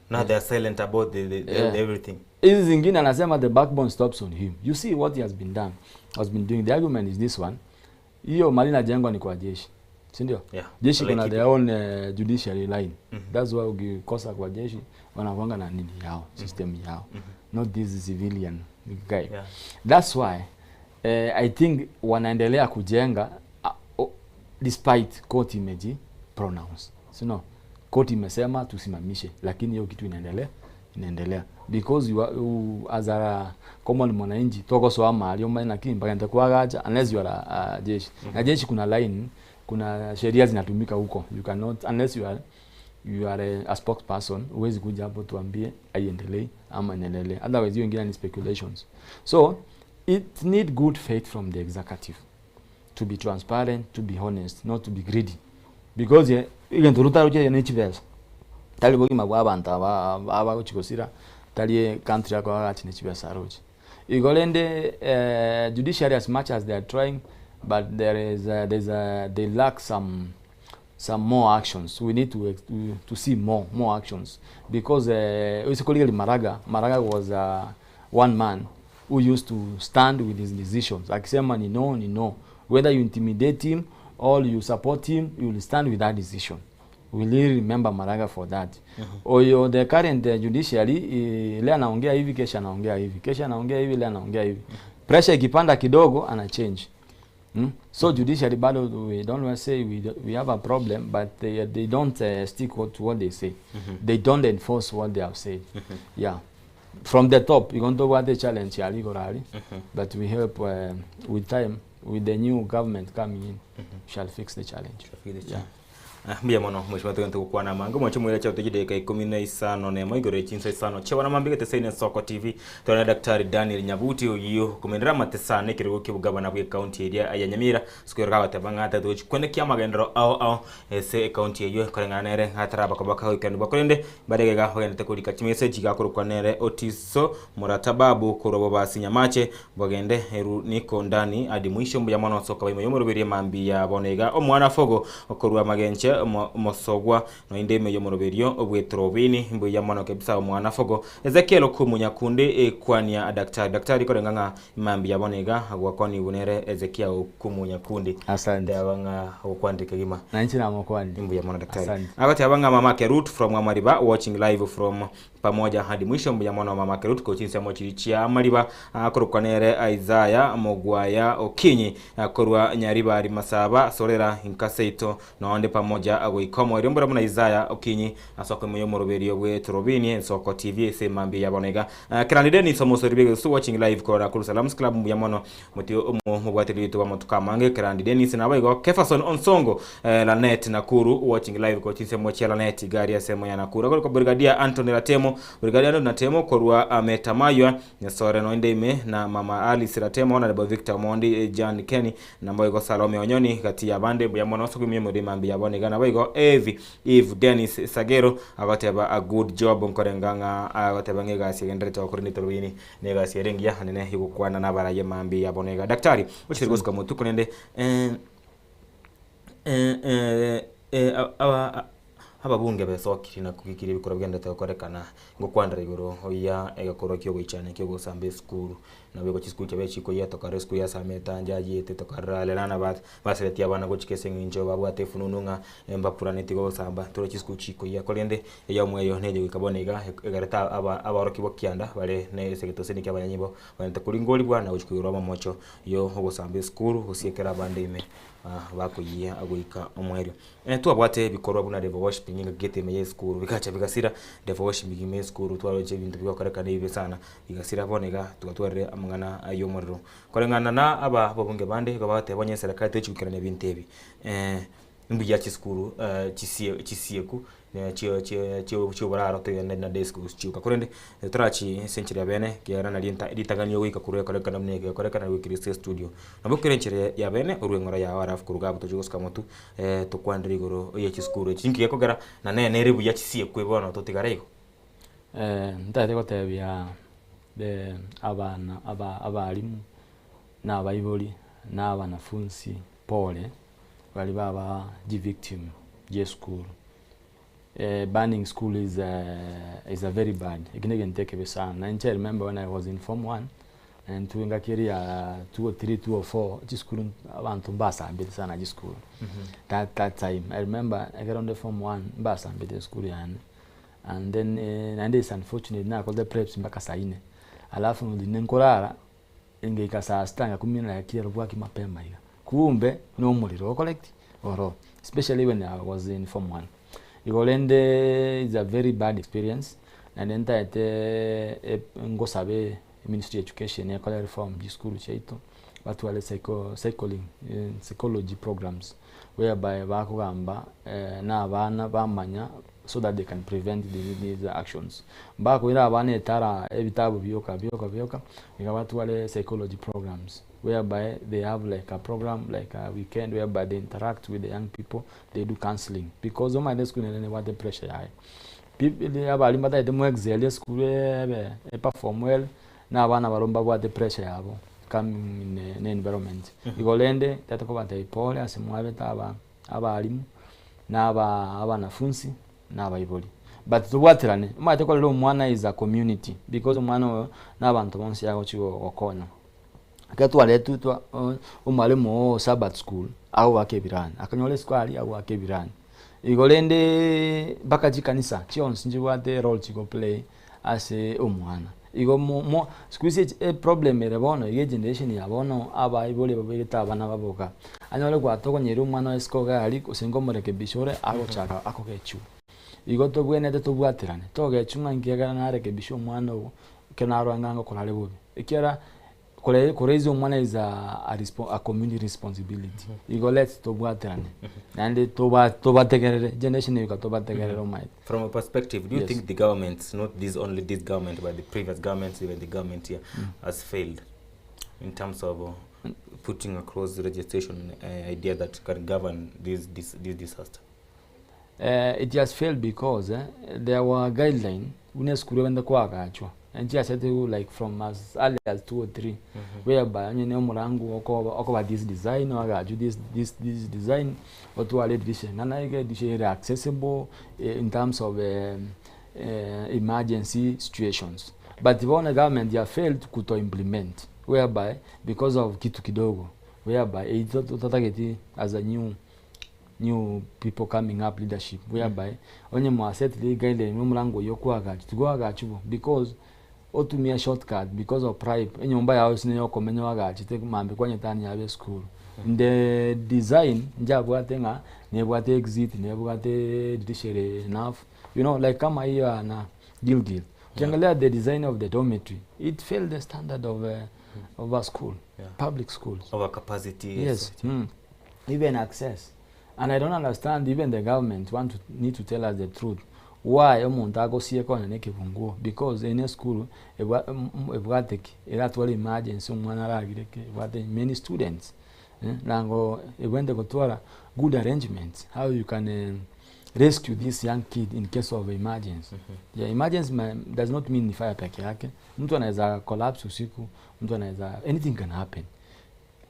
Now they are silent about the everything.
Hizi zingine anasema the backbone stops on him. You see what he has been done, has been doing. The argument is this one. Hiyo mali inajengwa ni kwa jeshi. Si ndio?
Yeah.
Jeshi
Like
kuna
it.
their own judiciary line. That's why ukikosa kwa jeshi wanakuanga na nini yao, system yao. Not this civilian guy. That's why I think wanaendelea kujenga despite court imeji pronounce. Si no? Court imesema tusimamishe, lakini hiyo kitu inaendelea because you are, you, as a common mwananchi toko so mali omba na kimba mpaka nitakuagacha unless you are a jeshi. Na jeshi kuna line, kuna sheria zinatumika huko. You cannot, unless you are a spokesperson, huwezi kuja hapo tuambie haiendelei ama inaendelea. Otherwise hiyo ingine ni speculations. So it need good faith from the executive to be transparent, to be honest, not to be greedy. Because ile nturuta ruche ne chibesa. Tali bogima bwa abantu aba aba gochigosira tali country yako agachi ne chibesa roche. Igolende judiciary, as much as they are trying, but there is there's a, they lack some more actions. We need to see more actions because basically Maraga was one man who used to stand with his decisions. Akisema ni no, ni no. Whether you intimidate him or you support him, you will stand with that decision. We really remember Maraga for that. Oyo the current judiciary leo anaongea hivi kesho anaongea hivi, kesho anaongea hivi leo anaongea hivi. Pressure ikipanda kidogo ana change. So judiciary bado we don't want to say we have a problem but they don't stick to what they say. They don't enforce what they have said. Yeah. From the top, you don't want the challenge ya legal rally, but we hope with time, with the new government coming in, shall fix the challenge.
Fix the
Yeah.
challenge. Ah, mbuya mono mweshimiwa togente gokwana amange omoche moira chiato chidakika ikomi na isano na emo igoro ye chinsa isano chiabana mambia getesaine Ensoko TV tore na Daktari Daniel Nyabuti oyio okomenera amatesa na ekerogo ki'obogabana bwe ekaunti eria ya Nyamira ase koirora agoteba ng'a atagete gochi kwenekia amagenderero ao ao ase ekaunti eyio koreng'ana nere ng'a ataraba koba kagoikeranigwa korende bare iga bagenderete korika chimessage gakorokwa nere Otiso Muratababu korwa Bobasi Nyamache Bogende eru niko ndani adi mwisho mbuya mono soka baimo yomoroberio mambia bono iga omwana fogo okorua magenche omosogwa noinde ime yomoroberio obwetrobini mbuya mono kabisa omwana fogo Ezekiel okumu nyakundi ekwania daktari daktari korenga ng'a mambia bono iga gwakwanigwe nere Ezekiel okumu nyakundi
Asante.
Teba ng'a ogokwandire kegima
Nainche namokwani.
Mbuya mono daktari.
Asante.
Agoteba ng'a mama Kerut from Amariba watching live from Pamoja hadi mwisho mbuya mono mama Kerut korwa chinsemo chiria chia amariba akorokwa nere Isaiah Mogwaya Okinyi korwa Nyaribari Masaba Sorera inka seito nonde pamoja goika omoerio mbura buna Isaiah Okinyi ase okoimoyia omoroberio bwe Torobini Ensoko TV ase mambia ya bono iga Kerandi Dennis omosori bw'egesusu watching live korwa Nakuru Salams Club mbuya mono Motio omo mobwateri oito bw'amatuko amange Kerandi Dennis naboigo Kefason Onsongo Lanet Nakuru watching live korwa chinsemo chia Lanet igari ensemo ya Nakuru akorokwa Brigadier Anthony Ratemo Brigadier Anthony Ratemo korwa Metamaywa Nyasore noinde ime na Mama Alice Ratemo Honorable Victor Omondi Jan Kenny naboigo Salome Onyoni gati y'abande mbuya mono ase okoimia omorimo mambia bono iga naboigo Evi Eve Dennis Sagero agoteba a good job nkorenga ng'a agoteba ng'a egasi egenderete gokora netorobini Negasi ere engiya anene yogokwana nabaraia mambia bono iga. Daktari, ochire gosuka motwe korende eh, eh, eh, eh, aba ababunge besokiri na kogikiri ebikorwa bigenderete gokorekana ngokwandera igoro ya egekorwa kiogoichania kiogosamba esukuru nabo igo chisukuru chiabe chikoyia tokarora esukuru ya Sameta njayiete tokarora Lenana ba baseretie abana gochika ase eng'encho babwate efununu ng'a mbapuraneti gosamba tore chisukuru chikoyia korende Eyomo eyo neye goika bono iga egerete aborokigwa kianda bare ne esegetoseni ki'abanyanyimbo bagenderete koringorigwa na gochia koigorwa amamocho yo ogosamba esukuru gose ekero abande ime bakoyia goika omoerio. Twabwate ebikorwa buna devil worshiping engaki gete ime y'esukuru bigacha bigasira, devil worshiping ime y'esukuru twaroche ebinto bigokorekana ebibe sana bigasira bono iga twatwarire amang'ana ay'omorero. Koreng'ana na aba ababunge bande igo bagoteba onye eserekari tegochi goikerania ebinto ebi mbuya chisukuru chisie chisieku chi'oboraro togende na day schools chioka korende torachi ase enchera ya bene ekiagera nari ritang'ani ogoika korwa ekorekana buna eke egokorekana goikera ase estudio. Nabo kere enchera ya bene orue eng'ora yao alafu korwa iga abwo tochie gosuka motwe tokwanere igoro ye chisukuru echi. Inki gekogera na nere nere buya chisiekwe bono totigare igo?
Ntagete gotebia the abana aba abalimu na abaibori na abanafunsi pole baria baba chivictim chiesukuru. Burning school is a, is a very bad, eki negento ekebe sana. Na inche I remember when I was in form one, intwe engaki eria ya 203, 204, chisukuru abanto mbasambete sana chisukuru. That, that time, I remember ekero onde form one, mbasambete esukuru yane, and then naende it's unfortunate nakorete preps mpaka saa nne, alafu rinde nkorara, Engeika saa sita ngakumia na kira bwaki mapema iga kumbe nomorero okore ki? Oro especially when I was in form one. Igo rende is a very bad experience naende ntaete ngosabe ministry ya education ekore reform chisukuru chiaito batware psycho cycling psychology programs whereby bakogamba na abana bamanya so that they can prevent these actions. Mbakoira abana etara ebitabu bioka bioka bioka, iga batware psychology programs whereby they have like a program like a weekend whereby they interact with the young people, they do counseling because omanyete esukuru nere nebwate pressure yaye. Abalimu batagete mo excel esukuru ebe e perform well, na abana barobwo mbabwate pressure yabo coming in ne environment. Igo rende tari kobatebia pole ase mwabete aba abalimu. na abanafunsi na abaibori but tobwaterane omanyete korera omwana is a community because omwana oyo na abanto bonsi agochi gokonya. Ekero twaretwe twa omwalimu oo sabbath school agoaka ebirani akanyora esukari agoaka ebirani. Igo rende mpaka chikanisa chionsi nchibwate role chigo play ase omwana. Igo mo mo siku hizi eproblem ere bono iga egeneration ya bono abaibori babegete abana baboka, anyore gwatogonyire omwana oye isiko iga aria gose nkomorekebisha ore agochaka akogechiwa. Igo tobwenerete tobwaterane, togechiwa ng'a ekiagera narekebisha omwana ogo, ekero narora ng'a ngokora are bobe, ekiagera kore koraise omwana is a a respo a community responsibility. Igo let's tobwaterane, naende toba tobategerere, generation eye goika tobategerere omanyete.
From a perspective, do you
Yes.
think the governments, not this only this government, but the previous governments, even the government here, has failed in terms of putting across the registration idea that can govern this, this, this disaster?
It has failed because there were guideline buna esukuru ebwenerete koagachwa nchiasetigwe like from as early as 203 whereby onye na omorango okoba okoba this design oagachwe this this this design otware edirisha eng'ana iga edirisha ere accessible in terms of emergency situations. But bono government ya failed kuto implement whereby because of kitu kidogo whereby eywo totageti as a new new people coming up leadership whereby onye mwasetire guideline omorango oyio okoagacha tigoagachwa bo because otumia shortcut because of pride enyomba yao ase niyo okomenya oagachete mambia kwanyetania yabe esukuru. The design njabwate ng'a nebwate exit nebwate edirisha ere enough you know like kama hiyo ya na Gilgil ukiangalia the design of the dormitory it failed the standard of a, of a school public schools
Over capacity,
yes Even access and I don't understand even the government want to need to tell us the truth why omonto agosieka onye na ekebunguo because eye ne esukuru ebwa ebwate ki eratware emergency omwana aragire ki ebwate many students eh nango ebwenerete gotwara good arrangements how you can rescue this young kid in case of emergency yeah emergency does not mean ni fire peke yake mtu anaweza collapse usiku mtu anaweza anything can happen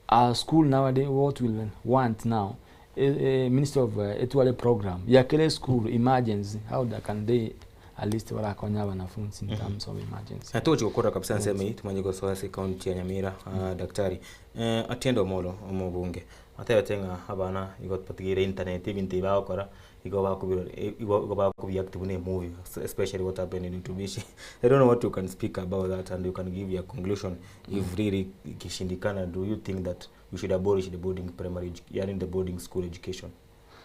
Our school nowadays what we want now eh, eh, Ministry of uh, etware program ya kere school emergency how that can they at least barakonya abanafunzi in terms of emergency.
Na togochi gokora kabisa ensemo eyio timanye gosoa ase ekaunti ya Nyamira ah, daktari eh, Atieno Omolo omobunge atebete ng'a abana igo batigeire internet ebinto ebi bagokora igo bakobirora igo igo bakobiact buna emovie especially what happened in Utumishi I don't know what you can speak about that and you can give your conclusion If really ikishindikana do you think that we should abolish the boarding primary edu yani the boarding school education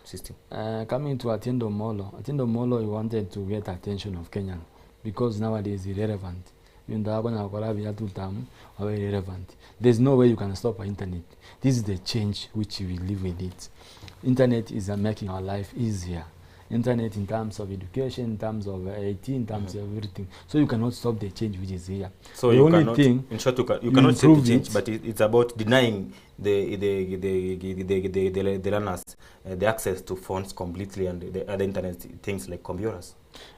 system?
Uh, coming to Atiendo Omolo, Atiendo Omolo he wanted to get attention of Kenyan because nowadays irrelevant. Ebinto akonya gokora buya tutamu obe irrelevant. There's no way you can stop internet. This is the change which we live with it. Internet is uh, making our life easier. Internet in terms of education, in terms of IT, in terms of everything. So you cannot stop the change which is here.
So
the
you
only
cannot,
thing
in short, you, can, you
you
cannot say the
improve
change,
it.
but it, it's about denying the the the the the, the, the, the learners the access to phones completely and the other internet things like computers.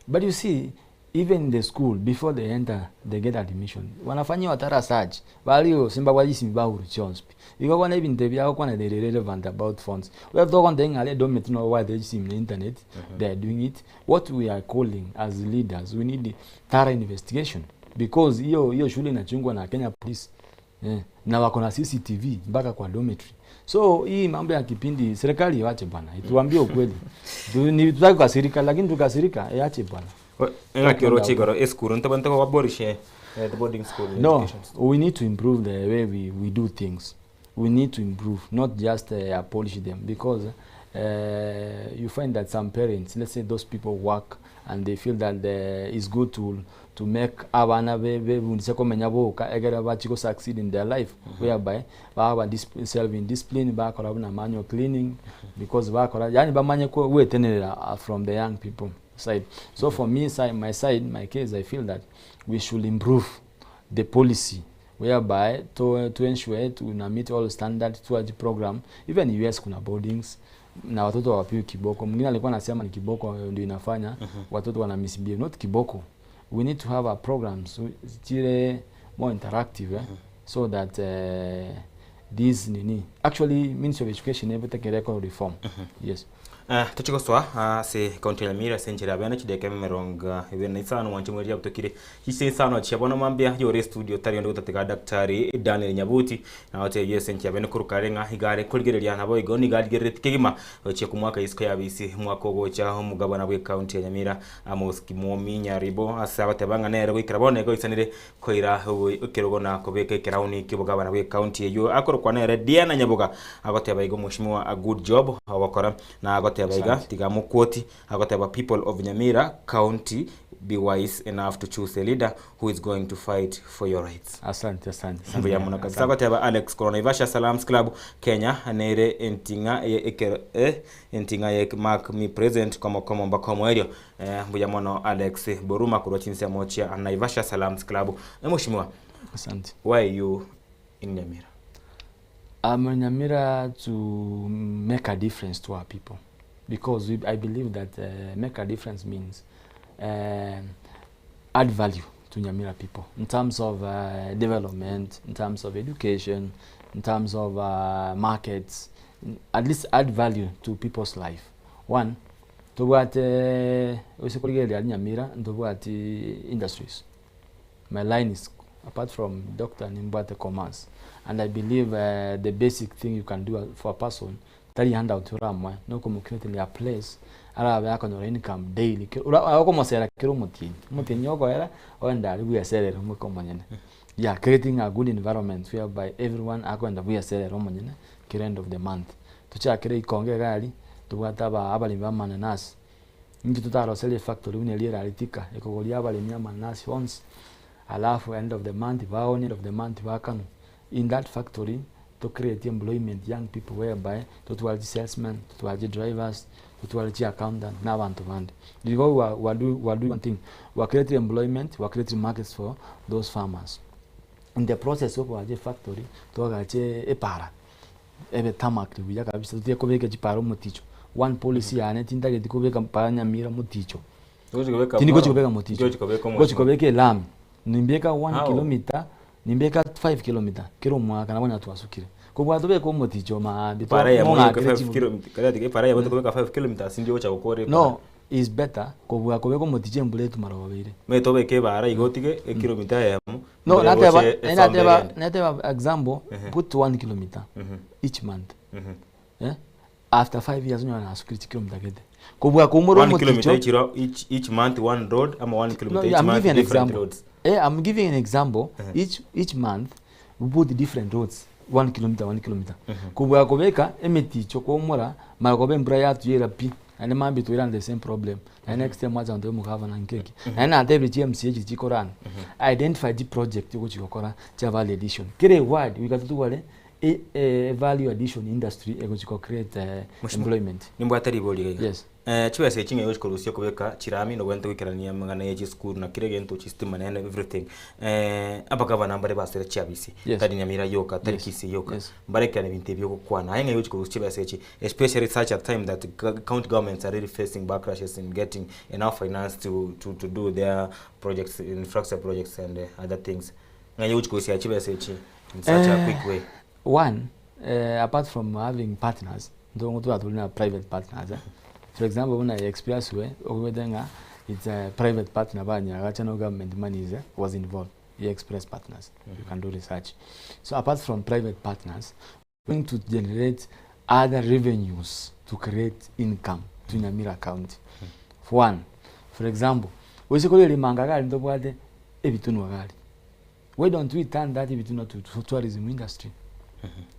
But you see, even the school before they enter they get admission wanafanyiwa thorough search balio simba bwa chisimi bahuru chionsi pi igo bono ebinto ebi agokwana they irrelevant about phones we togontebia ng'a aria dormitory nabo babwate chisimi na internet they are doing it what we are calling as leaders we need thorough investigation because hiyo hiyo shule inachungwa na Kenya police eh, na wako na CCTV mpaka kwa dormitory so hii mambo ya kipindi serikali iwache bwana ituambie ukweli Tu- ni tutaki kukasirika lakini tukasirika iache bwana
Ng'aki oroche igoro esukuru ntobwenerete kobaborishe the boarding school
No,
education system.
we need to improve the way we, we do things. We need to improve, not just abolish them, because you find that some parents, let's say those people work and they feel that it's good to to make abana be bebundise komenya boka egere bachi go succeed in their life whereby baba self in discipline bakora buna manual cleaning because bakora yani bamanye ko gwetenerera from the young people side so for me side, my side my case I feel that we should improve the policy whereby to, to ensure tuna meet all standard towards program even US kuna boardings na watoto hawapewi kiboko. Mwingine alikuwa anasema ni kiboko ndio inafanya watoto wana misbehave. Not kiboko, we need to have a programs zile more interactive eh? So that this nini actually Ministry of Education ebetekere reform. Yes.
Tochie gosoa ase ekaunti ya Nyamira ase enchera ya bene chidakika emerongo ebere na isano mwanche mweria abutokire chisa isano chia bono mambia yore estudio tari onde gotatiga Daktari Daniel Nyabuti nagotebia ase enchera ya bene korwa kare ng'a iga are korigereria naboigo nigo arigereretie kegima gochia komwaka isiko ya abisi omwaka ogocha omogabana bwe ekaunti ya Nyamira Amos Kimwomi Nyaribo ase agoteba ng'a nere goikera bono iga oisanire koira ekerogo na kobeka ekerauni ki'obogabana bw'ecounty eyio akorokwa nere Diana Nyaboga agoteba iga Mweshimiwa a good job ogokora na agoteba iga
Asante.
tiga amoquote agoteba people of Nyamira county be wise enough to choose a leader who is going to fight for your rights.
Asante asante asante
Mbuya mono kabisa
asante.
agoteba Alex korwa Naivasha Salams Club Kenya nere enting'a ye ekero eh enting'a ye mark me present komo komo mpaka omoerio Eh, mbuya mono Alex Boruma korwa chinsemo chia Naivasha Salams Club. Eh, Mheshimiwa.
Asante.
Why are you in Nyamira?
I'm in Nyamira to make a difference to our people because we, I believe that uh, make a difference means uh, add value to Nyamira people in terms of uh, development, in terms of education, in terms of uh, markets, at least add value to people's life. One, Tobwate ase korigereria aria Nyamira ntobwati industries. My line is apart from doctor nimbwate commerce and I believe the basic thing you can do for a person tari handout oramoe nokomo creating a place arabe akonyora income daily kero ora okomosera kera omotienyi, omotienyi okoera ogende aria bweserere omweka omonyene. Yeah creating a good environment whereby everyone akoenda bweserere omonyene kera end of the month. Tochakere ikongo iga aria, tobwate aba abaremi ba amananasi, inki totaroserie efactory buna eria erare Thika, ekogoria abaremi amananasi onsi, alafu end of the month baonia, end of the month bakanwa. In that factory, to create employment young people whereby, totware chisalesmen, totware chidrivers, totware chiaccountant na abanto bande. Igo we are we are we are doing one thing, we are creating employment, we are creating markets for those farmers. In the process ya okoagacha efactory, toagache epara. ebe tarmacked buya kabisa totige kobeka chipara omoticho one policy yane tintageti kobeka para nyamira moticho
Togochi kobeka
tindi gochi
moro,
kobeka moticho
togochi kobeka
gochi
omoticho.
kobeka elami nimbeka one
How?
kilometer nimbeka 5 kilometer kera omwaka nabo onye twasukire kobua tobeke omoticho maambia
Para eyemo yoka
mong'akere
5
chinguru
kilometer kare tiga epara eyemo tokobeka 5 kilometers indio ogocha gokora epara.
No is better kobua kobeka omoticho embura etumara obeire.
Omanyete obeke ebara igo otige ekilomita eyemo
No,
mbere
nateba,
goche
eh,
esombe
nateba,
egende.
nateba example,
Ehe.
put 1 kilometer
Mhm.
each month.
Mhm.
Eh? After 5 years onyore nasukire chikilomita gete. Kobua koumora
One kilometer
omoticho.
each, ro- each, each month one road ama one
No,
kilometer each
I'm
month
giving an
different
example.
roads.
Eh, I'm giving an example.
Ehe.
Each each month we put different roads. 1 kilometer, 1 kilometer.
Mhm.
Kobua kobeka emeticho koumora mara koba embura yatuyera pi. Naende mambia toirane the same problem. Naende next time mwacha gontebia omogavana nki eki. Naende natebire chi MCA echi chikorana. Identify chiproject ogochi gokora chia value addition. Kera eward goika totware e e value addition industry egochi go create
Mheshimiwa,
employment.
nimbwate ribori iga iga.
Yes.
Eh, chibesa echi ng'ai ogochi korusia okobeka chirami nobwenerete goikerania amang'ana ya chisukuru na kera egento chistima naende everything. Eh, abagavana mbare basoire chiabisi,
Yes.
tari Nyamira yoka, tari
Yes.
Kisii yoka,
Yes.
mbarekerane ebinto ebi ogokwana. Aye ng'ai ogochi korusia chibesa echi especially such a time that county governments are really facing backlashes in getting enough finance to, to, to do their projects, infrastructure projects and other things. Ng'ai ogochi korusia chibesa echi in such a
Eh,
quick way?
One, eh, apart from having partners, ntobwo tobwate tore na private partners eh. For example buna expressway, okobete ng'a it's a private partner banyagacha no government monies eh, was involved. Ye express partners, you can do research. So apart from private partners, we're going to generate other revenues to create income to Nyamira County. For one, for example, gose kore rimanga gari ntobwate ebitunwa gari. Why don't we turn that ebitunwa to, to tourism industry?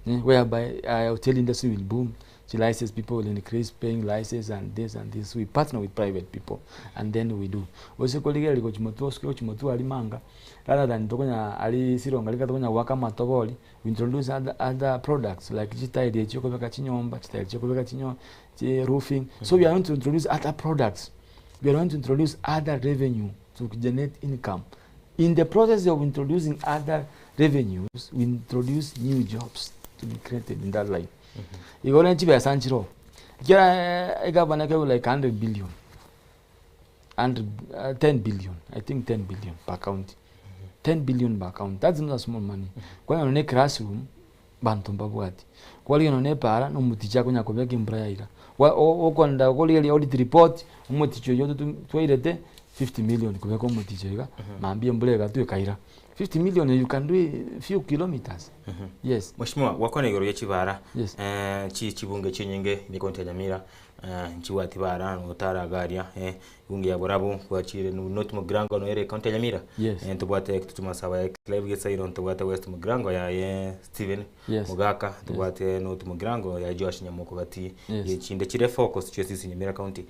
Eh, whereby uh, hotel industry will boom, the license people will increase paying license and this and this. We partner with private people and then we do. Gose korigereria gochia motwe osike gochia motwe aria manga rather than tokonya aria sironga rika tokonya goaka amatobori, we introduce other, other products like chitairi echi okobeka chinyomba, chitairi chiokobeka chinyo chi roofing. So we are going to introduce other products. We are going to introduce other revenue to generate income. In the process of introducing other revenues, we introduce new jobs to be created in that line. Igo ne chibesa nchiroo, ekiagera egavana ekegwa like 100 billion, 100, 10 billion, I think 10 billion per county. 10 billion per county, that's not a small money. Kwanyora ne classroom, Banto mbabwati. Kwarigia nonya na epaara, na omotichi akonya kobeka embura yaira. Gwa o- okonda korigereria audit report, omotichi oyio totu twairete 50 million kobeka omotichi iga, mambia embura egatwa ekaira. 50 million you can do few kilometers. Yes.
Mheshimiwa, gwakwana igoro ye chibara,
Yes.
chi chibunge chinyinge ime ekaunti ya Nyamira, nchibwati bara notara iga aria, ebunge ya Borabu bwachire North Mugirango noyo ere ekaunti ya Nyamira,
Yes.
ntobwate Kitutu Masaba ya Clive Gesairo, ntobwate West Mugirango yaye Stephen
Yes.
Mogaka, ntobwate North Mugirango ya Joash Nyamoko gati
Yes.
ye chinde chire four constituencies in Nyamira County.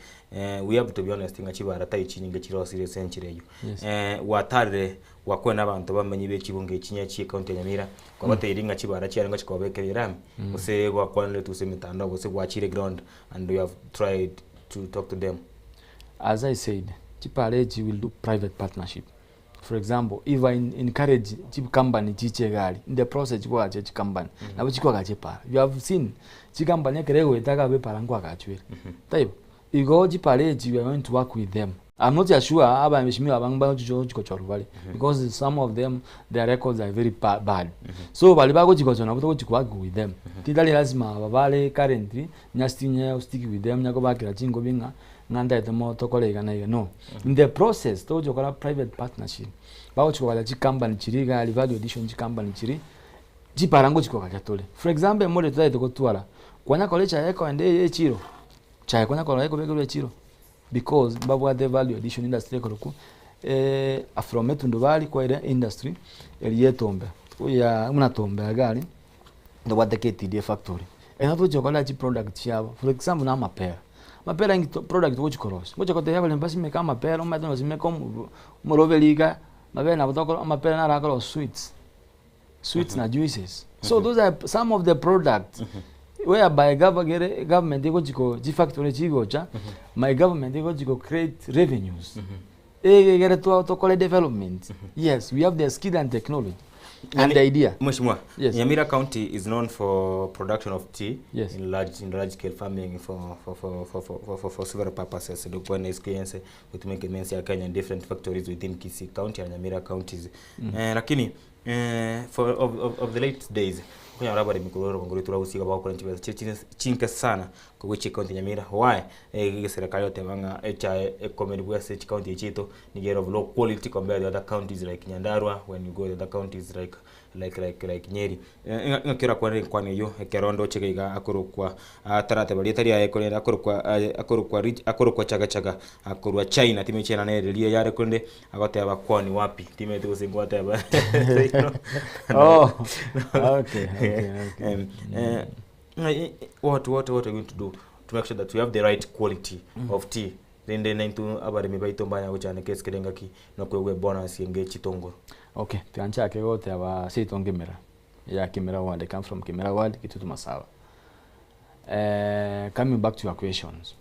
We have to be honest ng'a chibara tai chinyinge chirosire ase enchera eyio.
Yes.
Gwatarire gwakwana na abanto bamenyi be chibunge echi chinya chie ekaunti ya Nyamira, kwabatebiri ng'a chibara chiarenge chikobekera erami, gose gwakwanerete gose emitandao gose gwachire ground and you have tried to talk to them.
As I said, chipara echi will do private partnership. For example, if I encourage chicompany chiche egari, in the process chikoagacha chicompany, nabo chikoagacha epara. You have seen chicompany ekero egoeta iga abwo epara nkoagachwa ere. Taibo? Igo chipara echi we are going to work with them. I'm not sure abamheshimiwa abange mbagochicha gochikochorwa bare because some of them their records are very bad. So baria bagochikochora nabo togochi work with them. Titari lazima aba bare currently nya stick with them nya kobakera chingobi ng'a ng'a ntaete mo tokore iga na iga no. In the process togochi gokora private partnership bagochi kogacha chicompany chiria iga aria value addition chicompany chiria chipara ngochi kogacha tore. For example emori totaete gotwara kwanya kora echae ekoenda eye echiro chae kwanya korora ekobekerwa echiro because mbabwate value addition industry ekorokwa from etundubari kwaire industry eria ya etombe ya buna tombe iga aria ntobwate KTDA factory. Ekero togochia gokorera chiproduct chiabo for example na amapera, amapera inki to product togochia korosia, ngochia gotebia abaremi basimeke amapera omanyete nosimeke omo omoroberi iga, amabere nabo tokoro amapera naro akorosia sweets, sweets na juices. So those are some of the products whereby gava gere government egochi ko chifactory chigocha, my government egochi ko create revenues. Egere twa tokore development. Yes, we have the skill and technology and the idea.
Mheshimiwa,
Yes.
Nyamira County is known for production of tea
Yes.
in large in large scale farming for for for for for, for, for, for several purposes. Ndokwana experience kutumika imensi ya Kenya in different factories within Kisii County and Nyamira counties. Lakini for of, of, of the late days okonyora abaremi korwa orogongo rwaito rwa Gusii iga bagokora chibesa chire chire chinke sana kobua chikaunti Nyamira. Why? Egeserekari goteba ng'a echae ekomerigwa ase chikaunti echi chiaito nigo ere of low quality compared to other counties like Nyandarua when you go to other counties like like like like Nyeri. Ng'aki orakwanere enkwana eyio ekero ndoche iga iga akorokwa tarateba rieta riaye korende akorokwa akorokwa akorokwa Chaga Chaga akorwa China timanyeti China nere riria yare korende agoteba kwani wapi timanyeti gose ngwateba
Oh, okay, okay, okay.
Ng'a what what what are we going to do to make sure that we have the right quality of tea rende naintwe abaremi baito mbanya gochandeka ase kera engaki na koegwa ebonus enge chitongoro.
Okay, tiga nchake goteba seito nkemera, ya Kimera ward, I come from Kimera ward, Kitutu Masawa. Coming back to your questions,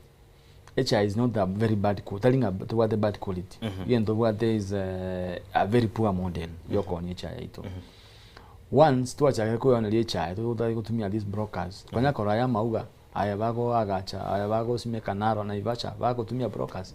echae is not a very bad quality, tari ng'a tobwate bad quality, egento tobwate is a very poor model ya okoonia echae yaito. Once twachakire koeoneria echae totari gotumia these brokers, konya korora aya amauga aya bagoagacha, aya bagosimeka Narok, Naivasha, bagotumia brokers,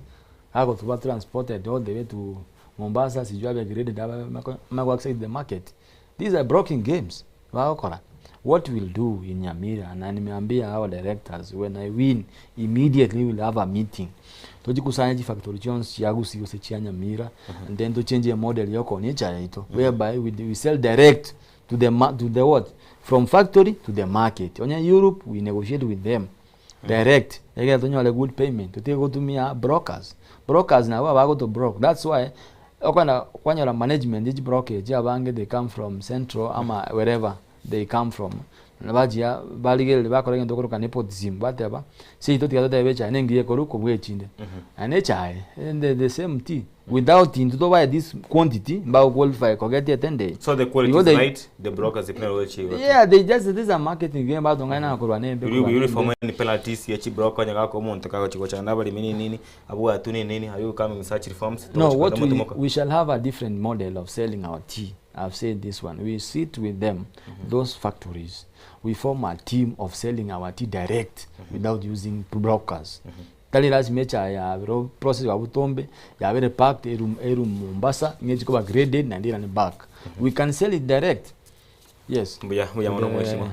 bagotuba transported all the way to Mombasa, sijui abe graded abe mako access the market. These are broking games bagokora. What we'll do in Nyamira, na nimeambia our directors, when I win, immediately we'll have a meeting. Tochikusanya chifactory chionsi chia Gusii gose chia Nyamira, and then tochange emodel ya okoonia echae yaito, whereby we sell direct to the, to the what? From factory to the market. Onye Europe, we negotiate with them direct, egere tonyore good payment, totige gotumia brokers. Brokers nabo abagoto broke. That's why okogenda kwanyora management ye chibroker echi abange they come from central ama wherever they come from, bachia barigereria bakora egento okoroka nepotism, bateba seito tiga totebe echae nengiya ekorwa kobua echinde. Naende echae the same tea without intwe tobae this quantity mbago qualify kogetia etende.
So the quality
Because
is
they-
right, the brokers they play well.
Yeah, they just this is a marketing game batong'aina korwa nembe
Will you
korwa
will you
nembe.
reform any penalties ya chibroker onye gaka omonto kagochi gochanda abaremi nini nini abwatwe nini nini are you coming such reforms
No,
Togochi
what
kwenda motomoka?
we shall have a different model of selling our tea. I've said this one. We sit with them, those factories. We form a team of selling our tea direct without using brokers. Tari lasima echae yabere process ya botombe, yabere packed eru eru Mombasa, ng'echi koba graded naende erane back. We can sell it direct. Yes.
Mbuya mbuya mono
Ere-
mweshimiwa.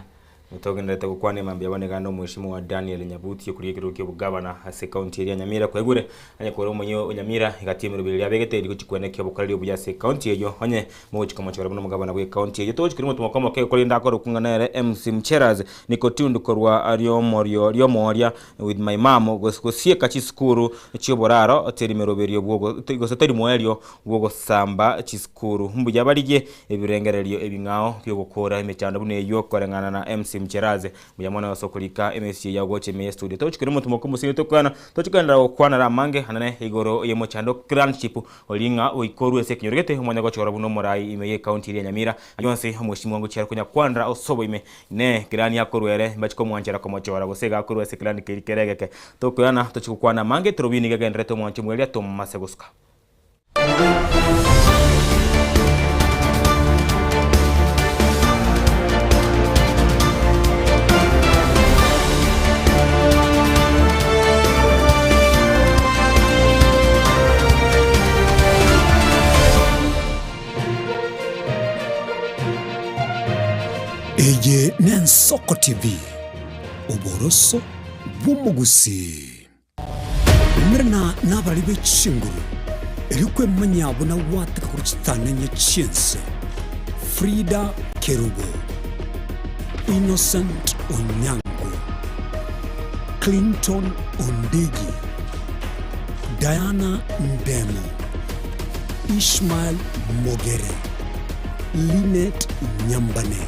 Togendererete gokwana mambia bono iga nomweshimiwa Daniel Nyabuti okoria ekerogo kia obogavana ase ekaunti eria ya Nyamira kwaigure onye kore omonyi o Nyamira egati emeroberi eria abegete eria gochia kweneki obokoreri obuya ase ekaunti eyio onye mogochia komochora buna omogavana bwe ekaunti eyio. Togochia koria omotumo omoke korende akorokwa ng'a nere MC Mcheraz Niko tuned korwa riomorio riomoria with my mum gosieka chisukuru chioboraro teri meroberio bwogo gose teri moerio bw'ogosamba chisukuru. Mbuya barigie ebirengererio ebing'ao bi'ogokoora emechando buna eyio koreng'ana na MC Mcheraze. Mbuya mono ase okorika emesie yao gocha ime y'estudio. Togochia koira omotumo okomosinyo tokwana tochia kogenderera gokwanera amange anene igoro y'omochando clanship oria ng'a goika orue ase ekenyoro gete omanye gochorwa buna omorai ime y'ecounty eria ya Nyamira. Ayio onsi omweshimiwa ngochia are konya kwanera ase oboime. Inee, kirani akorwa ere mbachie komwanchera komochora gose iga akorwa ase kirani keria kere egeke? Tokoirana tochie gokwana amange torobie nigo egendererete omwancho mweria tomase gosuka.
Eye n'Ensoko TV, oboroso bw'omogusii. Umerana nabarari be chinguru, erio kwemanya buna gwateka korwa chitananya chi'ense. Frida Kerubo, Innocent Onyango, Clinton Ondigi, Diana Ndemo, Ishmael Mogere, Linet Nyambane,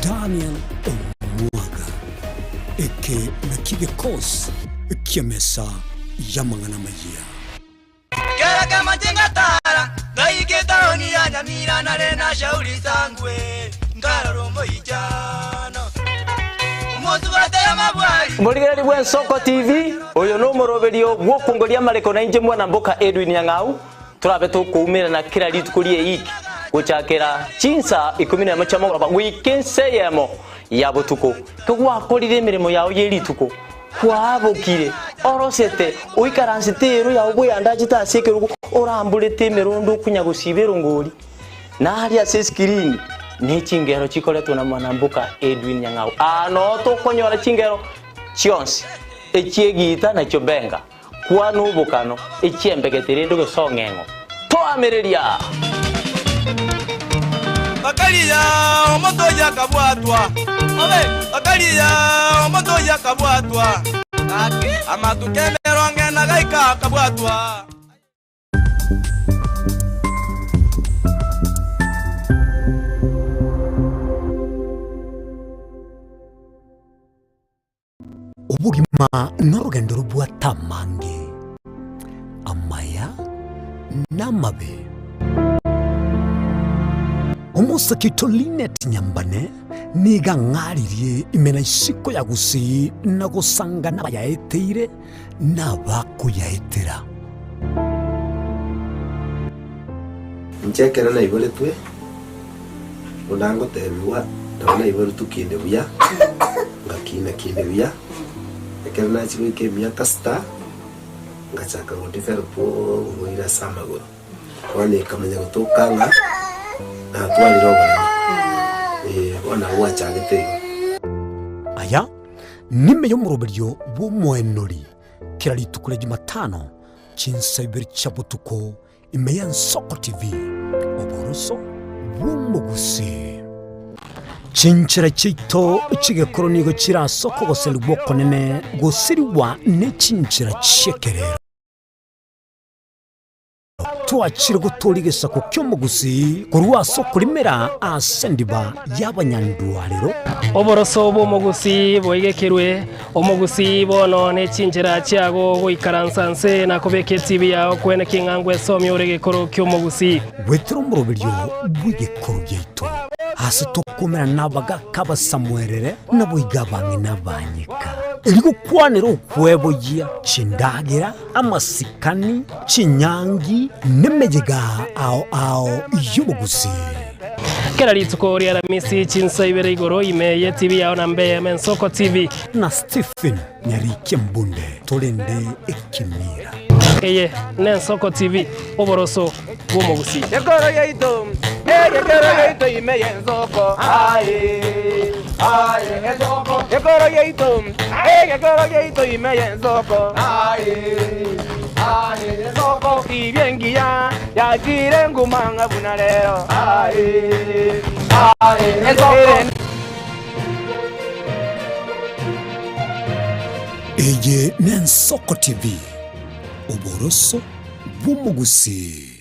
Daniel Omwaga. Eke nakio gekosi ki'emesa y'amang'ana amayia.
Kera kemache ngatara, ngaika etaoni ya Nyamira nare na Shauri Sangwe, nkarora omoichano. Omosubati amabwari.
Morigereria bw'Ensoko TV, oyo nomoroberio bw'okongoria amareko na inche mwana mboka Edwin Nyang'au, torabe tokoumerana kera rituko ri'eiki gochakera chinsa ikomi nemo chia mogoroba goika ensa eyemo ya botuko. Kegwakorire emeremo yao ye rituko, kwabokire, orosete, oikaransete eero yao bweyandachete ase ekerogo, oramborete emerondo okonya gosiba erongori, na aria ase esikirini ne chingero chikoretwe na mwanamboka Edwin Nyang'au. Aa noo tokonyora chingero chionsi, echi'egiita na chiobenga, kwana obokano, echi'embegete rende gose ong'eng'o. Toamereria!
Bakaria omonto oyio akabwatwa, bakaria omonto oyio akabwatwa, amatuko emerongo ena gaika akabwatwa.
Obogima norogendo robwate amange, amaya na amabe. Omosake oito Linet Nyambane nigo ang'aririe ime na isiko ya Gusii na gosanga nabayaeteire na abakoyaetera.
Inche ekero naiboretwe, buna ngotebigwa, nabo naiboretwe kinde buya, ngakina kinde buya, ekero nachia goika emiaka sita, ngachaka go develop oborwaire ase amagoro. Bono ekamanya gotoka ng'a natwarire oboremo, eh, bono nabo gwachagete igo.
Aya nime y'omoroberio bw'omoenori kera rituko ria Jumatano chinsa ibere chia botuko ime y'Ensoko TV, oboroso bw'omogusii. Chinchera chiaito chi'egekoro nigo chire ase okogoserigwa okonene gosirigwa ne chinchera chi'ekerero. Twachire gotooria egesaku ki'omogusii korwa ase okorimera ase endiba y'abanyandwarero.
Oboroso bw'omogusii boigekerwe, omogusii bono ne chinchera chiago goikaransa nse na kobeka etibi yao kwene king'a ngwesomia ore egekoro ki'omogusii.
Gwetera omoroberio bw'egekoro giaito, ase tokomerana nabagaaka abasamuerere, naboigo abang'ina abanyeka, erio gokwanera okweboyia chindagera, amasikani, chinyangi, nemeyega ao ao y'obogusii.
Kera rituko ria Aramisi chinsa ibere igoro ime ye TV yao na mbe Ensoko TV.
Na Stephen Nyarikia Mbunde torende ekemira.
Eye n'Ensoko TV, oboroso bw'omogusii.
Ekoro yaito. Egekero giaito ime y'ensoko, aye, aye, ensoko. Gekoro giaito, egekoro giaito ime y'ensoko, aye, aye, ensoko. Tibia engiya yachire nguma ng'a buna rero, aye, aye, ensoko.
Eye n'Ensoko TV, oboroso bw'omogusii.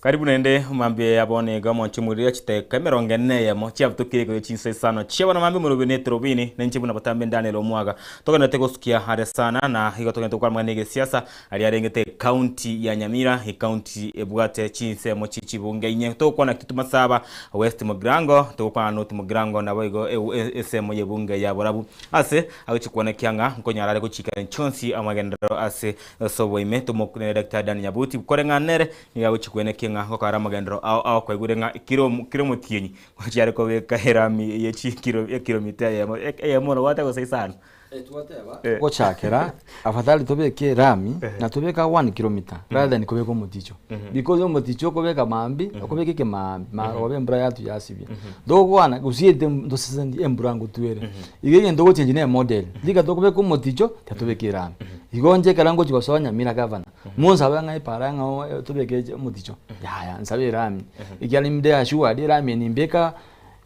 Karibu naende omambia ya bono iga omonche omoriri chidakika emerongo ene na eyemo chiabutokire igoro ye chinsa isano chia bono mambia omorobio ne etorobini na inche buna botambe Daniel Omwaga togenderete gosukia are sana na igo togenderete gokora amang'ana egesiasa Aria arengete ecounty ya Nyamira, ecounty ebwate chinsemo chie chibunge inye. Togokwana Kitutu Masaba, West Mugirango, togokwana North Mugirango naboigo ensemo y'ebunge ya Borabu. Ase agochia kwana ekiang'a nkonyara are gochikera chionsi amagenderero ase oboime. Tomokunere Daktari Dan Nyabuti koreng'ana nere nigo agochia kwana ekiang'a gokora amagenderero ao ao kwaigure ng'a kera kera omotienyi ngochia are kobeka erami ye chikiro ekiromita eyemo eyemo nobwate gose isano.
Gochakera afadhali tobeke erami na tobeke one kilometer rather than kobeka omoticho because omoticho okobeka maambia okobeka ekemaambia marogoba embura yatwa yasibia togokwana gosiete toseseni embura ngotwere igo egento ogochengi ne emodel rika tokobeka omoticho tiga tobeke erami igo inche ekero ngochi gosoa Nyamira gavana monsabe ng'a epara ng'a tobeke omoticho yaya nsabe erami ekiagera inde assured erami eye nimbeka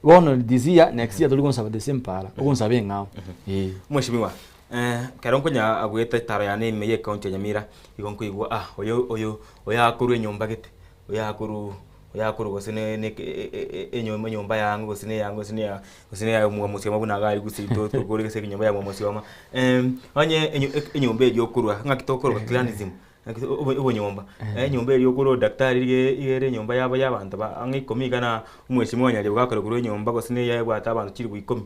Bono this year, next year tori gonsaba the same para, ogonsaba eng'ao. Eh.
Mweshimiwa, eh, kero nkonya goeta etaro yane ime ye county ya Nyamira, igo nkoigwa ah, oyo oyo oyo akorwa enyomba gete, oyo akorwa oyo akorwa gose ne ne enyomba enyomba yang'o gose ne eyang'o gose ne eya gose ne eya mwamusioma buna iga aria gusii to tokore gose enyomba ya mwamusioma. Onye enyomba eywo okorwa, ng'aki tokoroka clanism. Naki obonyomba, enyomba eria okore odaktari iga iga ere enyomba yabo ya abanto ba ang'e ikomi iga na omweshimiwa Nyaribo gakore korwa enyomba gose na eye ebwate abanto chilifu ikomi.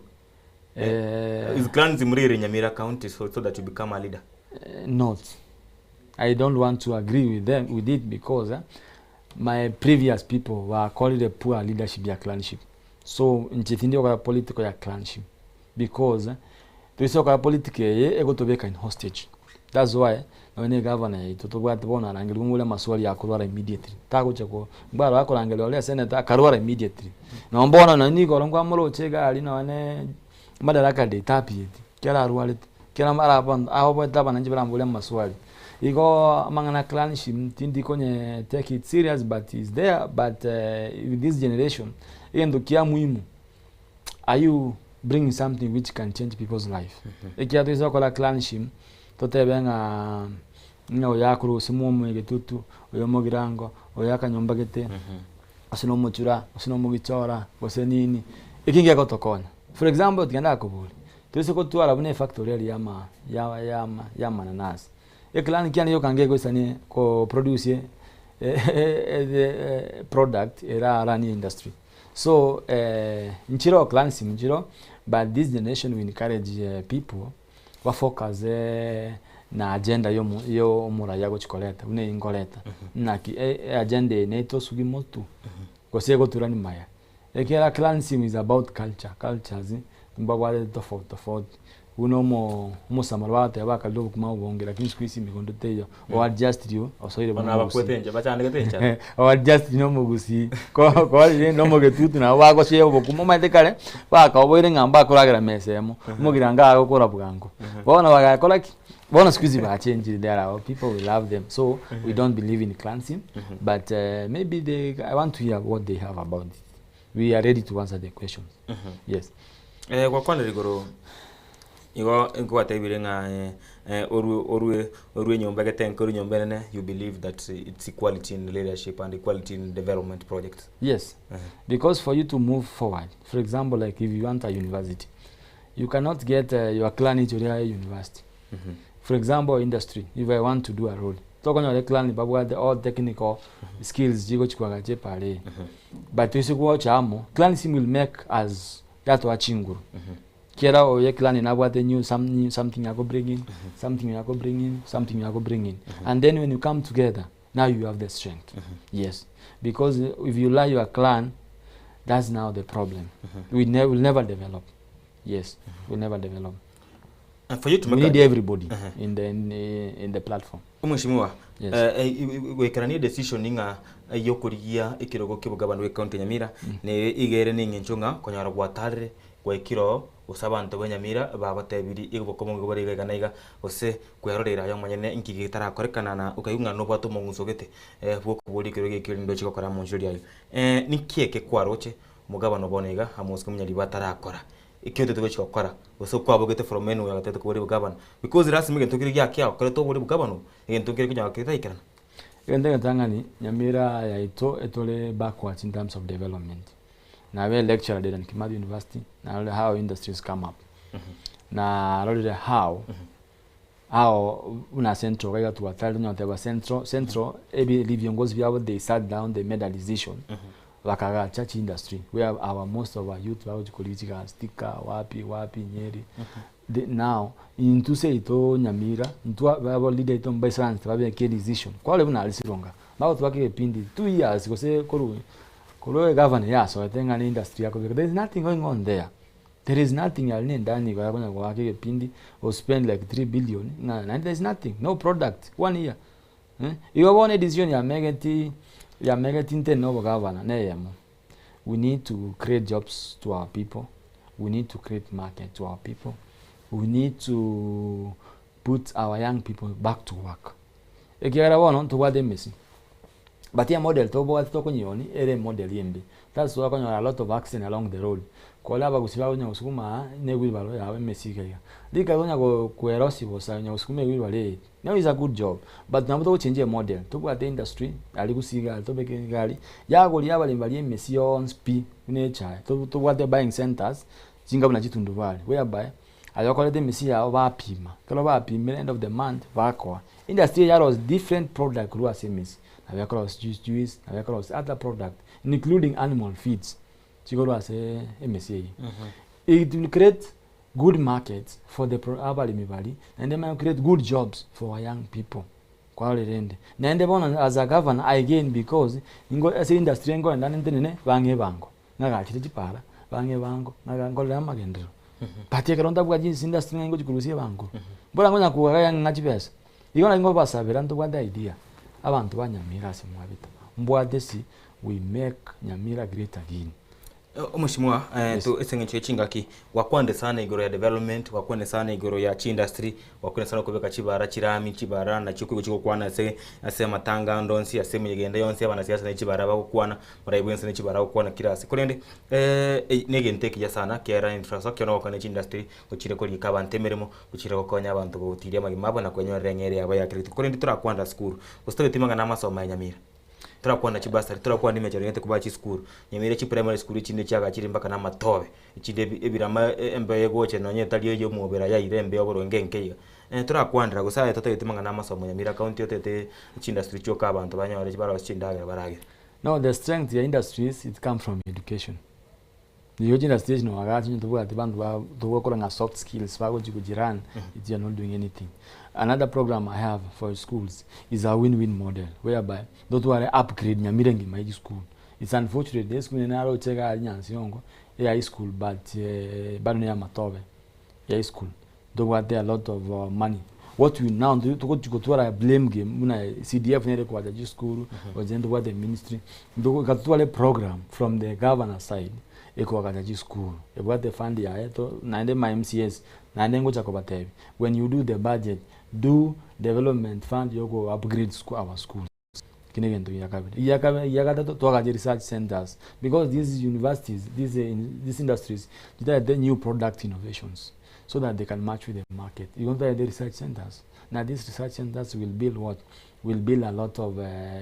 Is clansism really in Nyamira county so, so that you become a leader?
Not. I don't want to agree with them with it because eh, my previous people bakorire poor leadership ya clanship. So inche tindi gokora political ya clanship because toise gokora political eye egotobeka in hostage. That's why nonye na egavana yaito tobwate bono arangerigwe ng'a oria amaswali akorwara immediately tagocha ko mbarora akorangeria oria senator akarwara immediately. Nonye bono nonye nigo kwamoroche iga aria nonye madaraka day tapieti ekero arwarete ekero araba aoboete abananchi baramborie amaswali. Igo amang'ana a clanship tindi konye take it serious but is there but with this generation egento kia muhimu are you bringing something which can change people's life ekiagera toise gokora clanship totebe ng'a ng'a oyo akorwa gose mwa egetutu oyo omogirango oyo akanyomba gete gose na omochura gose na omogichora gose nini eki ngegotokonya for example tiga ndakoborie toise gotwara buna efactory eria yama ya yama ya amananasi eclan kiane yoka ngegoisani ko produce product eraranie industry. So nchire clansism nchire but this generation we encourage people ba focus na agenda yomo yomoraia agochi koreta buna eywo nkoreta naki agenda eye netosugi motwe gose egoturani maya. Ekiagera clansism is about culture, cultures mbabwate tofauti tofauti. Buna omo omosamaro bagoteba bakarire obokima obonge lakini siku hizi megondo teiyo o adjust rio osoire
Bono abakwete enchara bachandegete enchara.
O adjust na omogusii ko korire na omogetutu nabo bagochia obokima omanyete kare bakaoboire ng'a mbakoragera mesa emo omogirango agokora bwango. Bono bagakora ki? Bono siku hizi bachenjire there are our people we love them so we don't believe in clansism but maybe they I want to hear what they have about it we are ready to answer the questions yes.
Gwakwanire igoro igo nkwatebirie ng'a orue orue orue enyomba egete enke orue enyomba enene you believe that it's equality in leadership and equality in development projects.
Yes, because for you to move forward, for example like if you want a university, you cannot get your clan each oria university. For example industry, if I want to do a road, tokonyora eclan babwate all technical skills chigochi koagacha epara eye. But toise gocha amo, clansism will make us yatoa chinguru. Kera oyo eclan nabwate new some new something ako bring in, something ako bring in, something ako bring in. And then when you come together, Now you have the strength. Yes. Because if you lie your clan, that's now the problem. We ne will never develop. Yes, we'll never develop.
And for you to
We
make
need
a-
everybody
Uh-huh.
in the in, in the platform.
Omweshimiwa,
Yes.
eh, eh, goikerania edecision ng'a yokorigia ekerogo kia obogabana bwa ecounty ya Nyamira nere iga ere na eng'encho ng'a konyora gwatarire gwaikire oo gose abanto ba Nyamira bagotebirie iga obokombe bore iga iga na iga gose kweroreire aye omonyene inki getarakorekana na okaigwa ng'a nobwate omong'uso gete eh, bwokoboria ekerogo ekio erinde oche gokora amonchori ayio. Ninki eke kwaroche omogabana bono iga amo gose Omunyaribo atarakora ekio otete gochia gokora gose okwabogete from anywhere ogatete koboria obogabana because lasima egento kere giakia okorete obore obogabana obo egento nkere konyora ketaraikerana.
Egento egetang'ani, Nyamira yaito etore backwards in terms of development. Nabe lecturer Dedan Kimathi University, narorire how industries come up. Narorire how how buna Central iga iga twatari tonya goteba Central, Central ebi viongozi biabo they sat down they made a decision bakagacha chiindustry where our most of our youth bagochi korigia chigasi Thika wapi wapi Nyeri. The now intwe seito Nyamira intwe aba leader aito mbaisaranse babeke decision kwarora buna aria Sironga bagotwaka egepindi 2 years gose korwa korwa egavana yasoete ng'a ne industry yakobeka there is nothing going on there. There is nothing aria na endani igo yakonya goaka egepindi o spend like 3 billion ng'a naende there is nothing no product one year eh. Igo bono edecision yamegeti yamegeti inte na obogavana na eyemo we need to create jobs to our people, we need to create market to our people, we need to put our young people back to work. Ekiagera bono ntobwate emesi but emodel tobwate tokonyionia ere emodel embe. That's why okonyora a lot of accident along the road. Kore abagusi bagonya gosukuma aa na ewheelbarrow yabo emesi iga iga. Rika tonya kwerosia bosa onya gosukuma ewheelbarrow eye now is a good job but nabo togochengia emodel tobwate industry aria gusii iga aria tobeke iga aria yagoria abaremi baria emesi yonsi pi buna echae tobwate buying centers chinga buna chitundubari whereby aye okorete emesi yago bapima ekero bapimire end of the month bakoa. Industry eye yarosia different product korwa ase emesi nabo ekorosia juice juice nabo ekorosia other product including animal feeds chikorwa ase emesi eyio. It will create good markets for the pro abaremi baria naende emanye create good jobs for our young people kwarorire rende. Naende bono as a governor I gain because nigo ase industry nkoenda ntenene bang'e ebango ng'agachire chipara bang'e ebango ng'aga nkorere amagenderero. But ekero ntabwati ase industry ng'a ngochi korusia ebango mbora ngonya kogaga ng'a chibesa. Igo nari nkobasabera ntobwate idea abanto ba Nyamira ase mwabete mbwate ase we make Nyamira great again.
Omweshimiwa, eh, to ase eng'encho ye chingaki, gwakwanire sana igoro ya development, gwakwanire sana igoro ya chiindustry, gwakwanire sana okobeka chibara chirami, chibara nachio okoigwa chigokwana ase ase amatanga ande onsi, ase emeyega ende yonsi abanasiasa ne chibara bagokwana, omorai bwense ne chibara agokwana kera ase. Korende na egento ekiya sana kera infrastructure na ogokwana chiindustry gochire korika abanto emeremo, gochire gokonya abanto gotiria amagima abo na kwenyorera eng'eria yabo ya kera rituko. Korende torakwanera sukuru, gose tobeti amang'ana amasomo aya Nyamira. Torakwana chibursary, torakwana emechando egente kobaa chisukuru, Nyamira chiprimary school echinde chiagachire mpaka na amatobe, echinde ebirama embeo egocha nonye etari eye omobere yaira embeo boronge enke iga. Torakwanera gose aye totagete amang'ana amasomo Nyamira county otagete chiindustry chioka abanto banyore barosie chindagera baragere.
No the strength ya industries it come from education. Nigo chiindustry echi noagache onye tobwati banto ba togokora ng'a soft skills bagochi gochi run it you are not doing anything. Another program I have for schools is a win-win model whereby totware upgrade Nyamira engima ya chisukuru. It's unfortunate esukuru eye naroche iga aria Nyansiongo ya high school but bado ne ya amatobe ya high school. Ntobwate a lot of money what we now togochi gotwara blame game buna CDF nere koacha chisukuru gose ntobwate ministry ntogoika totware program from the governor side ekoagacha chisukuru ebwate fund yaye to naende ma MCAs naende ngocha kobatebia when you do the budget do development fund yoko upgrade school our schools eki na egento gia kabere. Egia kabe egia gatato twagache research centers because these universities these these industries chitagete new product innovations so that they can match with the market. Igo ntotagete research centers na these research centers will build what? Will build a lot of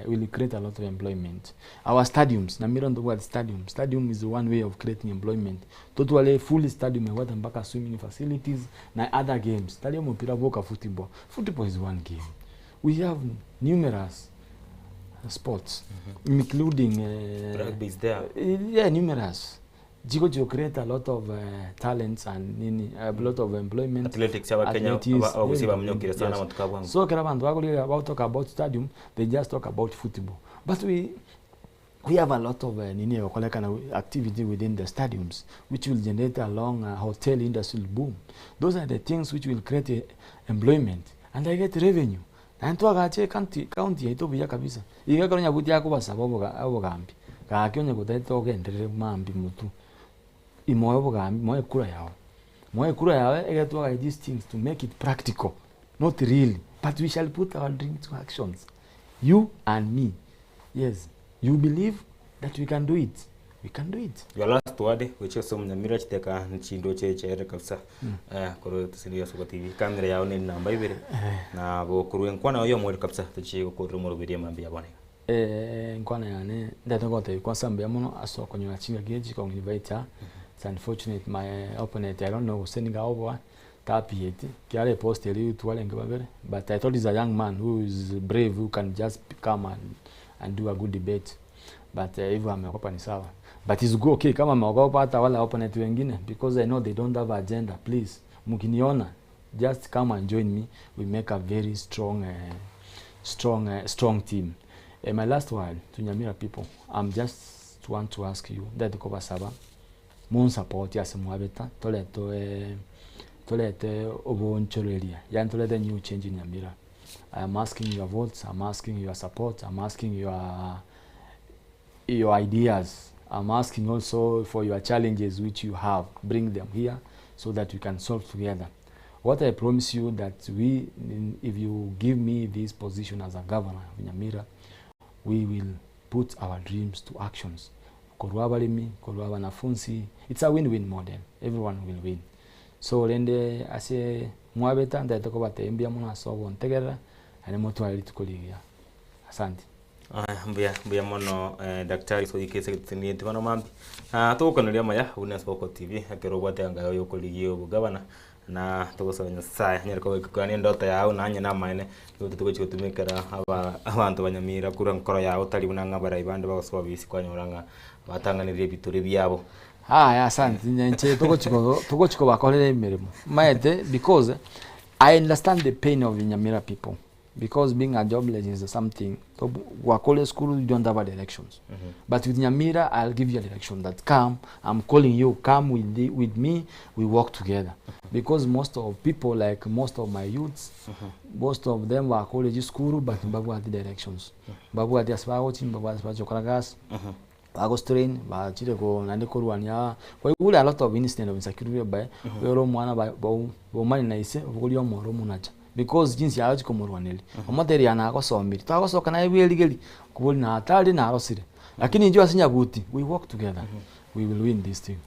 will create a lot of employment. Our stadiums, Nyamira ntobwate stadium, stadium is one way of creating employment. Totware fully stadium ebwate mpaka swimming facilities na other games, tari omopira bwoka football, football is one game. We have numerous sports including
Rugby is there.
yeah, numerous. Chigochi go create a lot of talents and nini a lot of employment.
Athletics abakenya
Athletics,
abagusii baminyokire sana
yes.
amatuko a bwango.
So ekero abanto bakorigereria about talk about stadium they just talk about football but we we have a lot of nini egokorekana activity within the stadiums which will generate a long hotel industry will boom. Those are the things which will create employment and I get revenue. Naende twagache ecounty county yaito buya kabisa. Iga ekero Nyabuti akobasaba oboga obogambi, gaki onye gotaete ogenderere mambia motwe, imoe obogambi moe ekura yao. Moe ekura yao egere twagache these things to make it practical, not really, but we shall put our dreams to actions, you and me, yes, you believe that we can do it, we can do it.
Your last word gochia ase omonyamira chiteka chindoche echaere kabisa eh, korwa teseni ya Soko TV kamera yao ne namba ibere na gokorwa enkwana yao yomoerio kabisa tochie gokorera omoroberi emambia ya bono iga.
Enkwana yane ndete gotebia kwanza mbuya mono ase okonyora chingaki echi kong'invite aa, it's unfortunate my opponent I don't know gose niga aoboa tapieti kiara epost eria twarenge babere but I thought he's a young man who is brave who can just come and do a good debate but hivyo ameogopa ni sawa but is go okay kama ameogopa hata wale opponent wengine because I know they don't have agenda please mkiniona just come and join me we make a very strong uh, strong uh, strong team uh, my last word to Nyamira people I'm just want to ask you that kobasaba monsupport ase mwabeta torete eh, torete obonchoreria yani torete new change in Nyamira I am asking your votes I'm asking your support I'm asking your your ideas I'm asking also for your challenges which you have bring them here so that we can solve together what I promise you that we if you give me this position as a governor of Nyamira we will put our dreams to actions korwa abaremi korwa abanafunsi it's a win-win model everyone will win so rende ase mwabeta ntaete kobatebia mbuya mono ase ogontegerera naende motware rituko rigiya asante.
Aya, mbuya mbuya mono eh, daktari soike ase egeteseni bono mambia. Ah, togokoneria amaya buna ase Boko TV ekero obwate anga yao yokorigia obogabana na togosaba Nyasaye anyare kogoika endoto yao nanye namaene nigo togochi gotumekera aba abanto ba Nyamira korwa enkoro yao tari buna ng'a abarai bande bagosoa obisi kwanyora ng'a batang'anirie ebitore biabo.
Aya asante inche togochi ko togochi kobakorera emeremo omanyete because I understand the pain of Nyamira people because being a jobless is something gwakora esukuru you don't have a directions but with Nyamira I'll give you a direction that come I'm calling you come with, the, with me we work together because most of people like most of my youths most of them bakore chisukuru but mbabwati directions mbabwati ase bagochi mbabwati ase bagochi gokora gasi bago strain bachire ko naende korwania kwaigure a lot of incident of insecurity whereby oyore omwana ba bau baumane na ise obogoria omoro omonacha because chinsi agochi komorwaneria omotebi yaa nagosomiri twagosoka naye bwerigeri okobori na hatari narosire lakini inchuo ase nyabuti we work together we will win this thing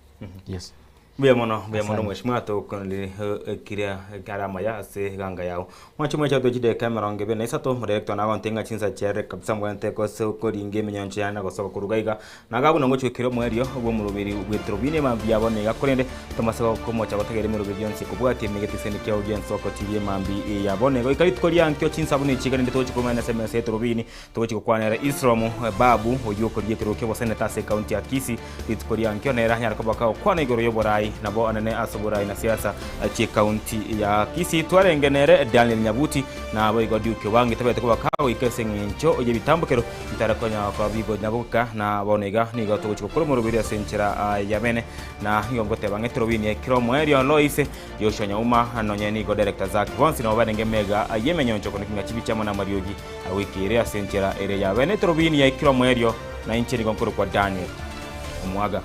yes.
Mbuya mono, mbuya mono
Asante.
mweshimiwa tokonerie ekiria ekare amaya ase eganga yao. Mwanche mweche toe chidakika emerongo ebere na isato, omodirector nagonte ng'a chinsa chiarire kabisa mbwenerete gose koringa eminyoncho yane gosoka korwa iga iga. Na iga buna ngochia goikera omoerio bw'omoroberi bw'etorobini emambia yabo niga korende tomase komocha gotegerera emeroberi yonsi ekobwatia emegetiseni kiao gi'ensoko tiria emambi yabo nigo goika rituko riankio chinsa buna echi rende togochia komanya ase emesa y'etorobini Togochia gokwanera Isromu Babu, oyio okorigia ekerogo ki'oboseneta ase ekaunti ya Kisii, rituko ria nkio nere anyare koba kagokwana igoro y'oborai nabo anene ase oborai na siasa chi'ekaunti ya Kisii. Twarenge nere Daniel Nyabuti naboigo Duke Obange tabete koba kagoika ase eng'encho y'ebitambokero bitare konya koba bigonyaboka na bono iga nigo togochia gokora omoroberi ase enchera yabene na nigo ngoteba ng'a etorobini ekero omoerio Lois Joshua Nyauma nonye nigo Director Zack bonsi nabo barenge mega y'emenyoncho kono king'a chibicha amo namariogi Goika ere ase enchera ere ya bene etorobini yaikire omoerio, na inche nigo nkorokwa Daniel, omwaga.